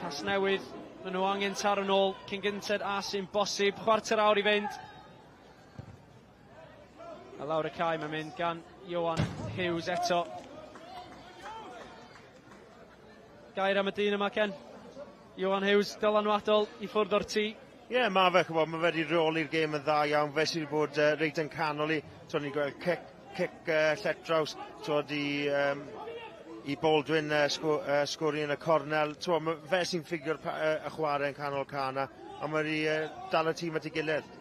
Casnewydd, maen nhw angen taro nôl cyn gynted a sy'n bosib. Chwarter awr i fynd. A lawr y cae mae'n mynd gan Johan Hughes eto. Gair am y dyn yma, Ken. Johan Hughes, dylanwadol i ffwrdd o'r tŷ. Ie, yeah, mae fe, ch'mod, mae fe wedi reoli'r gêm yn dda iawn. Fe sydd wedi bod reit yn canol i. T'od, ni'n gweld cic lletraws, t'od, i Baldwin sgori yn y cornel. T'mod, ma' fe sy'n ffigwr y chwarae yn canol ca 'na, a mae wedi dal y tîm at ei gilydd.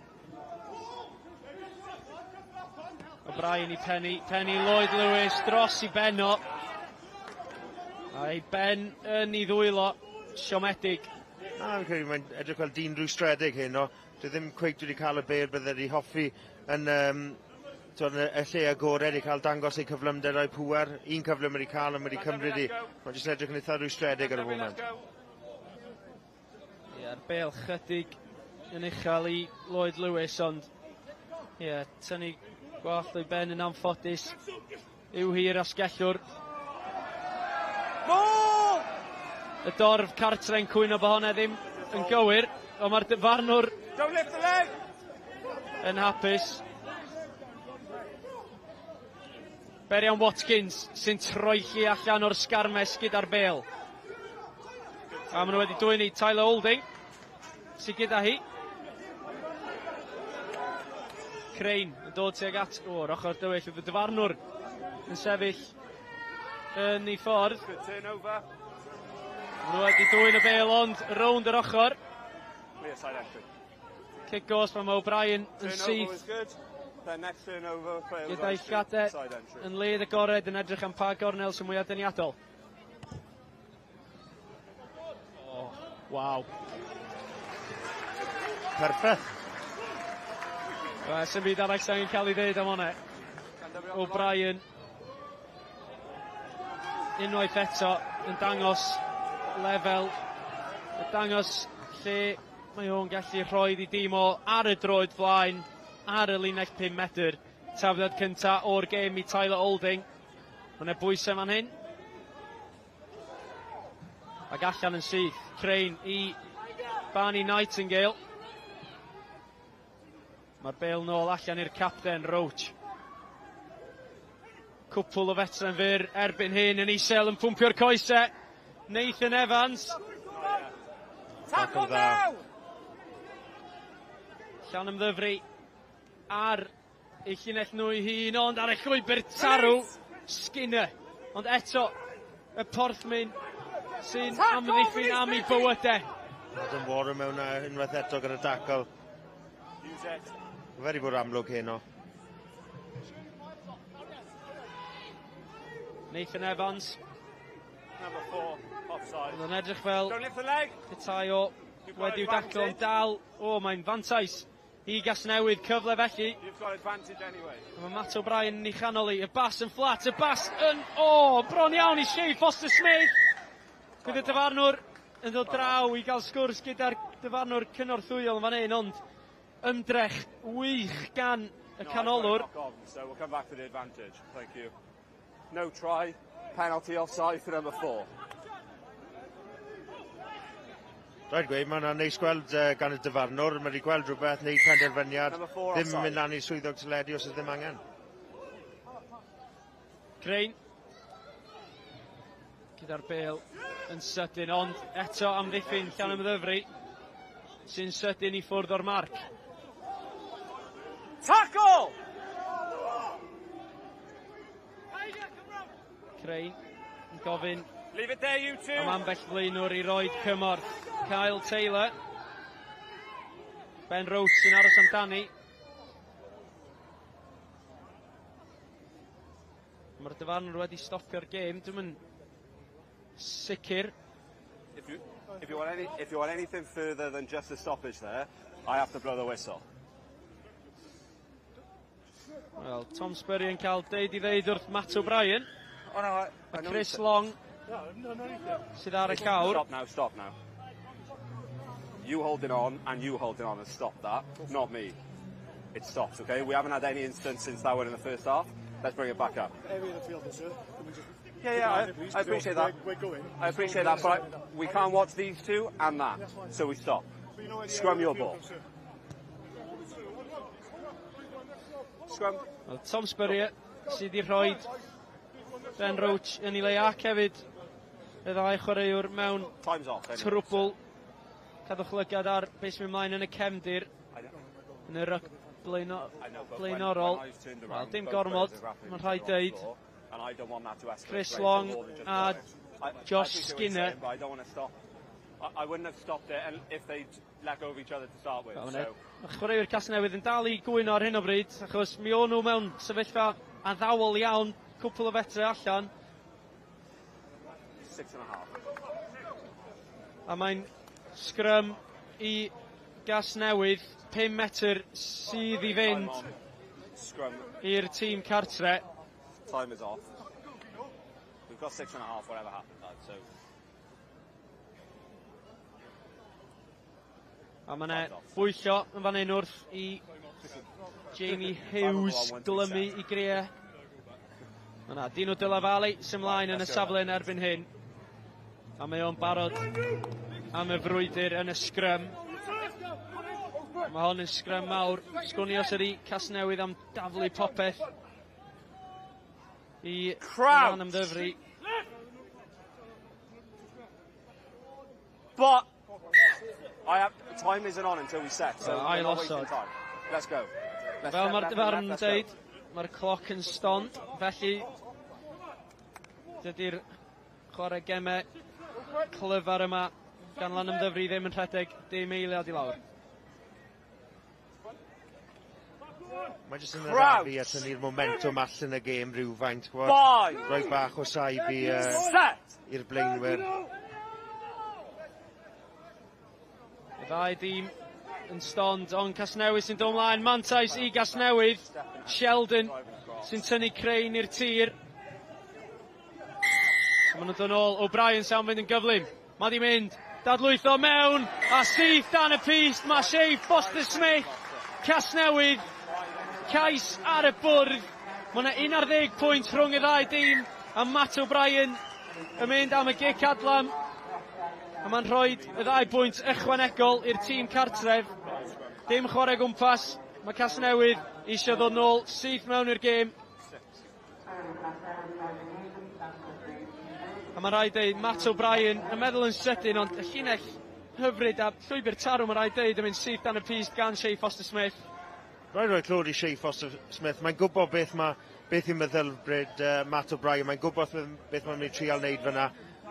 O'Brien i Penny, Penny Lloyd Lewis dros i Benno. A'i ben yn ei ddwylo, siomedig. Na, fi'n credu mae'n edrych fel dyn rwystredig heno. Dwi ddim cweit wedi cael y bêl bydde wedi hoffi yn, t'wod, yn y lle agored i cael dangos ei cyflymder a'i pŵer. Un cyfle mae wedi cael a mae wedi cymryd i. Mae'n jyst edrych yn eitha rwystredig ar y foment. Ie, a'r bêl chydig yn uchel i Lloyd Lewis, ond ie, tynnu gwallt o'i ben yn anffodus yw hi'r asgellwr. Y dorf cartre'n cwyno bod hwnna ddim yn gywir, ond mae'r dyfarnwr Don't lift the leg! yn hapus. Berian Watkins sy'n troelli allan o'r sgarmes gyda'r bêl. A maen nhw wedi dwyn i Tyler Holding sydd gyda hi. Crane yn dod tuag at o'r ochr dywyll, oedd y dyfarnwr yn sefyll yn ei ffordd. Good turnover. Maen nhw wedi dwyn y bêl ond rownd yr ochr. Clear side entry. Cic gosb am O'Brien yn Turnover syth was good. Then next turnover, player was gyda'i on street. llgadau Side entry. yn led agored yn edrych am pa gornel sy'n mwyaf deniadol. Oh, waw. Perffaith. Wel, sy'm byd arall sy'n angen cael ei ddeud am hwnna. O'Brien unwaith eto yn dangos lefel, yn dangos lle mae o'n gallu rhoi i dîm o ar y droed flaen, ar y linell 5 medr. Tafliad cynta o'r gêm i Tyler Olding. Mae yna bwysau fan hyn. Ac allan yn syth, Crane i Barney Nightingale. Mae'r bêl nôl allan i'r capten Roach. Cwpl o fetre'n fyr erbyn hyn yn isel yn pwmpio'r coesau. Nathan Evans. Tackle now! Llanymddyfri ar ei llinell nhw ei hun, ond ar y llwybr tarw, Skinner. Ond eto, y porthmyn sy'n amddiffyn am ei bywydau. Adam Warren mewn unwaith eto gyda dacl. Use it. Mae wedi bod amlwg heno. Nathan Evans. Number 4, offside. Oedd o'n edrych fel Don't lift the leg. petai o wedi'w daclo ond dal. O, mae'n fantais i Gasnewydd, cyfle felly. You've got advantage anyway. A mae Matt O'Brien yn ei chanol i. Y bas yn fflat, y bas yn... O, bron iawn i Shea Foster Smith. Bydd y dyfarnwr yn dod draw i gael sgwrs gyda'r dyfarnwr cynorthwyol yn fan hyn, ond ymdrech wych gan y canolwr. No, I've got a knock on, so we'll come back to the advantage. Thank you. No try. Penalty offside for number 4. Rhaid gweud, mae'n neis gweld gan y dyfarnwr. Mae wedi gweld rhywbeth, neud penderfyniad. Number 4 Ddim yn offside. mynd lan i swyddog teledu os oedd ddim angen. Crane. Gyda'r bêl yn sydyn, ond eto amddiffyn Llanymddyfri sy'n sydyn i ffwrdd o'r marc. Tackle! Crane yn gofyn Leave it there, you two. am ambell flaenwr i roid cymorth. Kyle Taylor. Ben Roach sy'n aros amdani. Mae'r dyfarnwr wedi stopio'r gêm. Dwi'm yn sicr. If you want anything further than just a stoppage there, I have to blow the whistle. Wel, Tom Spurrier yn cael deud i ddeud wrth Matt O'Brien. Oh, no, A Chris Long sydd ar y llawr. Stop now, stop now. You holding on and you holding on has stopped that, not me. It stops, okay? We haven't had any instance since that one in the first half. Let's bring it back up. Area of the field, sir. Can we just Yeah, I appreciate that. We're going. I appreciate that, but we can't watch these two and that, so we stop. Scrum your ball. Scrum. Wel, Tom Spurrier sydd wedi rhoi Ben Roach yn ei le ac hefyd y ddau chwaraewr mewn Time's off. Anyway. trwbl. Cadwch lygad ar beth sy'n mynd mlaen yn y cefndir yn y ryc blaenorol. Wel, dim gormod, mae'n rhaid deud. Chris Long a Josh Skinner. I don't want to stop. I wouldn't have stopped it if they'd let go of each other to start with. Wel, So. Mae chwaraewyr Casnewydd yn dal i gwyno ar hyn o bryd, achos mi o'n nhw mewn sefyllfa addawol iawn, cwpl o fetrau allan. 6.5. A mae'n sgrym i Gasnewydd, 5 metr sydd i fynd Scrum. i'r tîm cartre. Time is off. We've got 6.5, whatever happens, lad, so. A mae yna bwyllo yn fan hyn wrth i Jamie Hughes glymu i grea. Mae yna Dino Della Valle sy'n mlaen yn y safle yn erbyn hyn. A mae o'n barod am y frwydr yn y sgrym. Mae hon yn sgrym mawr. Sgwn i os ydi Casnewydd am daflu popeth i Crouch. Llanymddyfri. But I have time isn't on until we set, so we're not wasting Ail osod. time. Let's go. Let's Fel step mae'r left and dyfarn left, yn let's go. deud, mae'r cloc yn stond, felly dydy'r chwarae gemau clyfar yma gan Lanymddyfri ddim yn rhedeg dim eiliad i lawr. Mae jyst yn Crouch. arafu a tynnu'r momentum allan y gêm rhywfaint. Gwbod? Five. Rhoi bach o saib Set. i'r blaenwyr. Y ddau dîm yn stond, ond Casnewydd sy'n dod ymlaen. Mantais i Gasnewydd. Sheldon sy'n tynnu Crane i'r tir. So maen nhw'n dod nôl. O'Brien sy'n mynd yn gyflym. Mae di mynd. Dadlwytho mewn. A syth dan y pyst. Mae Shea Foster Smith. Casnewydd. Cais ar y bwrdd. Mae yna 11 pwynt rhwng y ddau dîm. A Matt O'Brien yn mynd am y gic adlam. A mae'n rhoi y ddau bwynt ychwanegol i'r tîm cartref. Dim chwarae gwmpas. Mae Casnewydd eisiau ddod nôl syth mewn i'r gêm. A mae'n rhaid deud, Matt O'Brien yn meddwl yn sydyn, ond y llinell hyfryd a llwybr tarw mae'n rhaid deud yn mynd syth dan y pyst gan Shea Foster Smith. Rhaid rhoi clod i Shea Foster Smith. Mae'n gwybod beth yw meddylfryd Matt O'Brien. Mae'n gwybod beth mae'n mynd i trial wneud fyna.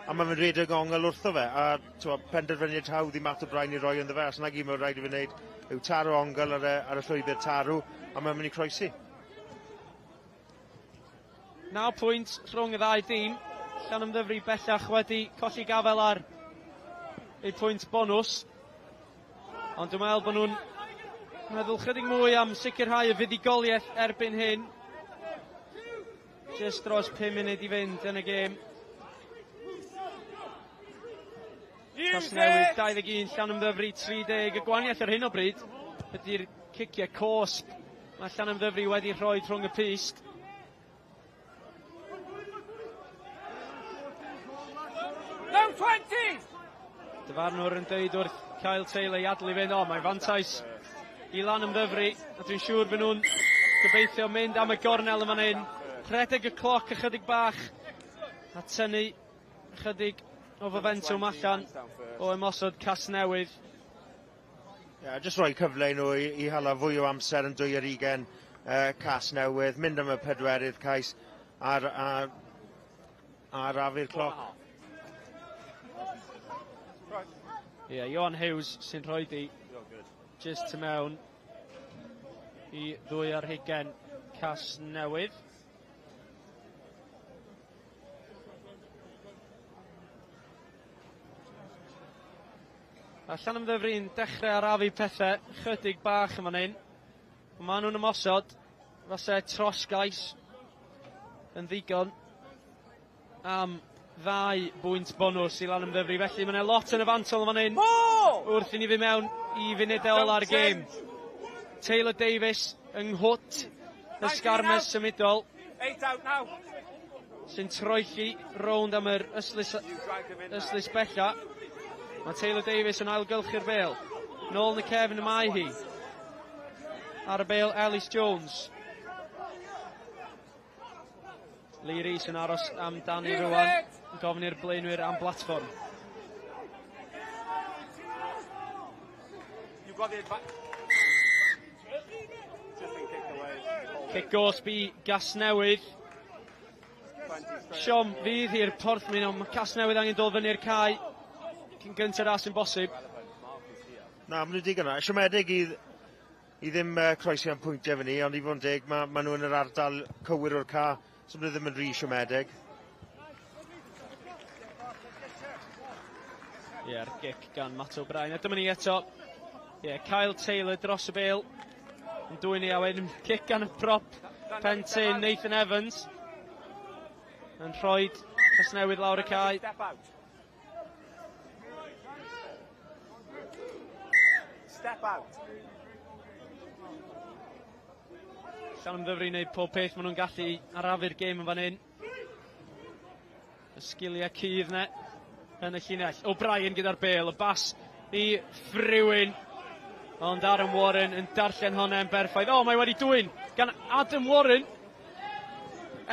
A mae'n rhedeg ongl wrtho fe. A t'mo, penderfyniad hawdd i Matt O'Brien i roi ynddo fe. Os na gyd mae'n rhaid i fe wneud yw taro ongl ar y llwybr tarw. A mae'n mynd i croesi. 9 pwynt rhwng y ddau dîm. Llanymddyfri bellach wedi colli gafel ar eu pwynt bonws. Ond dwi'n meddwl bod nhw'n meddwl chydig mwy am sicrhau y fuddugoliaeth erbyn hyn. Just dros 5 munud i fynd yn y gêm. Casnewydd 21, Llanymddyfri 30. Y gwahaniaeth ar hyn o bryd ydy'r ciciau cosb mae Llanymddyfri wedi rhoi rhwng y pyst. No 20s! Dyfarnwr yn deud wrth Kyle Taylor i adl i fynd. O, mae'n fantais i Lanymddyfri. A dwi'n siŵr fy nhw'n gobeithio mynd am y gornel yma hyn. Rhedeg y cloc ychydig bach a tynnu ychydig o fomentwm allan o ymosod Casnewydd. Yeah, jyst rhoi cyfle i nhw i hala fwy o amser yn 22 Casnewydd, mynd am y pedwerydd cais a Arafu'r cloc. Ie, yeah, Johan Hughes sy'n rhoi di just tu mewn i 22 Casnewydd. A Llanymddyfri'n dechrau arafu pethau chydig bach yn fan hyn. Maen nhw'n ymosod, fase tros gais yn ddigon am ddau bwynt bonws i Lanymddyfri. Felly mae yna lot yn y fantol yn fan hyn wrth i ni fynd mewn i funudau ola'r gêm. Taylor Davies yng nghwt y sgarmes symudol sy'n troelli rownd am yr ystlys, ystlys bella. Mae Taylor Davies yn ailgylchu'r bêl. Nôl yn y cefn y mae hi. Ar y bêl Ellis Jones. Lee Rees yn aros amdani rwan. Yn gofyn i'r blaenwyr am blatfform. Cic gosb i Gasnewydd. Siom fydd hi'r Porthmyn, ond mae Casnewydd angen dod fyny'r cae cyn gynted â sy'n bosib. Na, maen nhw digon yna. Siomedig i, i ddim croesi am pwyntiau fyny, ond i fod yn deg, mae ma nhw yn yr ardal cywir o'r ca, so maen nhw ddim yn rhy siomedig. Ie, yeah, gic gan Matt O'Brien. A dyma ni eto. Ie, yeah, Kyle Taylor dros y bêl. Yn dwyn i a wedyn cic gan y prop Pentyn Nathan Evans. Yn rhoi Casnewydd lawr y cae. Step out. Step out. Llanymddyfri wneud pob peth maen nhw'n gallu arafu'r gêm yn fan hyn. Y sgiliau cudd ne yn y llinell. O'Brien gyda'r bêl, y bas i Frewin. Ond Aaron Warren yn darllen hwnna yn berffaith. O, mae wedi dwyn gan Adam Warren.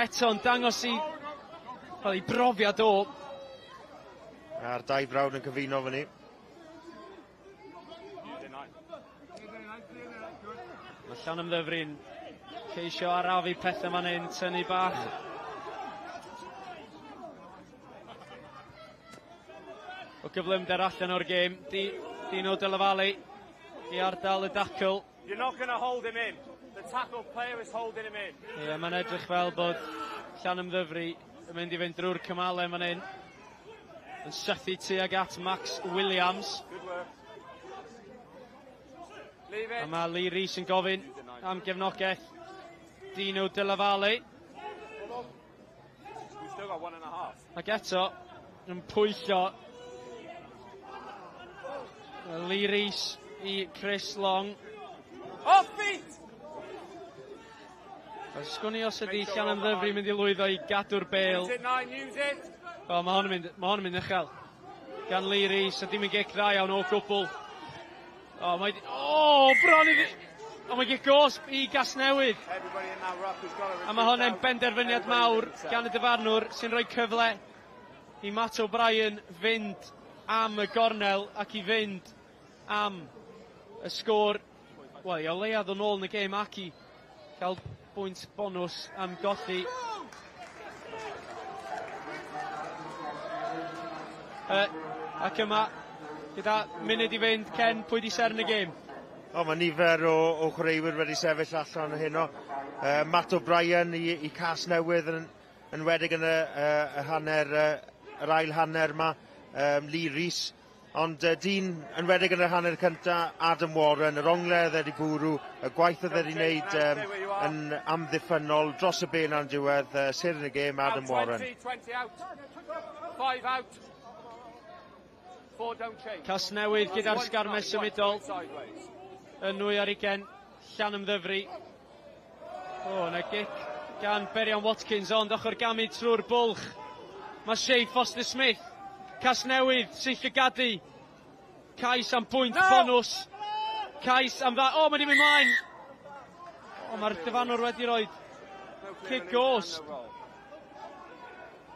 Eto'n dangos i, wel, i brofiad o. A'r dau frawd yn cyfuno fyny. Mae Llanymddyfri'n ceisio arafu pethau fan hyn, tynnu bach. O gyflymder allan o'r gêm, Di, Dino Della i ardal y dacl. You're not going to hold him in. The tackle player is holding him in. Ie, yeah, mae'n edrych fel bod Llanymddyfri yn mynd i fynd drwy'r cymalau fan hyn. Yn sythu tuag at Max Williams. Good work. Leave A it. mae Lee Rees yn gofyn am gefnogaeth Dino Della Valle. We've still got 1.5. Ac eto, yn pwyllo Lee Rees i Chris Long. Off feet! A sgwn i os ydy Llanymddyfri mynd i lwyddo i gadw'r bêl. Use it, nine, use it. O, mae hon yn mynd, mae hon yn mynd uchel. Gan Lee Rees, a dim yn gic dda iawn o gwbl. O, mae... O, bron iddi... O, mae gic gosb i Gasnewydd. Everybody in that ruck has got to A mae hwn yn benderfyniad mawr gan y dyfarnwr sy'n rhoi cyfle i Matt O'Brien fynd am y gornel ac i fynd am y sgôr. Wel, i o leia ddod nôl yn y gêm ac i gael bwynt bonws am golli. Ac yma, gyda munud i fynd, Ken, pwy di seren y gêm? O, mae nifer o chwaraewyr wedi sefyll allan heno. Matt O'Brien i Casnewydd yn enwedig yn y hanner, yr ail hanner yma, Lee Rees. Ond dyn enwedig yn yr hanner cynta, Adam Warren, yr ongle oedd wedi bwrw, y gwaith oedd wedi wneud yn amddiffynnol dros y bên a'n diwedd, seren y gêm, Adam Out, Warren. 20, 20 out. 5 out. 4 don't change. Casnewydd gyda'r sgarmes symudol Sideways. yn 22 Llanymddyfri. O, na gic gan Berian Watkins, ond ochr gamu trwy'r bwlch. Mae Shea Foster Smith, Casnewydd sy'n llygadu. Cais am pwynt No! bonws. Cais am dda... O, mae di mynd mlaen. O, mae'r dyfarnwr wedi rhoi No clear cic maneuver, gosb. no roll.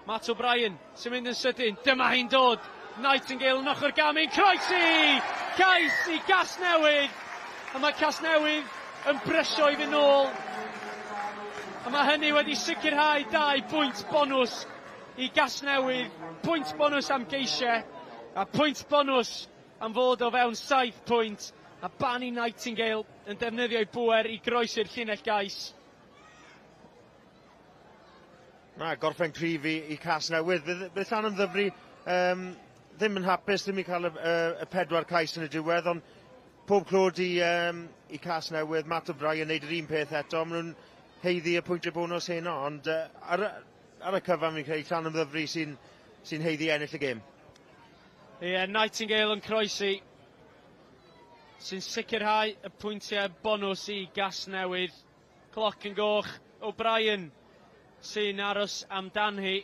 Matt O'Brien sy'n mynd yn sydyn. Dyma hi'n dod. Nightingale yn ochr gamu. Croesi! Cais i Casnewydd. A mae Casnewydd yn brysio i fynd nôl. A mae hynny wedi sicrhau 2 bwynt bonws i Gasnewydd, pwynt bonws am geisiau, a pwynt bonws am fod o fewn 7 pwynt, a Barney Nightingale yn defnyddio'i bŵer i groesi'r llinell gais. Na, gorffen cryf i, i Casnewydd. Bydd, bydd Llanymddyfri um, ddim yn hapus, ddim i cael y, y, y pedwar cais yn y diwedd, ond pob clod i, um, i Casnewydd, Matt O'Brien yn neud yr un peth eto. Maen nhw'n haeddu y pwyntiau bonus heno, ond uh, ar, ar y cyfan fi'n credu Llanymddyfri sy'n sy haeddu ennill y gêm. Ie, yeah, Nightingale yn croesi sy'n sicrhau y pwyntiau bonws i Gasnewydd. Cloc yn goch, O'Brien sy'n aros amdan hi.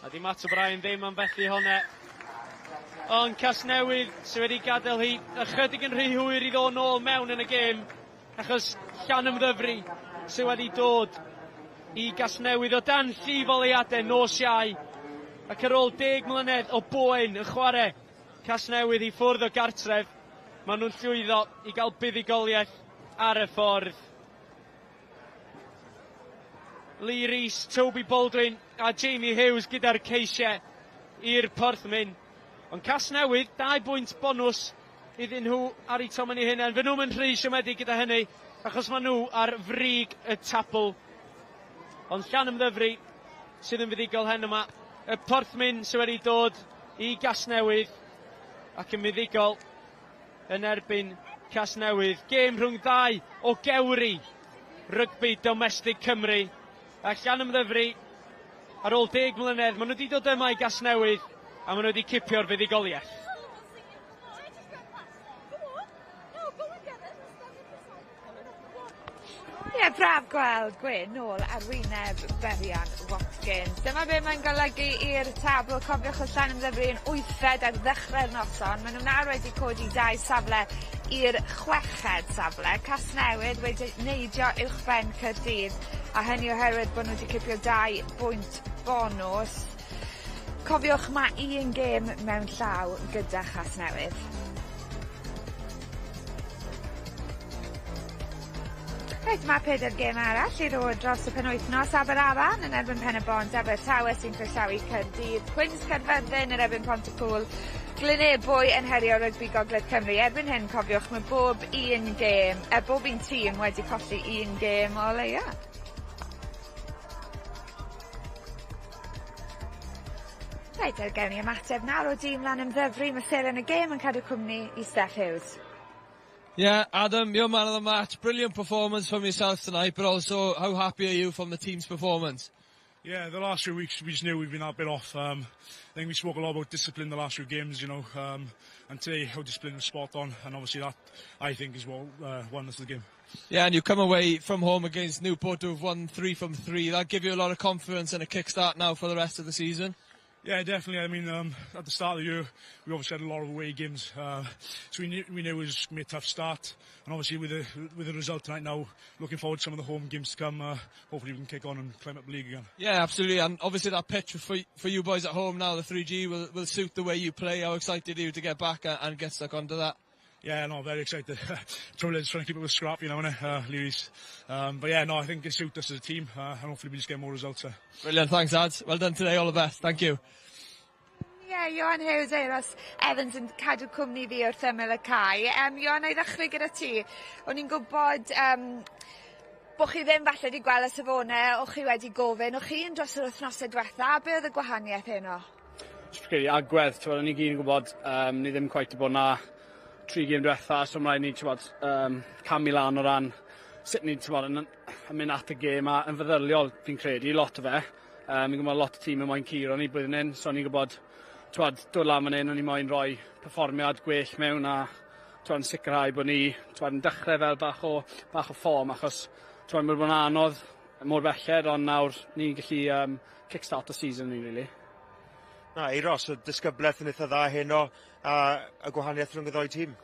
A di Matt O'Brien ddim am fethu hwnna. Ond Casnewydd sydd wedi gadael hi ychydig yn rhy hwyr i ddod nôl mewn yn y gêm, achos Llanymddyfri sydd wedi dod i Gasnewydd o dan llif oleuadau nos Iau. Ac ar ôl 10 mlynedd o boen yn chwarae Casnewydd i ffwrdd o gartref, maen nhw'n llwyddo i gael buddugoliaeth ar y ffordd. Lee Rees, Toby Baldwin a Jamie Hughes gyda'r ceisiau i'r Porthmyn. Ond Casnewydd, 2 bwynt bonws iddyn nhw ar eu tomen eu hunain. Fy nhw'n mynd rhy siomedig gyda hynny, achos maen nhw ar frig y tabl. Ond Llanymddyfri sydd yn fuddugol hen yma. Y Porthmyn sydd wedi dod i Gasnewydd ac yn fuddugol yn erbyn Casnewydd. Gêm rhwng ddau o gewri rygbi domestig Cymru. A Llanymddyfri, ar ôl 10 mlynedd, maen nhw wedi dod yma i Gasnewydd a maen nhw wedi cipio'r fuddugoliaeth. Ie, yeah, braf gweld Gwyn nôl ar wyneb Berian Watkins. Dyma be mae'n golygu i'r tabl. Cofiwch o Llanymddyfri yn wythfed ar ddechrau'r noson. Maen nhw nawr wedi codi dau safle i'r chweched safle. Casnewydd wedi neidio uwchben Caerdydd a hynny oherwydd bod nhw wedi cipio 2 bwynt bonws. Cofiwch mae un gêm mewn llaw gyda Chasnewydd. Reit, mae pedair gêm arall i ddod dros y penwythnos. Aberafan yn erbyn Pen y Bont, Abertawe sy'n croesawu Caerdydd, Cwins Caerfyrddin yn erbyn Pontypŵl, Glynebwy yn herio Rygbi Gogledd Cymru. Erbyn hyn, cofiwch, mae bob un gêm, bob un tîm wedi colli un gêm o leia. Reit, er gewn ni ymateb nawr o dîm Llanymddyfri. Mae seren y gêm yn cadw cwmni i Steff Hughes. Yeah, Adam, you're man of the match. Brilliant performance from yourself tonight, but also how happy are you from the team's performance? Yeah, the last few weeks we just knew we've been a bit off. I think we spoke a lot about discipline the last few games, and today our discipline was spot on, and obviously that, I think, is what won us the game. Yeah, and you come away from home against Newport, who've won 3 from 3. That give you a lot of confidence and a kickstart now for the rest of the season. Yeah, definitely. I mean, at the start of the year, we obviously had a lot of away games, so we knew it was going to be a tough start. And obviously, with the result tonight now, looking forward to some of the home games to come. Hopefully, we can kick on and climb up the league again. Yeah, absolutely. And obviously, that pitch for you boys at home now, the 3G, will suit the way you play. How excited are you to get back and get stuck onto that? Yeah, no, very excited. Trouble is trying to keep it with scrap, innit, Lewis. But yeah, no, I think it suits us as a team, and hopefully we just get more results. Brilliant, thanks, lads. Well done today, all the best. Thank you. Ie, yeah, Johan Hughes, Euros Evans yn cadw cwmni fi wrth ymyl y cae. Johan, na i ddechrau gyda ti. O'n i'n gwybod bo chi ddim falle wedi gweld y safonau, o'ch chi wedi gofyn, o'ch chi'n dros yr wythnosau diwetha, a be oedd y gwahaniaeth heno? Just credu agwedd, ti'n ni gyd yn gwybod, ni ddim cweit 'di bod 'na tri gêm diwetha, so mae'n rhaid ni, ti'n camu lan o ran sut ni, ti'n yn, yn mynd at y gêm a yn feddyliol, fi'n credu, lot o fe. Fi'n gwybod lot o tîm yn moyn curo ni blwyddyn hyn, so ni'n gwybod, ti'n dod lan fan hyn, o'n i moyn rhoi perfformiad gwell mewn a ti'n sicrhau bod ni ti'n yn dechrau fel bach o form, achos ti'n mynd bod yn anodd mor belled, ond nawr ni'n gallu kick-start y season ni, really. Na, Euros, y disgyblaeth yn eitha dda heno a y gwahaniaeth rhwng y ddou tîm.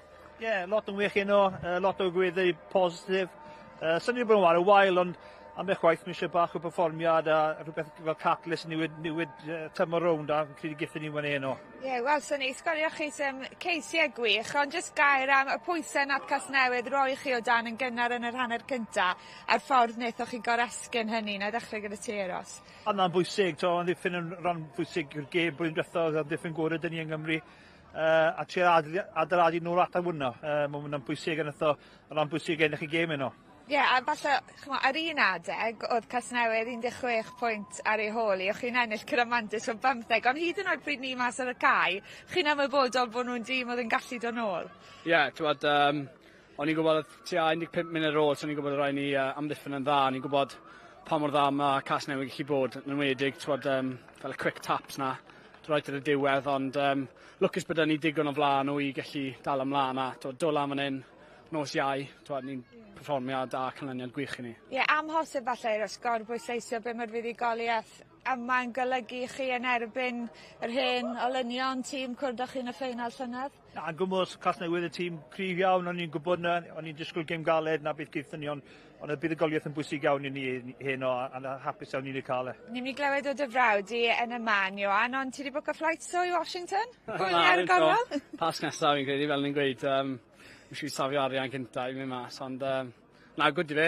Ie, yeah, lot yn wych heno, lot o agweddau positif. Syniad bod yn wael, wael, ond Ambell waith mae eisiau bach o perfformiad a rhywbeth fel catalyst newid, newid tymor rownd a fi'n credu gethon ni fan heno. Ie, yeah, welson ni, sgorioch chi sy'n ceisiau gwych, ond jyst gair am y pwysau nath Casnewydd roi chi o dan yn gynnar yn yr hanner cynta, a'r ffordd wnaethoch chi goresgyn hynny, na ddechrau gyda ti, Eros. A na'n bwysig, to, amddiffyn yn rhan bwysig i'r gêm blwyddyn diwethaf, oedd amddiffyn gorau dyn ni yng Nghymru. A trio adeiladu nôl at hwnna. Mae hwnna'n bwysig yn eitha rhan bwysig ennill y gêm heno. Ie, yeah, a falle, ch'mo', ar un adeg, oedd Casnewydd 16 pwynt ar ei hôl i, o'ch chi'n ennill gyda mantais o 15, ond hyd yn oed pryd ni mas ar y cae, chi'n ymwybodol bod nhw'n dîm oedd yn gallu dod nôl? Ie, yeah, t'wod, o'n i'n gwybod tua 15 munud ar ôl, so o'n i'n gwybod rhaid ni amddiffyn yn dda, o'n i'n gwybod pa mor dda mae Casnewydd gallu bod, yn enwedig, t'wod, fel y quick taps na, right ar y diwedd, ond lwcus bod ni digon o flaen nhw i gallu dal ymlaen a t'wod, dod lan fan hyn, nos Iau, t'wod, ni'n perfformiad a canlyniad gwych i ni. Ie, yeah, amhosib falle i'r ysgor bwysleisio be mae'r fuddugoliaeth yma'n golygu chi yn erbyn yr hen olynion tîm cwrdd â chi yn y ffeinal llynedd? Na, yn gwmws, Casnewydd y tîm cryf iawn, o'n i'n gwybod na, o'n i'n disgwyl gêm galed na beth gaethon ni, ond ond y buddugoliaeth yn bwysig iawn i ni heno a hapus iawn i ni cael e. Ni'n mynd i glywed o dy frawd i yn y man, Ioan, ond ti wedi bwco flight so i Washington? Pwy ar y gorwel? Pasg nesaf fi'n credu, fel ni'n gweud, nes i safio arian cynta i mynd mas, ond na, good i fe,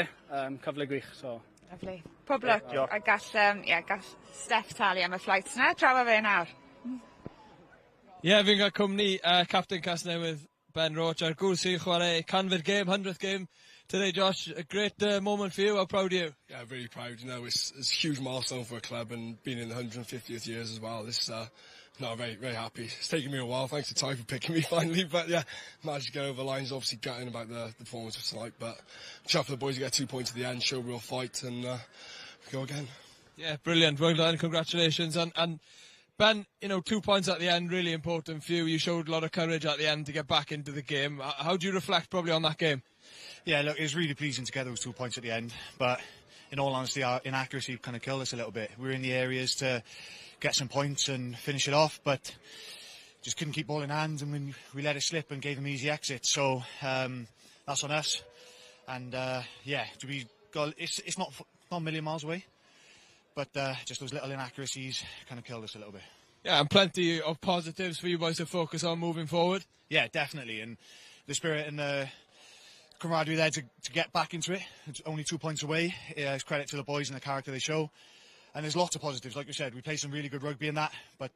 cyfle gwych, so. Lovely. Pob lwc, a gall, yeah, gall Steff talu am y flights na, draw â fe nawr. Ie, yeah, fi'n cael cwmni Captain Casnewydd Ben Roach a'r gŵr sy'n chwarae canfed game, 100th game today, Josh. A great moment for you. How proud are you? Yeah, really proud. It's a huge milestone for a club and being in the 150th years as well. This, no, very, very happy. It's taken me a while. Thanks to Ty for picking me finally. But yeah, managed to get over the lines. Obviously gutting about the performance of tonight, but chuffed for the boys to get 2 points at the end, show real fight, and go again. Yeah, brilliant. Well done. Congratulations. And Ben, 2 points at the end, really important for you. You showed a lot of courage at the end to get back into the game. How do you reflect probably on that game? Yeah, look, it was really pleasing to get those 2 points at the end, but in all honesty, our inaccuracy kind of killed us a little bit. We were in the areas to get some points and finish it off, but just couldn't keep ball in hand, and we let it slip and gave them easy exit. So that's on us. And yeah, to be got, it's not a million miles away, but just those little inaccuracies kind of killed us a little bit. Yeah, and plenty of positives for you boys to focus on moving forward. Yeah, definitely, and the spirit and the camaraderie there to get back into it. It's only 2 points away. Yeah, it's credit to the boys and the character they show. And there's lots of positives. Like you said, we play some really good rugby in that. But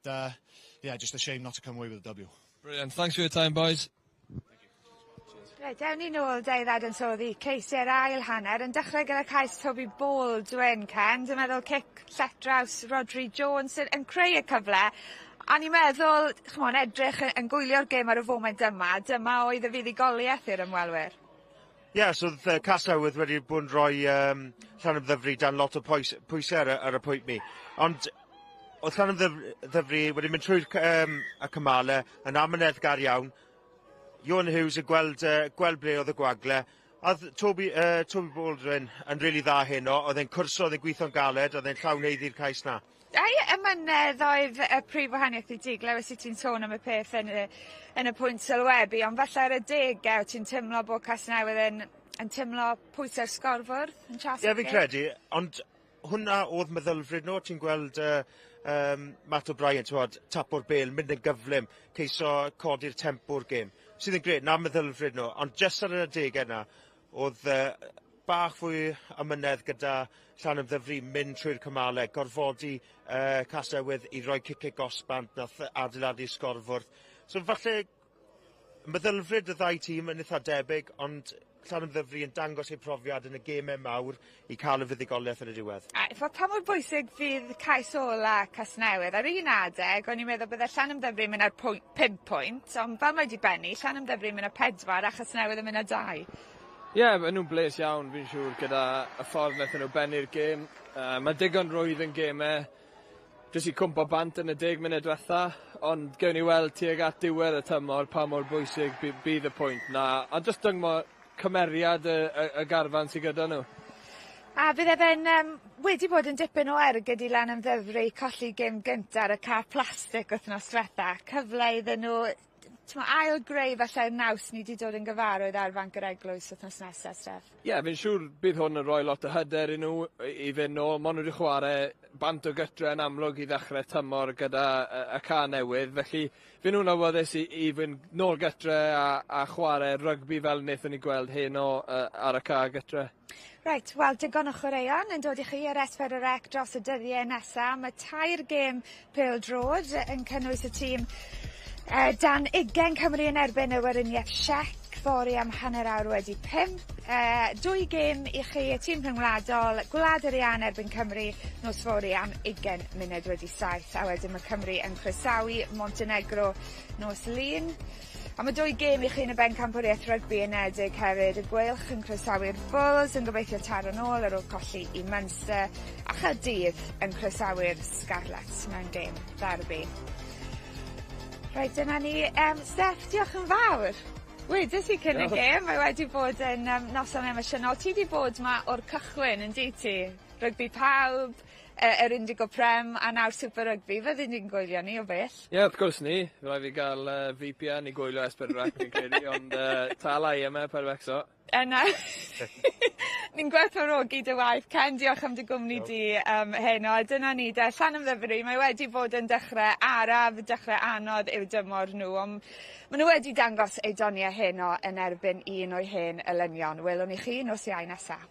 yeah, just a shame not to come away with a W. Brilliant. Thanks for your time, boys. Reit, ewn ni nôl de i ddadansoddi ceisiau'r ail hanner yn dechrau gyda cais Toby Baldwin, Ken. Dwi'n meddwl cic lletraws Rodri Jones yn, yn creu y cyfle. A ni'n meddwl, ch'mon, edrych yn, yn gwylio'r gêm ar y foment yma, dyma oedd y fuddugoliaeth i'r ymwelwyr. Ie, yeah, so oedd Casnewydd wedi bod yn rhoi Llanymddyfri dan lot o pwysau ar y pwynt mi. Ond oedd Llanymddyfri wedi mynd trwy'r y cymalau yn amyneddgar iawn. Iwan Hughes yn gweld ble oedd y gwagle. A oedd Toby Baldwin yn rili really dda heno. Oedd e'n cwrso, oedd e'n gweithio'n galed, oedd e'n llawn haeddu'r cais na. Ai amynedd oedd y prif wahaniaeth i ti, glywes i ti'n sôn am y peth yn y pwynt sylwebu, ond falle ar y degau ti'n teimlo bod Casnewydd yn teimlo pwysau'r sgorfwrdd yn chas. Ie, fi'n credu, ond hwnna oedd meddylfryd nhw, ti'n gweld Matt O'Brien, ti'n tapo'r bel, mynd yn gyflym, ceisio codi'r tempo'r gêm. Sydd yn grêt, na meddylfryd nhw, ond jyst ar y adegau yna, oedd bach fwy amynedd gyda Llanymddyfri mynd trwy'r cymalau, gorfodi Casnewydd i roi ciciau gosb bant nath adeiladu sgorfwrdd. So falle meddylfryd y ddau tîm yn eitha debyg, ond Llanymddyfri yn dangos eu profiad yn y gemau mawr i cael y fuddugoliaeth yn y diwedd. A pa mor bwysig fydd cais ola Casnewydd? Ar un adeg, o'n i'n meddwl bydde Llanymddyfri yn mynd ar 5 pwynt, ond fel mae wedi bennu, Llanymddyfri yn mynd ar 4 a Casnewydd yn mynd ar 2. Ie, yeah, maen nhw'n bles iawn, fi'n siŵr, gyda y ffordd wnaethon nhw bennu'r gêm. Mae digon rwydd yn gemau jyst i cwmpo bant yn y 10 munud diwetha, ond gewn ni weld tuag at diwedd y tymor pa mor bwysig bydd y pwynt na. A jyst dyngmo cymeriad y garfan sydd gyda nhw. A bydde fe'n wedi bod yn dipyn o ergyd i Lanymddyfri colli gêm gynta ar y cae plastig wythnos diwetha. Cyfle iddyn nhw Ail greu falle'r naws ni wedi dod yn gyfarwydd ar fanc yr eglwys wythnos nesaf, Steff? Ie, yeah, fi'n siŵr bydd hwn yn rhoi lot o hyder i nhw i fynd nôl. Maen nhw wedi chwarae bant o gytre yn amlwg i ddechrau tymor gyda y ca newydd, felly fy nhw'n awyddus i fynd nôl gytre a chwarae rygbi fel wnaethon ni gweld heno ar y ca gytre. Reit, wel, digon o chwaraeon yn dod i chi ar S4C dros y dyddiau nesaf. Mae tair gêm pêl-droed yn cynnwys y tîm dan 20 Cymru yn erbyn y Weriniaeth Siec fory am 5:30. Dwy gêm i chi, y tîm rhyngwladol, Gwlad yr Iâ yn erbyn Cymru nos fory am 7:20, a wedyn mae Cymru yn croesawu Montenegro nos Lun. A mae dwy gêm i chi yn y bencampwriaeth rygbi unedig hefyd. Y Gweilch yn croesawu'r Bulls yn gobeithio taro nôl ar ôl colli i Munster, a Chaerdydd yn croesawu'r Scarlets mewn gêm ddarbi. Reit, dyna ni. Steff, diolch yn fawr. Wedes i cyn y gêm, mae wedi bod yn noson emosiynol. Ti 'di bod 'ma o'r cychwyn, yn dwyt ti? Rygbi pawb, yr Indigo Prem a nawr Super Rugby. Fyddi di'n gwylio ni o bell? Ie, yeah, wrth gwrs ni. Fe rai fi gael VPN i gwylio S4C fi'n credu, ond tala i yma per becso. Yna. Ni'n gwerthfawrogi dy waith. Ken, diolch am dy gwmni di heno. A dyna ni de, Llanymddyfri, mae wedi bod yn dechrau araf, dechrau anodd i'w dymor nhw, ond maen nhw wedi dangos eu doniau heno yn erbyn un o'i hen elynion. Welwn ni chi nos Iau nesaf.